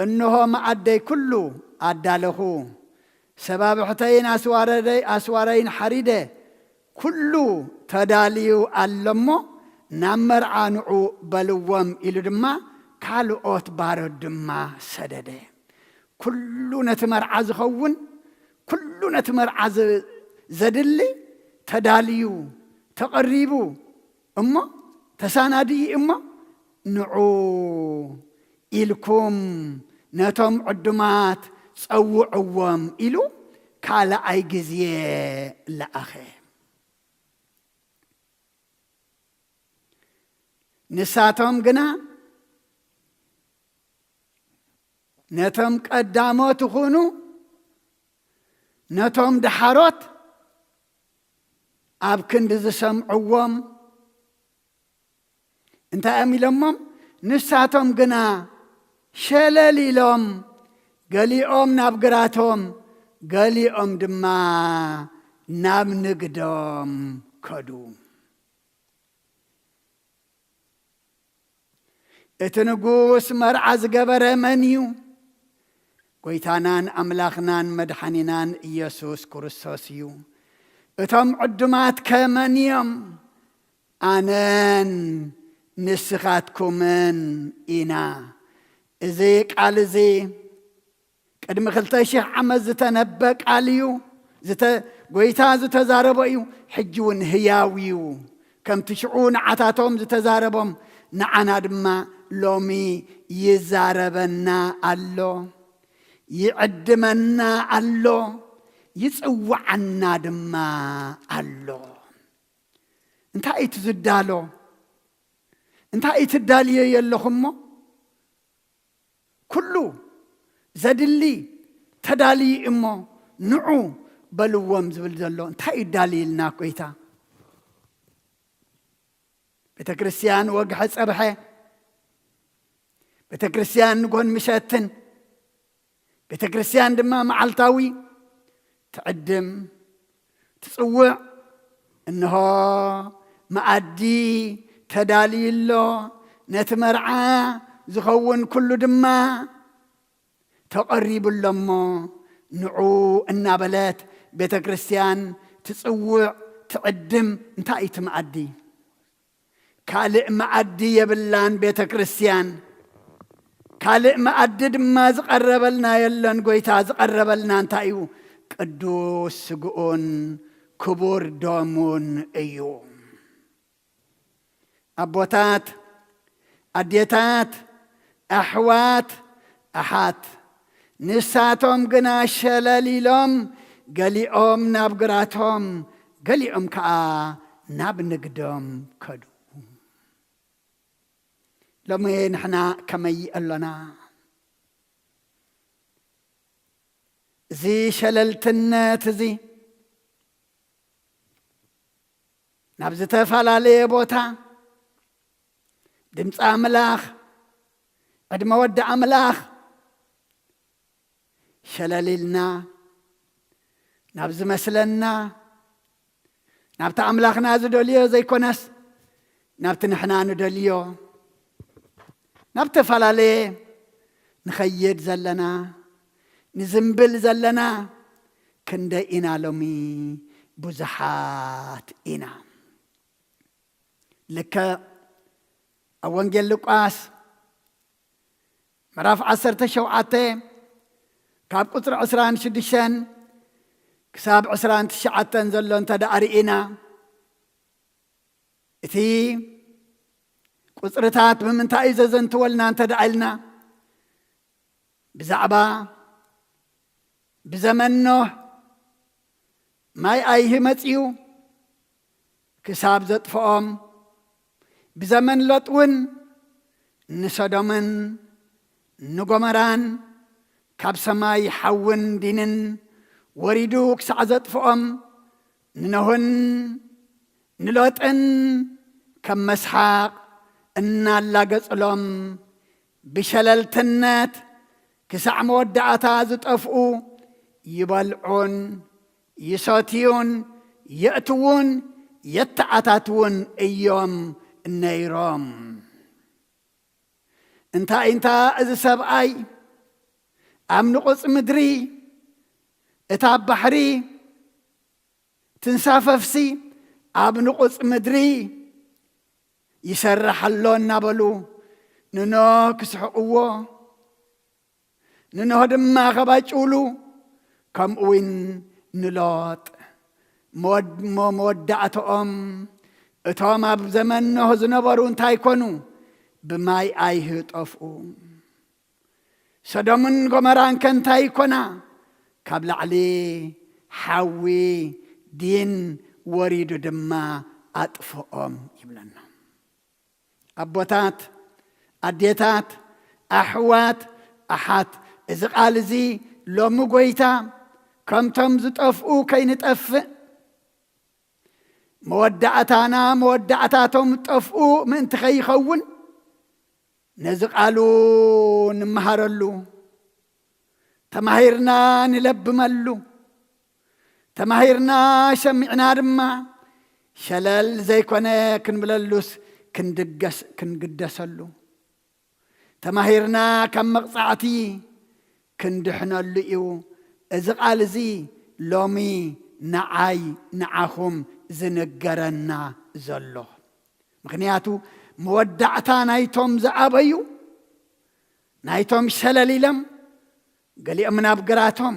"እንሆ መኣደይ ኩሉ ኣዳለኹ፣ ሰባብሕተይን ኣስዋረደይ-፣ ኣስዋረይን ሓሪደ፣ ኩሉ ተዳልዩ ኣሎ እሞ፣ ናብ መርዓ ንዑ በልዎም" ኢሉ ድማ ካልኦት ባሮት ድማ ሰደደ። ኩሉ ነቲ መርዓ ዝኸውን፣ ኩሉ ነቲ መርዓ ዘ-፣ ዘድሊ ተዳልዩ፣ ተቐሪቡ፣ እሞ ተሳናድዩ እሞ፣ "ንዑ ኢልኩም ነቶም ዕዱማት ጸውዕዎም" ኢሉ ካልኣይ ግዜ ለኣኸ። ንሳቶም ግና ነቶም ቀዳሞት ይኹኑ ነቶም ደሓሮት ኣብ ክንዲ ዝሰምዕዎም እንታይ እዮም ኢሎሞም? ንሳቶም ግና ሸለል ኢሎም ገሊኦም ናብ ግራቶም ገሊኦም ድማ ናብ ንግዶም ከዱ። እቲ ንጉስ መርዓ ዝገበረ መን እዩ? ጎይታናን ኣምላኽናን መድሓኒናን ኢየሱስ ክርስቶስ እዩ። እቶም ዕዱማት ከ መን እዮም? ኣነን ንስኻትኩምን ኢና። እዚ ቃል እዚ ቅድሚ ክልተ ሽሕ ዓመት ዝተነበ ቃል እዩ። ዝተ-፣ ጎይታ ዝተዛረቦ እዩ። ሕጂ እውን ህያው እዩ። ከምቲ ሽዑ ንዓታቶም ዝተዛረቦም ንዓና ድማ ሎሚ ይዛረበና ኣሎ፣ ይዕድመና ኣሎ፣ ይጽውዓና ድማ ኣሎ። እንታይ እዩ እቲ ዝዳሎ? እንታይ እዩ ትዳልዮ የለኹሞ? ኩሉ ዘድሊ ተዳልዩ እሞ ንዑ በልዎም ዝብል ዘሎ እንታይ እዩ ዳልይልና ጎይታ? ቤተ ክርስቲያን ወግሐ ጸብሐ፣ ቤተ ክርስቲያን ንጎን ምሸትን፣ ቤተ ክርስቲያን ድማ መዓልታዊ ትዕድም፣ ትጽውዕ። እንሆ መኣዲ ተዳልዩ ኣሎ፣ ነቲ መርዓ ዝኸውን ኩሉ ድማ ተቐሪቡ ኣሎ እሞ ንዑ እናበለት ቤተ ክርስቲያን ትጽውዕ፣ ትዕድም። እንታይ እዩ እቲ መኣዲ? ካልእ መኣዲ የብላን ቤተ ክርስቲያን። ካልእ መኣዲ ድማ ዝቐረበልና የለን። ጎይታ ዝቐረበልና እንታይ እዩ? ቅዱስ ስግኡን ክቡር ደሙን እዩ። ኣቦታት፣ ኣዴታት፣ ኣሕዋት፣ ኣሓት፣ ንሳቶም ግና ሸለል ኢሎም፣ ገሊኦም ናብ ግራቶም፣ ገሊኦም ከኣ ናብ ንግዶም ከዱ። ሎሚ ንሕና ከመይ ኣሎና? እዚ ሸለልትነት እዚ ናብ ዝተፈላለየ ቦታ ድምፂ ኣምላኽ፣ ዕድመ ወዲ ኣምላኽ ሸለል ኢልና ናብ ዝመስለና፣ ናብቲ ኣምላኽና ዝደልዮ ዘይኮነስ፣ ናብቲ ንሕና ንደልዮ፣ ናብ ዝተፈላለየ ንኸይድ ዘለና፣ ንዝምብል ዘለና፣ ክንደይ ኢና ሎሚ? ብዙሓት ኢና። ልክዕ ኣብ ወንጌል ሉቃስ ምዕራፍ ዓሰርተ ሸውዓተ ካብ ቁጽሪ ዕስራን ሽዱሽተን ክሳብ ዕስራን ትሽዓተን ዘሎ እንተ ደኣ ርኢና፣ እቲ ቁጽርታት ብምንታይ እዩ ዘዘንትወልና እንተ ደኣ ኢልና፣ ብዛዕባ ብዘመን ኖህ ማይ ኣይሂ መጺኡ ክሳብ ዘጥፍኦም፣ ብዘመን ሎጥ እውን ንሰዶምን ንጎመራን ካብ ሰማይ ሓውን ዲንን ወሪዱ ክሳዕ ዘጥፍኦም፣ ንኖህን ንሎጥን ከም መስሓቕ እናላገጽሎም፣ ብሸለልትነት ክሳዕ መወዳእታ ዝጠፍኡ፣ ይበልዑን ይሰትዩን የእትዉን የተኣታትዉን እዮም ነይሮም። እንታይ እንታ እዚ ሰብኣይ ኣብ ንቑጽ ምድሪ፣ እታ ባሕሪ ትንሳፈፍሲ ኣብ ንቑጽ ምድሪ ይሰርሕ ኣሎ እናበሉ ንኖህ ክስሕቕዎ፣ ንኖህ ድማ ከባጭውሉ፣ ከምኡ እውን ንሎጥ። መወድ-፣ ሞ-፣ መወዳእትኦም እቶም ኣብ ዘመን ኖህ ዝነበሩ እንታይ ኮኑ? ብማይ ኣይሂ ጠፍኡ። ሰዶምን ጎመራን ከ እንታይ ኮና? ካብ ላዕሊ ሓዊ ዲን ወሪዱ ድማ ኣጥፍኦም ይብለና። ኣቦታት፣ ኣዴታት፣ ኣሕዋት፣ ኣሓት፣ እዚ ቃል እዚ ሎሚ ጐይታ ከምቶም ዝጠፍኡ ከይንጠፍእ፣ መወዳእታና መወዳእታቶም ዝጠፍኡ ምእንቲ ከይኸውን፣ ነዚ ቃሉ ንመሃረሉ፣ ተማሂርና ንለብመሉ፣ ተማሂርና ሰሚዕና ድማ ሸለል ዘይኮነ ክንብለሉስ ክንድገስ-፣ ክንግደሰሉ፣ ተማሂርና ካብ መቕጻዕቲ ክንድሕነሉ እዩ እዚ ቃል እዚ ሎሚ ንዓይ ንዓኹም ዝንገረና ዘሎ። ምኽንያቱ መወዳእታ ናይቶም ዝኣበዩ፣ ናይቶም ሸለል ኢሎም፣ ገሊኦም ናብ ግራቶም፣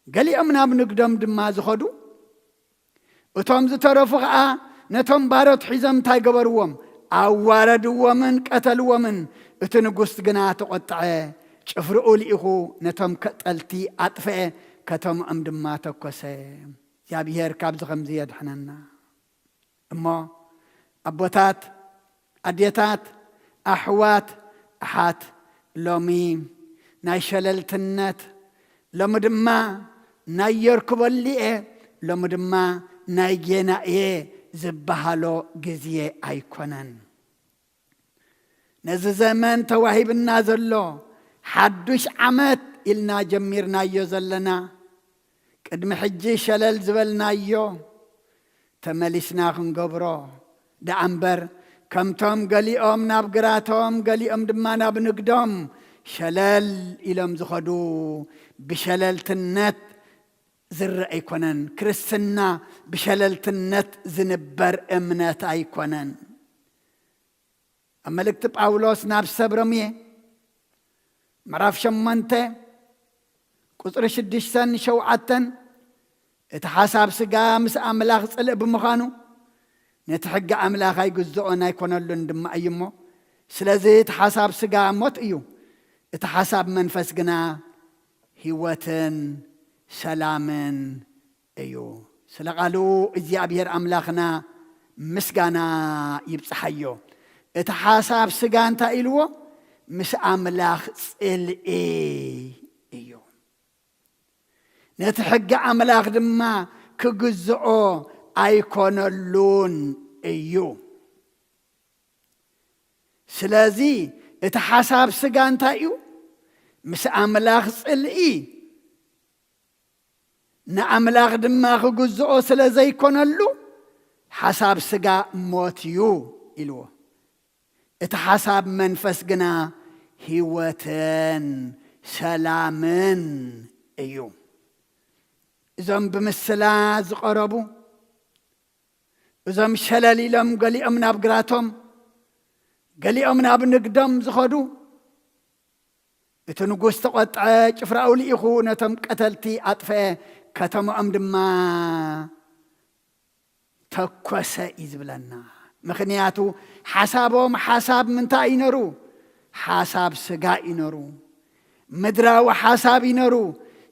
ገሊኦም ናብ ንግዶም ድማ ዝኸዱ፣ እቶም ዝተረፉ ኸኣ ነቶም ባሮት ሒዞም እንታይ ገበርዎም? ኣዋረድዎምን ቀተልዎምን። እቲ ንጉስ ግና ተቖጥዐ፣ ጭፍርኡ ልኢኹ ነቶም ቀጠልቲ ኣጥፍአ፣ ከተምኦም ድማ ተኮሰ። እግዚኣብሔር ካብዚ ከምዚ የድሕነና። እሞ ኣቦታት፣ ኣዴታት፣ ኣሕዋት፣ ኣሓት፣ ሎሚ ናይ ሸለልትነት፣ ሎሚ ድማ ናይ የርክበሉ እየ፣ ሎሚ ድማ ናይ ጌና እየ ዝበሃሎ ግዜ ኣይኮነን። ነዚ ዘመን ተዋሂብና ዘሎ ሓዱሽ ዓመት ኢልና ጀሚርናዮ ዘለና፣ ቅድሚ ሕጂ ሸለል ዝበልናዮ ተመሊስና ክንገብሮ ደኣ እምበር፣ ከምቶም ገሊኦም ናብ ግራቶም፣ ገሊኦም ድማ ናብ ንግዶም ሸለል ኢሎም ዝኸዱ፣ ብሸለልትነት ዝረአ ኣይኮነን። ክርስትና ብሸለልትነት ዝንበር እምነት ኣይኮነን። ኣብ መልእክቲ ጳውሎስ ናብ ሰብ ሮሜ ምዕራፍ ሸሞንተ ቁጽሪ ሽዱሽተን ሸውዓተን፣ እቲ ሓሳብ ስጋ ምስ ኣምላኽ ጽልኢ ብምዃኑ፣ ነቲ ሕጊ ኣምላኽ ኣይግዝኦን ኣይኮነሉን ድማ እዩ እሞ፣ ስለዚ እቲ ሓሳብ ስጋ ሞት እዩ፣ እቲ ሓሳብ መንፈስ ግና ህይወትን ሰላምን እዩ። ስለ ቃሉ እግዚኣብሔር ኣምላኽና ምስጋና ይብጽሓዮ። እቲ ሓሳብ ስጋ እንታይ ኢልዎ? ምስ ኣምላኽ ጽልኢ እዩ። ነቲ ሕጊ ኣምላኽ ድማ ክግዝኦ ኣይኮነሉን እዩ። ስለዚ እቲ ሓሳብ ስጋ እንታይ እዩ? ምስ ኣምላኽ ጽልኢ፣ ንኣምላኽ ድማ ክግዝኦ ስለ ዘይኮነሉ፣ ሓሳብ ስጋ ሞት እዩ ኢልዎ። እቲ ሓሳብ መንፈስ ግና ህይወትን ሰላምን እዩ። እዞም ብምስላ ዝቐረቡ፣ እዞም ሸለል ኢሎም ገሊኦም ናብ ግራቶም፣ ገሊኦም ናብ ንግዶም ዝኸዱ፣ እቲ ንጉስ ተቖጥዐ፣ ጭፍራኡ ልኢኹ ነቶም ቀተልቲ ኣጥፍአ፣ ከተምኦም ድማ ተኮሰ እዩ ዝብለና። ምኽንያቱ ሓሳቦም ሓሳብ ምንታይ እዩ ነሩ? ሓሳብ ስጋ እዩ ነሩ። ምድራዊ ሓሳብ እዩ ነሩ።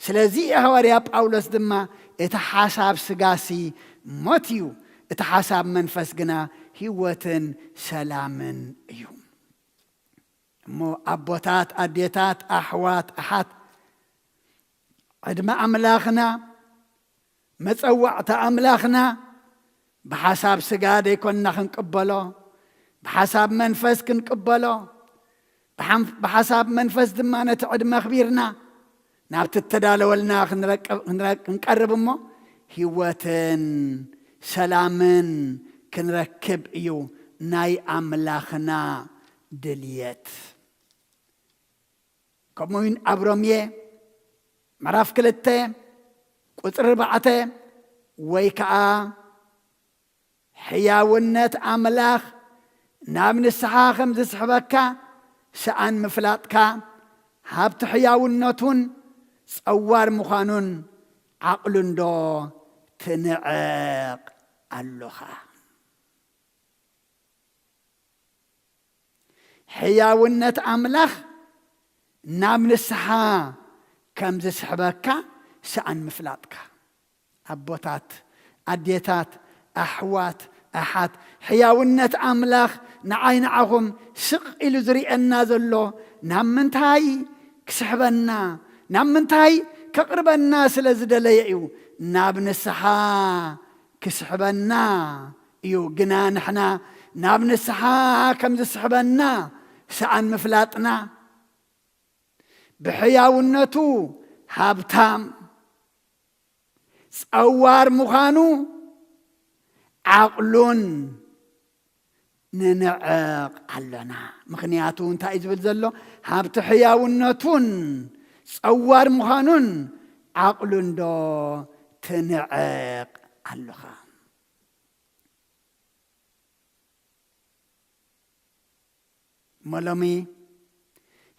ስለዚ ሃዋርያ ጳውሎስ ድማ እቲ ሓሳብ ስጋሲ ሞት እዩ፣ እቲ ሓሳብ መንፈስ ግና ህይወትን ሰላምን እዩ። እሞ ኣቦታት፣ ኣዴታት፣ ኣሕዋት፣ ኣሓት፣ ዕድመ ኣምላኽና፣ መጸዋዕታ ኣምላኽና ብሓሳብ ስጋ ደይኮንና ክንቅበሎ፣ ብሓሳብ መንፈስ ክንቅበሎ፣ ብሓም-፣ ብሓሳብ መንፈስ ድማ ነቲ ዕድመ ኣኽቢርና ናብቲ እተዳለወልና ክንረቅብ-፣ ክንረ-፣ ክንቀርብ እሞ ህይወትን ሰላምን ክንረክብ እዩ ናይ ኣምላኽና ድልየት። ከምኡ እውን ኣብ ሮሜ ምዕራፍ ክልተ ቁጽሪ ኣርባዕተ፣ ወይ ከኣ ሕያውነት ኣምላኽ ናብ ንስሓ ከም ዝስሕበካ ሰኣን ምፍላጥካ፣ ሃብቲ ሕያውነቱን ጸዋር ምዃኑን ዓቕሉንዶ ትንዕቕ ኣሎኻ? ሕያውነት ኣምላኽ ናብ ንስሓ ከም ዝስሕበካ ሰኣን ምፍላጥካ። ኣቦታት፣ ኣዴታት፣ ኣሕዋት፣ ኣሓት ሕያውነት ኣምላኽ ንዓይ ንዓኹም ስቕ ኢሉ ዝርእየና ዘሎ ናብ ምንታይ ክስሕበና፣ ናብ ምንታይ ከቕርበና ስለ ዝደለየ እዩ። ናብ ንስሓ ክስሕበና እዩ። ግና ንሕና ናብ ንስሓ ከም ዝስሕበና ሰኣን ምፍላጥና፣ ብሕያውነቱ ሃብታም፣ ጸዋር ምዃኑ ዓቕሉን ንንዕቕ ኣሎና። ምኽንያቱ እንታይ እዩ ዝብል ዘሎ? ሃብቲ ሕያውነቱን ጸዋር ምዃኑን ዓቕሉን ዶ ትንዕቕ ኣለኻ? እሞ ሎሚ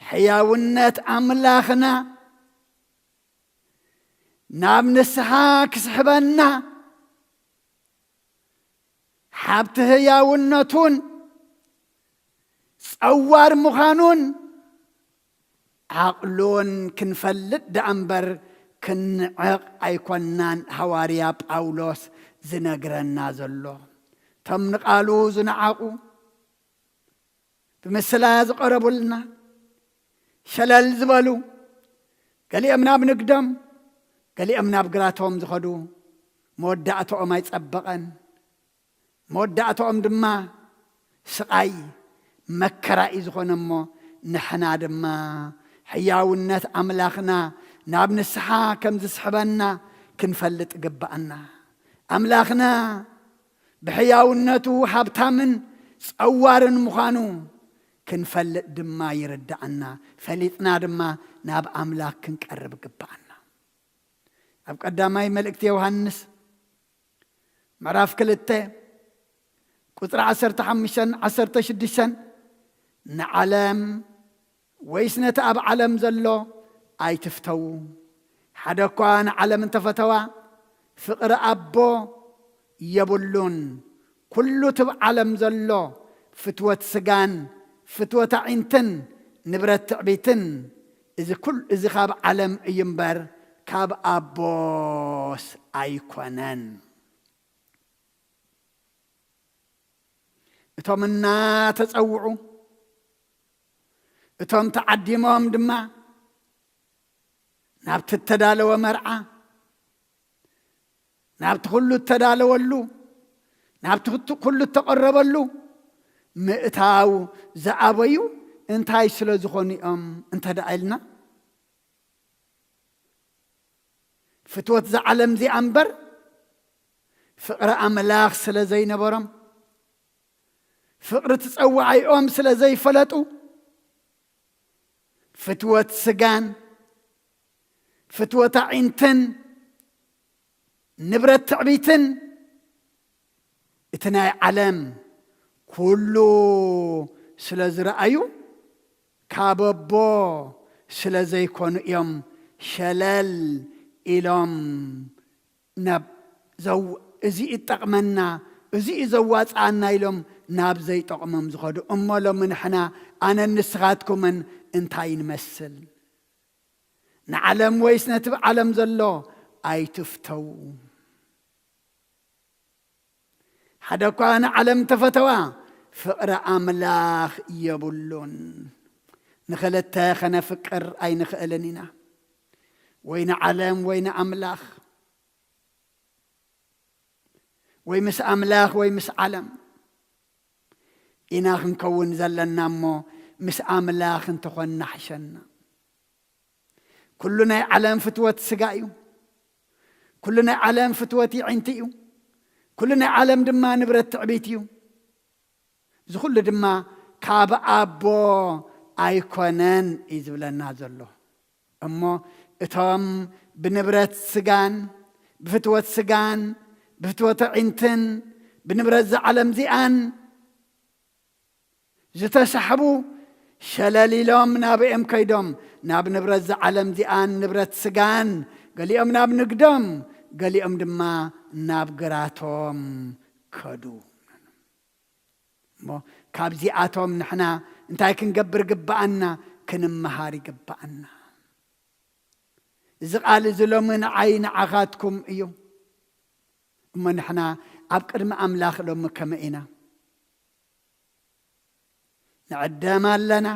ሕያውነት ኣምላኽና ናብ ንስሓ ክስሕበና፣ ሃብቲ ህያውነቱን ጸዋር ምዃኑን ዓቕሉን ክንፈልጥ ደኣ እምበር ክንዕቕ ኣይኮናን። ሃዋርያ ጳውሎስ ዝነግረና ዘሎ፣ እቶም ንቓሉ ዝነዓቑ፣ ብምስላ ዝቐረቡልና፣ ሸለል ዝበሉ፣ ገሊኦም ናብ ንግዶም፣ ገሊኦም ናብ ግራቶም ዝኸዱ፣ መወዳእታኦም ኣይጸበቐን። መወዳእታኦም ድማ ስቓይ፣ መከራ እዩ ዝኾነ። እሞ ንሕና ድማ ሕያውነት ኣምላኽና ናብ ንስሓ ከም ዝስሕበና ክንፈልጥ ግባኣና። ኣምላኽና ብሕያውነቱ ሃብታምን ጸዋርን ምዃኑ ክንፈልጥ ድማ ይርድኣና። ፈሊጥና ድማ ናብ ኣምላኽ ክንቀርብ ግባኣና። ኣብ ቀዳማይ መልእክቲ ዮሃንስ ምዕራፍ ክልተ ቁጽሪ ዓሰርተ ሓሙሽተን ዓሰርተ ሽዱሽተን፣ ንዓለም ወይስ ነቲ ኣብ ዓለም ዘሎ ኣይትፍተዉ። ሓደ እኳ ንዓለም እንተፈተዋ፣ ፍቕሪ ኣቦ የብሉን። ኩሉ እቲ ኣብ ዓለም ዘሎ ፍትወት ስጋን ፍትወት ኣዒንትን ንብረት ትዕቢትን፣ እዚ ኩል-፣ እዚ ካብ ዓለም እዩ እምበር ካብ ኣቦስ ኣይኮነን። እቶም እናተጸውዑ፣ እቶም ተዓዲሞም ድማ ናብቲ እተዳለወ መርዓ፣ ናብቲ ኩሉ እተዳለወሉ፣ ናብቲ ኩቱ-፣ ኩሉ እተቐረበሉ ምእታው ዝኣበዩ እንታይ ስለ ዝኾኑ እዮም እንተ ደኣ ኢልና፣ ፍትወት እዛ ዓለም እዚኣ እምበር ፍቕሪ ኣምላኽ ስለ ዘይነበሮም፣ ፍቕሪ እቲ ጸዋዒኦም ስለ ዘይፈለጡ፣ ፍትወት ስጋን ፍትወት ኣዒንትን ንብረት ትዕቢትን እቲ ናይ ዓለም ኩሉ ስለ ዝረኣዩ፣ ካብ ኣቦ ስለ ዘይኮኑ እዮም ሸለል ኢሎም ናብ ዘው-፣ እዚ ይጠቕመና፣ እዚ እዩ ዘዋጽኣና ኢሎም ናብ ዘይጠቕሞም ዝኸዱ። እሞ ሎሚ ንሕና ኣነን ንስኻትኩምን እንታይ ንመስል? ንዓለም ወይስ ነቲ ብዓለም ዘሎ ኣይትፍተዉ። ሓደ እኳ ንዓለም እንተፈተዋ፣ ፍቕሪ ኣምላኽ የብሉን። ንኽልተ ኸነፍቅር ኣይንኽእልን ኢና። ወይ ንዓለም ወይ ንኣምላኽ። ወይ ምስ ኣምላኽ ወይ ምስ ዓለም ኢና ክንከውን ዘለና እሞ፣ ምስ ኣምላኽ እንተኾንና ሕሸና። ኩሉ ናይ ዓለም ፍትወት ስጋ እዩ። ኩሉ ናይ ዓለም ፍትወት ይዒንቲ እዩ። ኩሉ ናይ ዓለም ድማ ንብረት ትዕቢት እዩ። እዚ ኩሉ ድማ ካብ ኣቦ ኣይኮነን እዩ ዝብለና ዘሎ። እሞ እቶም ብንብረት ስጋን ብፍትወት ስጋን ብፍትወት ኣዒንትን ብንብረት እዛ ዓለም እዚኣን ዝተሳሕቡ ሸለል ኢሎም ናበኦም ከይዶም፣ ናብ ንብረት እዛ ዓለም እዚኣን ንብረት ስጋን፣ ገሊኦም ናብ ንግዶም፣ ገሊኦም ድማ ናብ ግራቶም ከዱ። እሞ ካብዚኣቶም ንሕና እንታይ ክንገብር ግብኣና? ክንመሃር ይግብኣና። እዚ ቃል እዚ ሎሚ ንዓይ ንዓኻትኩም እዩ። እሞ ንሕና ኣብ ቅድሚ ኣምላኽ ሎሚ ከመይ ኢና? ንዕደም ኣለና፣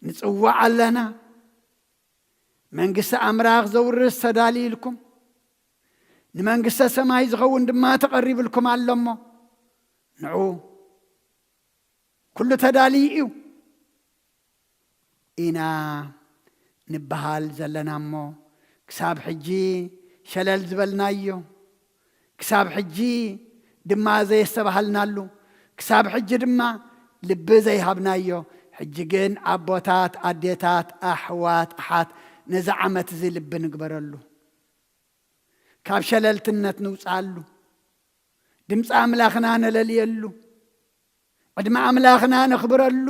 ንጽዋዕ ኣለና። መንግስቲ ኣምላኽ ዘውርስ ተዳልዩ ኢልኩም፣ ንመንግስተ ሰማይ ዝኸውን ድማ ተቐሪብልኩም ኣሎ እሞ፣ ንዑ፣ ኩሉ ተዳልዩ እዩ ኢና ንበሃል ዘለና እሞ፣ ክሳብ ሕጂ ሸለል ዝበልናዮ፣ ክሳብ ሕጂ ድማ ዘየስተባሃልናሉ፣ ክሳብ ሕጂ ድማ ልቢ ዘይሃብናዮ፣ ሕጂ ግን ኣቦታት፣ ኣዴታት፣ ኣሕዋት፣ ኣሓት፣ ነዚ ዓመት እዚ ልቢ ንግበረሉ። ካብ ሸለልትነት ንውፅኣሉ። ድምፂ ኣምላኽና ነለልየሉ። ዕድመ ኣምላኽና ነኽብረሉ።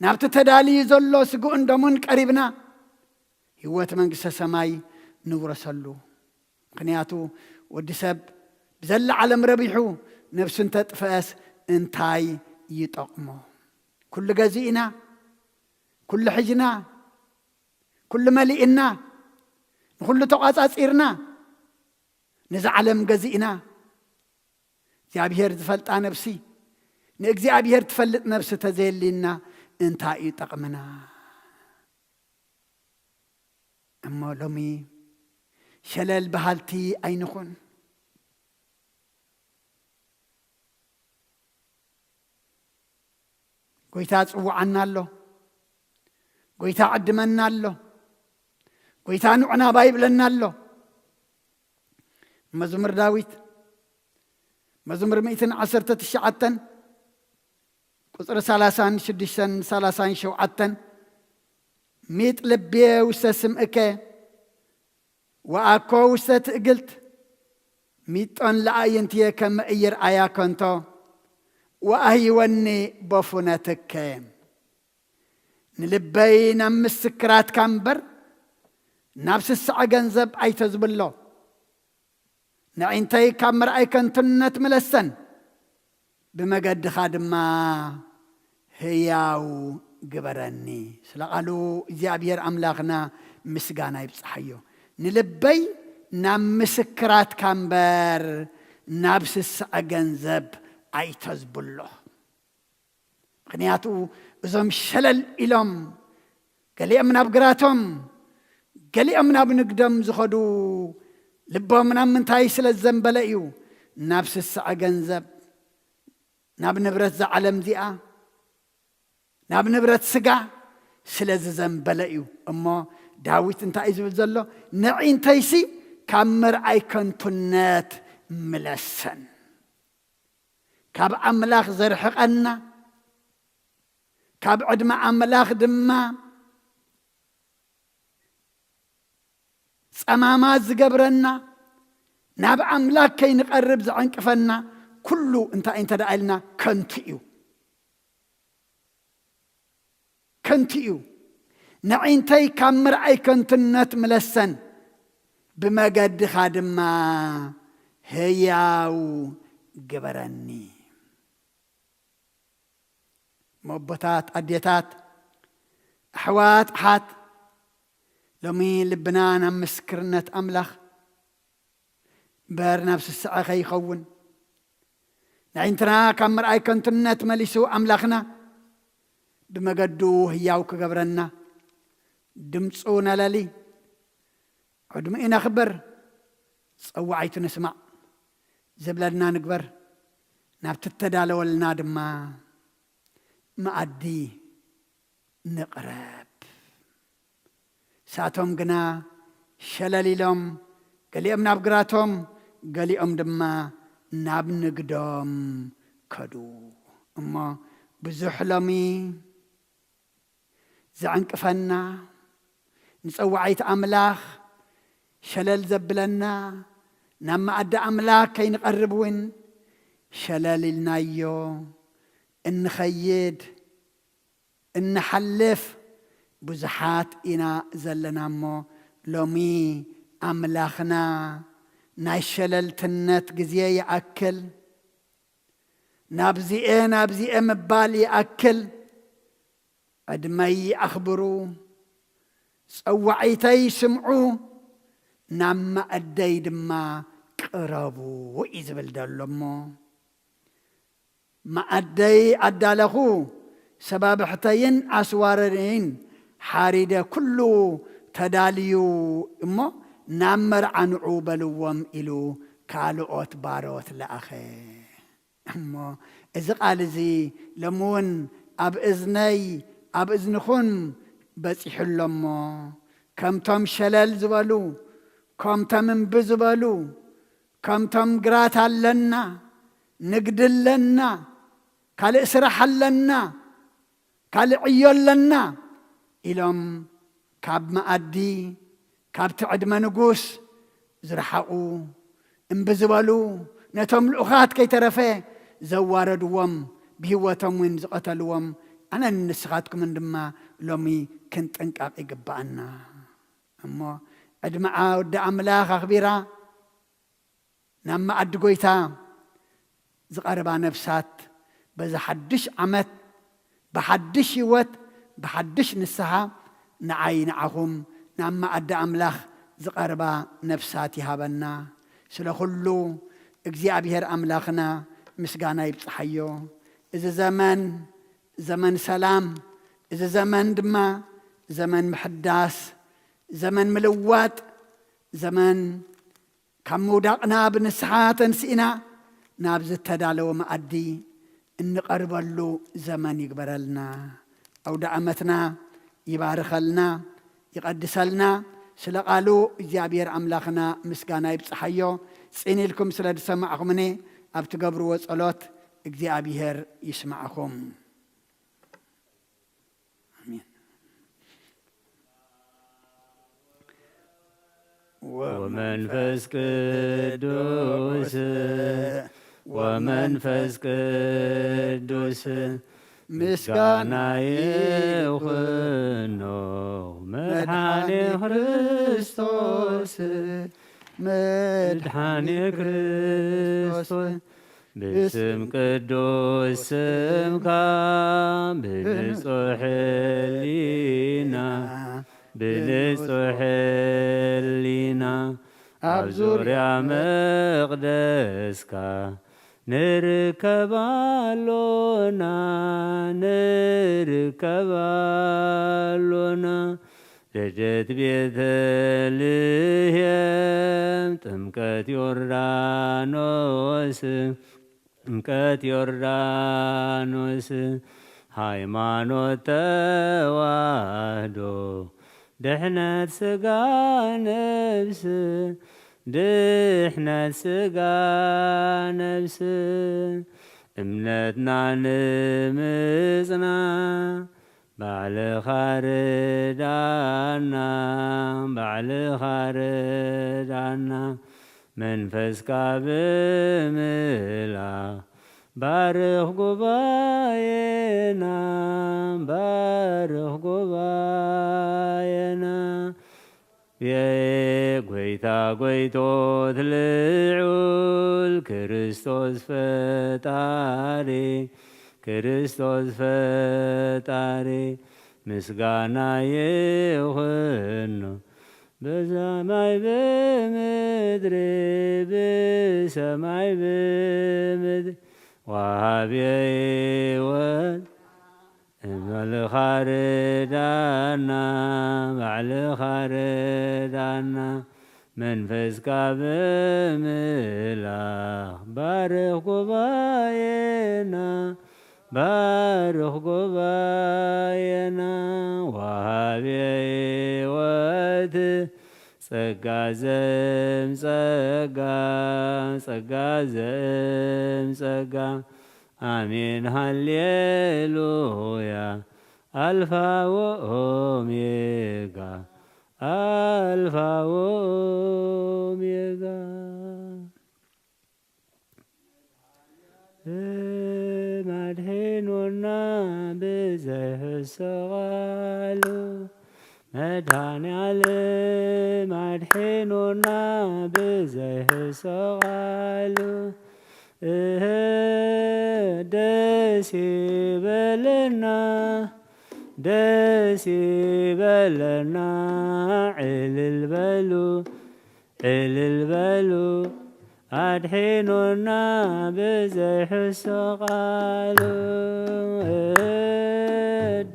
ናብቲ ተዳልዩ ዘሎ ስግኡን ደሙን ቀሪብና፣ ህይወት መንግስተ ሰማይ ንውረሰሉ። ምኽንያቱ ወዲ ሰብ ብዘላ ዓለም ረቢሑ ነፍሱ እንተጥፍአስ እንታይ ይጠቕሞ? ኩሉ ገዚእና፣ ኩሉ ሒዝና፣ ኩሉ መሊእና፣ ንኹሉ ተቋጻጺርና፣ ነዛ ዓለም ገዚእና፣ እግዚኣብሔር ዝፈልጣ ነፍሲ፣ ንእግዚኣብሔር ትፈልጥ ነፍሲ ተዘየሊና እንታይ እዩ ጠቕምና? እሞ ሎሚ ሸለል በሃልቲ ኣይንኹን። ጎይታ ጽውዓና ኣሎ። ጎይታ ዕድመና ኣሎ። ጎይታ ንዑ ናባይ ይብለና ኣሎ። መዝሙር ዳዊት መዝሙር ሚእትን ዓሰርተ ትሽዓተን ቁጽሪ ሰላሳን ሽዱሽተን ሰላሳን ሸውዓተን፣ ሚጥ ልቤ ውስተ ስምዕከ ወአኮ ውስተ ትእግልት፣ ሚጦን ለአዕይንትየ ከመ ኢይርአያ ከንቶ ወአህይወኒ በፉነትከ። ንልበይ ናብ ምስክራትካ እምበር ናብ ስስዐ ገንዘብ ኣይተዝብሎ። ንዒንተይ ካብ ምርኣይ ከንቱነት ምለሰን፣ ብመገድኻ ድማ ህያው ግበረኒ። ስለ ቃሉ እግዚኣብሔር ኣምላኽና ምስጋና ይብጽሓዮ። ንልበይ ናብ ምስክራትካ እምበር ናብ ስስዐ ገንዘብ ኣይተዝብሎ። ምኽንያቱ እዞም ሸለል ኢሎም ገሊኦም ናብ ግራቶም፣ ገሊኦም ናብ ንግዶም ዝኸዱ ልቦም ናብ ምንታይ ስለ ዝዘንበለ እዩ? ናብ ስስዐ ገንዘብ፣ ናብ ንብረት እዛ ዓለም እዚኣ፣ ናብ ንብረት ስጋ ስለ ዝዘንበለ እዩ። እሞ ዳዊት እንታይ እዩ ዝብል ዘሎ? ንዒንተይሲ ካብ ምርኣይ ከንቱነት ምለሰን። ካብ ኣምላኽ ዘርሕቐና፣ ካብ ዕድመ ኣምላኽ ድማ ጸማማት ዝገብረና፣ ናብ ኣምላኽ ከይንቐርብ ዘዕንቅፈና ኩሉ እንታይ እንተ ደኣ ኢልና ከንቱ እዩ። ከንቱ እዩ። ንዒንተይ ካብ ምርኣይ ከንቱነት ምለሰን፣ ብመገድኻ ድማ ህያው ግበረኒ። መቦታት፣ ኣዴታት፣ ኣሕዋት፣ ኣሓት፣ ሎሚ ልብና ናብ ምስክርነት ኣምላኽ እምበር ናብ ስስዐ ከይኸውን፣ ንዒንትና ካብ ምርኣይ ከንቱነት መሊሱ ኣምላኽና ብመገዱ ህያው ክገብረና፣ ድምፁ ነለሊ፣ ዕድሚኡ ነኽብር፣ ጸዋዒቱ ንስማዕ ዝብለና ንግበር፣ ናብቲ እተዳለወልና ድማ መኣዲ ንቕረብ። ንሳቶም ግና ሸለል ኢሎም፣ ገሊኦም ናብ ግራቶም፣ ገሊኦም ድማ ናብ ንግዶም ከዱ። እሞ ብዙሕ ሎሚ ዘዕንቅፈና፣ ንጸዋዒት ኣምላኽ ሸለል ዘብለና፣ ናብ መኣዲ ኣምላኽ ከይንቐርብ እውን ሸለል ኢልናዮ እንኸይድ፣ እንሓልፍ ብዙሓት ኢና ዘለና። እሞ ሎሚ ኣምላኽና ናይ ሸለልትነት ግዜ ይኣክል፣ ናብዚኤ ናብዚኤ ምባል ይኣክል፣ ዕድመይ ኣኽብሩ፣ ጸዋዒተይ ስምዑ፣ ናብ ማኣደይ ድማ ቅረቡ እዩ ዝብል ዘሎ እሞ፣ ማኣደይ ኣዳለኹ፣ ሰባብሕተይን ኣስዋረይን ሓሪደ፣ ኩሉ ተዳልዩ እሞ፣ ናብ መርዓ ንዑ በልዎም ኢሉ ካልኦት ባሮት ለኣኸ። እሞ እዚ ቃል እዚ ሎሚ እውን ኣብ እዝነይ፣ ኣብ እዝንኹም በጺሑ ኣሎ እሞ፣ ከምቶም ሸለል ዝበሉ፣ ከምቶም እምቢ ዝበሉ፣ ከምቶም ግራት ኣለና፣ ንግዲ ኣለና፣ ካልእ ስራሕ ኣለና፣ ካልእ ዕዮ ኣለና ኢሎም ካብ መኣዲ፣ ካብቲ ዕድመ ንጉስ ዝረሓቑ፣ እምቢ ዝበሉ፣ ነቶም ልኡኻት ከይተረፈ ዘዋረድዎም፣ ብህይወቶም እውን ዝቐተልዎም፣ ኣነን ንስኻትኩምን ድማ ሎሚ ክንጥንቀቕ ይግብኣና። እሞ ዕድመ ወዲ ኣምላኽ ኣኽቢራ ናብ መኣዲ ጐይታ ዝቐርባ ነፍሳት፣ በዚ ሓድሽ ዓመት፣ ብሓድሽ ህይወት፣ ብሓድሽ ንስሓ፣ ንዓይ ንዓኹም ናብ መኣዲ ኣምላኽ ዝቐርባ ነፍሳት ይሃበና። ስለ ኹሉ እግዚኣብሔር ኣምላኽና ምስጋና ይብጽሓዮ። እዚ ዘመን፣ ዘመን ሰላም፣ እዚ ዘመን ድማ ዘመን ምሕዳስ፣ ዘመን ምልዋጥ፣ ዘመን ካብ ምውዳቕና ብንስሓ ተንሲእና ናብ ዝተዳለወ መኣዲ እንቐርበሉ ዘመን ይግበረልና። ኣውደ ዓመትና ይባርኸልና፣ ይቐድሰልና። ስለ ቃሉ እግዚኣብሔር ኣምላኽና ምስጋና ይብጽሓዮ። ጽን ኢልኩም ስለ ዝሰማዕኹምኒ፣ ኣብ ትገብርዎ ጸሎት እግዚኣብሔር ይስማዕኹም። ኣሜን። ወመንፈስ ቅዱስ፣ ወመንፈስ ቅዱስ፣ ምስጋና ይኹኖ መድኃኔ ክርስቶስ፣ መድኃኔ ክርስቶስ፣ ብስም ቅዱስ ስምካ፣ ብንጹሕ ሕሊና፣ ብንጹሕ ሕሊና፣ ኣብ ዙርያ መቕደስካ ንርከብ ኣሎና፣ ንርከብ ኣሎና። ልደት ቤተልሔም፣ ጥምቀት ዮርዳኖስ፣ ጥምቀት ዮርዳኖስ፣ ሃይማኖት ተዋህዶ፣ ድሕነት ስጋ ነፍስ፣ ድሕነት ስጋ ነፍስ፣ እምነትና ንምጽና፣ ባዕልኻ ርዳና፣ ባዕልኻ ርዳና፣ መንፈስካ ብምልኣኽ ባርኽ ጉባኤና፣ ባርኽ ጉባኤና። የጎይታ ጎይቶት ልዑል ክርስቶስ ፈጣሪ፣ ክርስቶስ ፈጣሪ ምስጋና ይኹኖ። በሰማይ ብምድሪ፣ ብሰማይ ብምድሪ፣ ወሃቢ ሕይወት ባዕልኻ ርዳና፣ ባዕልኻ ርዳና፣ መንፈስካ ብምልኣኽ ባርኽ ጉባኤና፣ ባርኽ ጉባኤና። ወሃቢ ሕይወት ጸጋ ዘም ጸጋ፣ ጸጋ ዘም ጸጋ፣ ኣሜን ሃሌሉያ። ኣልፋ ወኦሜጋ፣ ኣልፋ ወኦሜጋ። መድሒኑና ብዘይሕሶ ቃሉ፣ መድኃኔ ዓለም ኣድሒኑና ብዘይሕሶ ቃሉ። እህ፣ ደስ ይበለና፣ ደስ ይበለና፣ ዕልል በሉ። ዕልል በሉ ኣድሒኑና ብዘይሕሶ ቃሉ።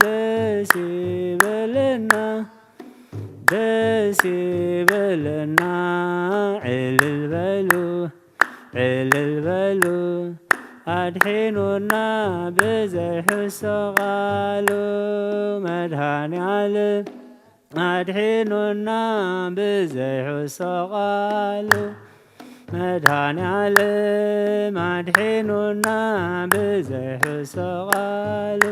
ደስ ይበለና፣ ደስ ይበለና። ዕልል በሉ፣ ዕልል በሉ ኣድሒኑና ብዘይሕሶ ቃሉ። መድኃኔ ዓለም ኣድሒኑና ብዘይሕሶ ቃሉ። መድኃኔ ዓለም ኣድሒኑና ብዘይሕሶ ቃሉ።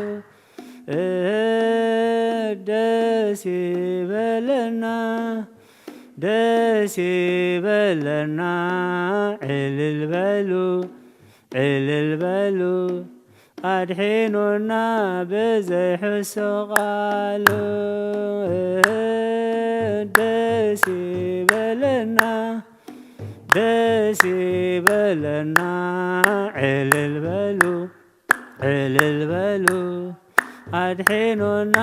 ደስ ይበለና፣ ደስ ይበለና። ዕልል በሉ፣ ዕልል በሉ ኣድሒኑና ብዘይሕሶ ቃሉ። ደስ ይበለና፣ ደስ ይበለና። ዕልል በሉ፣ ዕልል በሉ ኣድሒኑና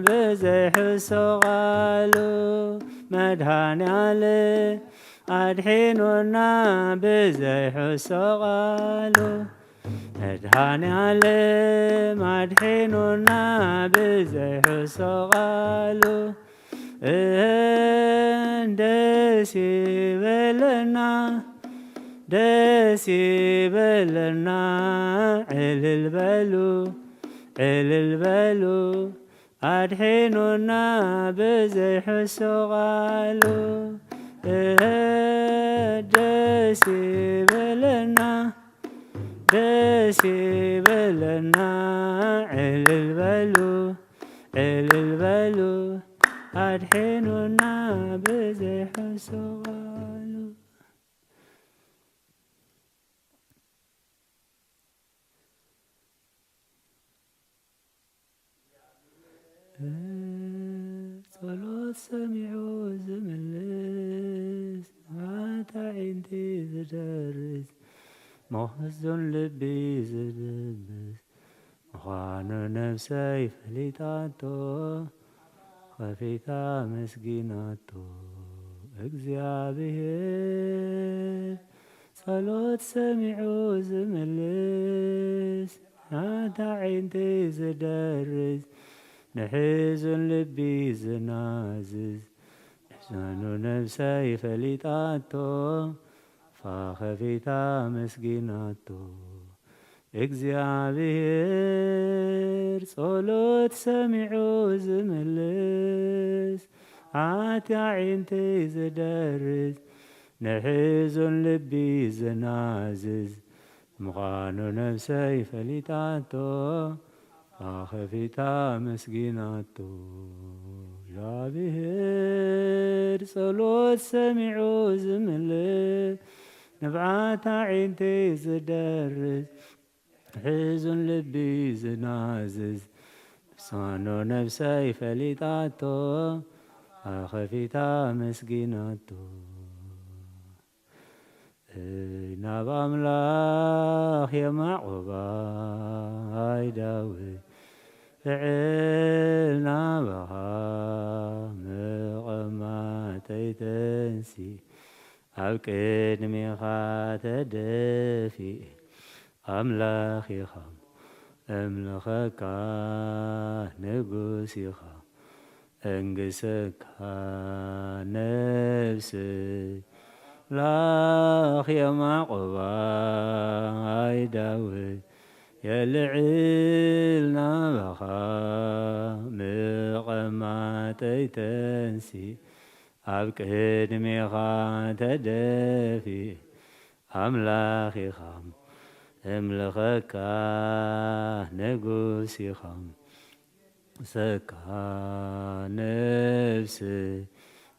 ብዘይሕሶ ቃሉ። መድኃኔ ዓለም ኣድሒኑና ብዘይሕሶ ቃሉ። መድኃኔ ዓለም ኣድሒኑና ብዘይሕሶ ቃሉ። እህን ደስ ይበለና፣ ደስ ይበለና። ዕልል በሉ፣ ዕልል በሉ ኣድሒኑና ብዘይሕሶ ቃሉ። እህ ደስ ይበለና፣ ደስ ይበለና። ዕልል በሉ፣ ዕልል በሉ ኣድሒኑና ብዘይሕሶ ቃሉ። ጸሎት ሰሚዑ ዝምልስ፣ ንብዓት ኣዒንቲ ዝደርስ፣ ምኽዙን ልቢ ዝድብስ ምዃኑ ነፍሰይ ፈሊጣቶ፣ ኸፊታ መስጊናቶ። እግዚኣብሔር ጸሎት ሰሚዑ ዝምልስ፣ ንብዓት ኣዒንቲ ዝደርስ፣ ንሕዙን ልቢ ዝናዝዝ፣ ምሕዛኑ ነፍሰይ ፈሊጣቶ፣ ኣፋ ኸፊታ መስጊናቶ። እግዚኣብሔር ጸሎት ሰሚዑ ዝምልስ፣ ንብዓት ኣዒንቲ ዝደርስ፣ ንሕዙን ልቢ ዝናዝዝ ምዃኑ ነፍሰይ ፈሊጣቶ፣ ኣፋ ኸፊታ መስጊናቶ። እግዚኣብሔር ጸሎት ሰሚዑ ዝምልስ፣ ንብዓት ኣዒንቲ ዝደርስ፣ ሕዙን ልቢ ዝናዝዝ፣ ምሕዛኑ ነፍሰይ ፈሊጣቶ፣ ኣፋ ኸፊታ መስጊናቶ። እይ ናብ ኣምላኽ የማዕቆባይ ዳዊት፣ ልዕል ናባኻ መቐማጠይ ተንሲእ፣ ኣብ ቅድሜኻ ተደፊእ፣ ኣምላኽ ኢኻ እምልኸካ፣ ንጉስ ኢኻ እንግሰካ ነፍሰይ። ኣምላኽ የማዕቆባይ ዳዊት፣ የልዕል ናባኻ መቐማጠይ ተንሲእ፣ ኣብ ቅድሜኻ ተደፊእ፣ ኣምላኽ ኢኻ እምልኸካ፣ ንጉስ ኢኻ ሰካ ነፍሰይ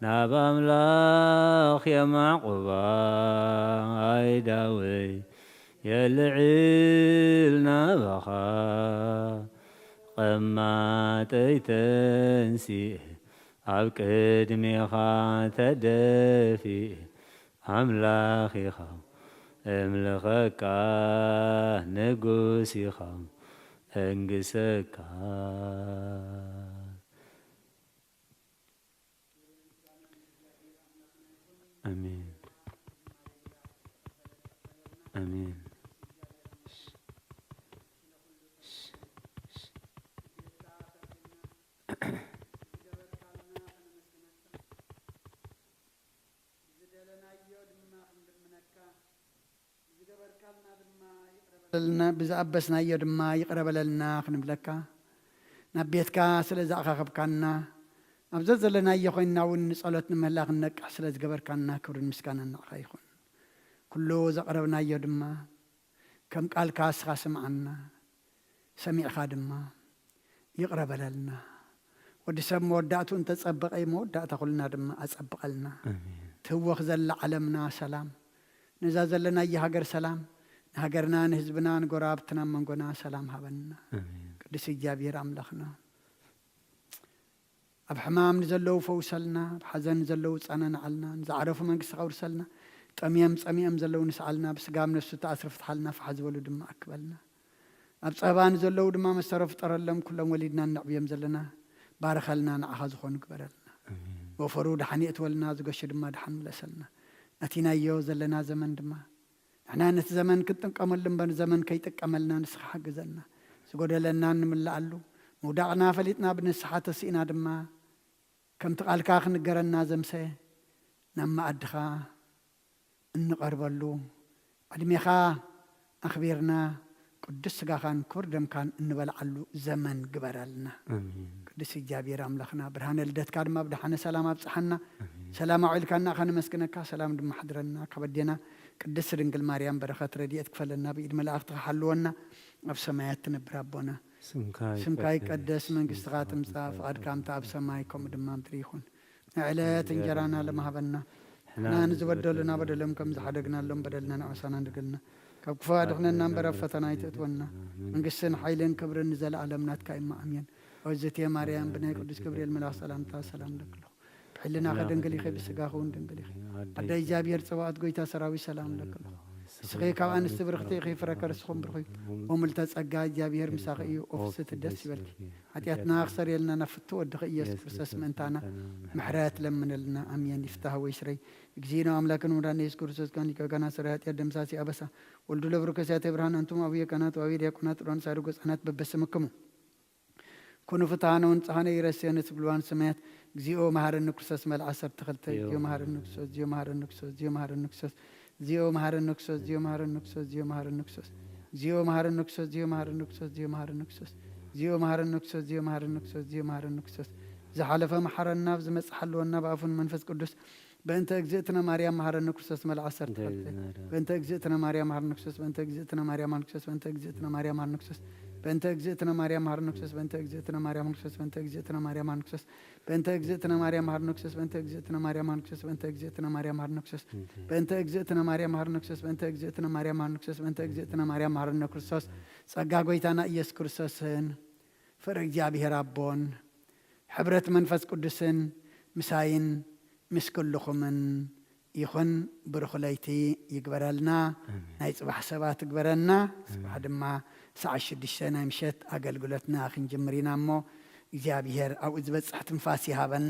ናብ ኣምላኽ የማዕቆባይ ዳዊት፣ የልዕል ናባኻ ቀማጠይ ተንሲእ፣ ኣብ ቅድሜኻ ተደፊእ፣ ኣምላኽ ኢኻ እምልኸካ፣ ንጉስ ኢኻ እንግሰካ። ኣሜን። ኣሜን። ዝደለናዮ ድማ ክንልምነካ፣ ዝገበርካልና ድማ ይቕረ በለልና፣ ብዝኣበስናዮ ድማ ይቕረ በለልና ክንብለካ፣ ናብ ቤትካ ስለ ዝኣኻኸብካና፣ ኣብ ዘዘለናዮ ኮይንና እውን ንጸሎት ንምህላ ክንነቅሕ ስለ ዝገበርካና ክብርን ምስጋናን ንዓኻ ይኹን። ኩሉ ዘቕረብናዮ ድማ ከም ቃልካ እስኻ ስምዓና፣ ሰሚዕካ ድማ ይቕረ በለልና። ወዲ ሰብ መወዳእቱ እንተጸበቐ እዩ፣ መወዳእታ ኩልና ድማ ኣጸብቐልና። ኣሜን። ትህወኽ ዘላ ዓለምና ሰላም፣ ነዛ ዘለናያ ሃገር ሰላም፣ ንሃገርና፣ ንህዝብና፣ ንጎረባብትና፣ ኣብ መንጎና ሰላም ሃበና። ኣሜን። ቅዱስ እግዚኣብሔር ኣምላኽና፣ ኣብ ሕማም ንዘለዉ ፈውሰልና፣ ኣብ ሓዘን ንዘለዉ ጸናንዓልና፣ ንዝዓረፉ መንግስቲ ከውርሰልና፣ ጠምዮም ጸሚኦም ዘለዉ ንስዓልና፣ ብስጋ ኣብ ነፍሱ ተኣስሩ ፍትሓልና፣ ፋሕ ዝበሉ ድማ ኣክበልና። ኣብ ጸባ ንዘለዉ ድማ መሰሮ ፍጠረሎም፣ ኩሎም ወሊድና እነዕብዮም ዘለና፣ ባርኸልና፣ ንዓኻ ዝኾኑ ግበረልና። ኣሜን። ወፈሩ ደሓን የእትወልና፣ ዝገሹ ድማ ደሓን ምለሰልና። ነቲ ናዮ ዘለና ዘመን ድማ ንሕና ነቲ ዘመን ክንጥቀመሉ እምበር ዘመን ከይጥቀመልና ንስኻ ሓግዘና። ዝጎደለና እንምልኣሉ፣ ምውዳቕና ፈሊጥና ብንስሓ ተሲእና ድማ ከምቲ ቃልካ ክንገረና ዘምሰ ናብ መኣድኻ እንቐርበሉ፣ ዕድሜኻ ኣኽቢርና ቅዱስ ስጋኻን ክቡር ደምካን እንበልዓሉ ዘመን ግበረልና። ኣሜን። ቅዱስ እግዚኣብሔር ኣምላኽና፣ ብርሃነ ልደትካ ድማ ብደሓነ ሰላም ኣብጽሓና። ኣሜን። ሰላም ኣውዒልካና ከነመስግነካ፣ ሰላም ድማ ሓድረና። ካብ ኣዴና ቅድስት ድንግል ማርያም በረኸት ረድኤት ክፈለና፣ ብኢድ መላእኽትኻ ሓልወና። ኣብ ሰማያት ትነብር ኣቦና፣ ስምካ ስምካ ይቀደስ፣ ይቀደስ፣ መንግስትኻ መንግስትኻ ትምጻእ፣ ትምጻእ፣ ፍቓድካ ከምታ ኣብ ሰማይ ከምኡ ድማ ምድሪ ይኹን። ንዕለት እንጀራና ለማህበና፣ ሕና ንዝበደሉና በደሎም ከም ዝሓደግናሎም በደልና ንዕሳና ንድግልና፣ ካብ ክፉ ኣድሕነና እምበር ኣብ ፈተና ኣይትእትወና። መንግስትን ሓይልን ክብርን ንዘለኣለም ናትካ እማ ኣሜን። ኦዝቴ ማርያም ብናይ ቅዱስ ገብርኤል መልኣኽ ሰላምታ ሰላም ለክሎ። ብሕልናኺ ድንግል ኢኺ፣ ብስጋኺ እውን ድንግል ኢኺ። ኣደ እግዚኣብሔር ጽባኦት ጎይታ ሰራዊት ሰላም ለክሎ። ንስኺ ካብ ኣንስቲ ብርኽቲ ኢኺ፣ ፍረ ከርስኹም ብሩኽ እዩ። ወምልተ ጸጋ እግዚኣብሔር ምሳኺ እዩ። ኦፍስቲ ደስ ይበልኪ። ሓጢኣትና ክሰርየልና ናብ ፍቱ ወድኺ ኢየሱስ ክርስቶስ ምእንታና ምሕረት ለምንልና። ኣሜን። ይፍታህ ወይ ስረይ እግዚእነ ኣምላክን ወምዳን ኢየሱስ ክርስቶስ ካን ሊቀ ካህናት ሰራይ ሓጢኣት ደምሳሲ ኣበሳ ወልዱ ለብሩክ ሲያተ ብርሃን ኣንቱም ኣቡየ ካህናት ወአቡየ ዲያቆናት ጥሎን ሳይሩ ገጻናት በበስምክሙ ኩኑ ፍትሃነ ወንጽሃነ ይረስየነ ትብልዋን ሰማያት። እግዚኦ መሐረነ ክርስቶስ መልዓ ዓሰርተ ክልተ። እግዚኦ መሐረነ ክርስቶስ፣ እግዚኦ መሐረነ ክርስቶስ፣ እግዚኦ መሐረነ ክርስቶስ፣ እግዚኦ መሐረነ ክርስቶስ፣ እግዚኦ መሐረነ ክርስቶስ፣ እግዚኦ መሐረነ ክርስቶስ፣ እግዚኦ መሐረነ ክርስቶስ፣ እግዚኦ መሐረነ ክርስቶስ፣ እግዚኦ መሐረነ ክርስቶስ፣ እግዚኦ መሐረነ ክርስቶስ፣ እግዚኦ መሐረነ ክርስቶስ። ዝሓለፈ መሐረና፣ ብዝመጽእ ሓልወና፣ ብኣፉን መንፈስ ቅዱስ በእንተ እግዝእትነ ማርያም መሐረነ ክርስቶስ መልዓ ዓሰርተ ክልተ። በእንተ እግዝእትነ ማርያም መሐረነ ክርስቶስ፣ በእንተ እግዝእትነ ማርያም መሐረነ ክርስቶስ፣ በእንተ እግዝእትነ ማርያም መሐረነ ክርስቶስ፣ በእንተ እግዝእትነ ማርያም መሐረነ ክርስቶስ፣ በእንተ እግዝእትነ ማርያም መሐረነ ክርስቶስ፣ በእንተ እግዝእትነ ማርያም መሐረነ ክርስቶስ፣ በእንተ እግዝእትነ ማርያም መሐረነ ክርስቶስ፣ በእንተ እግዝእትነ ማርያም መሐረነ ክርስቶስ፣ በእንተ እግዝእትነ ማርያም መሐረነ ክርስቶስ፣ በእንተ እግዝእትነ ማርያም መሐረነ ክርስቶስ፣ በእንተ እግዝእትነ ማርያም መሐረነ ክርስቶስ፣ በእንተ እግዝእትነ ማርያም መሐረነ ክርስቶስ። ጸጋ ጎይታና ኢየሱስ ክርስቶስን ፍቕሪ እግዚኣብሔር ኣቦን ሕብረት መንፈስ ቅዱስን ምሳይን ምስ ኩልኹምን ይኹን። ብሩኽ ለይቲ ይግበረልና። ኣሜን። ናይ ጽባሕ ሰባት ይግበረና። ኣሜን። ጽባሕ ድማ ሰዓት ሽዱሽተ ናይ ምሸት ኣገልግሎትና ክንጅምር ኢና እሞ፣ እግዚኣብሔር ኣብኡ ዝበጽሕ ትንፋስ ይሃበና።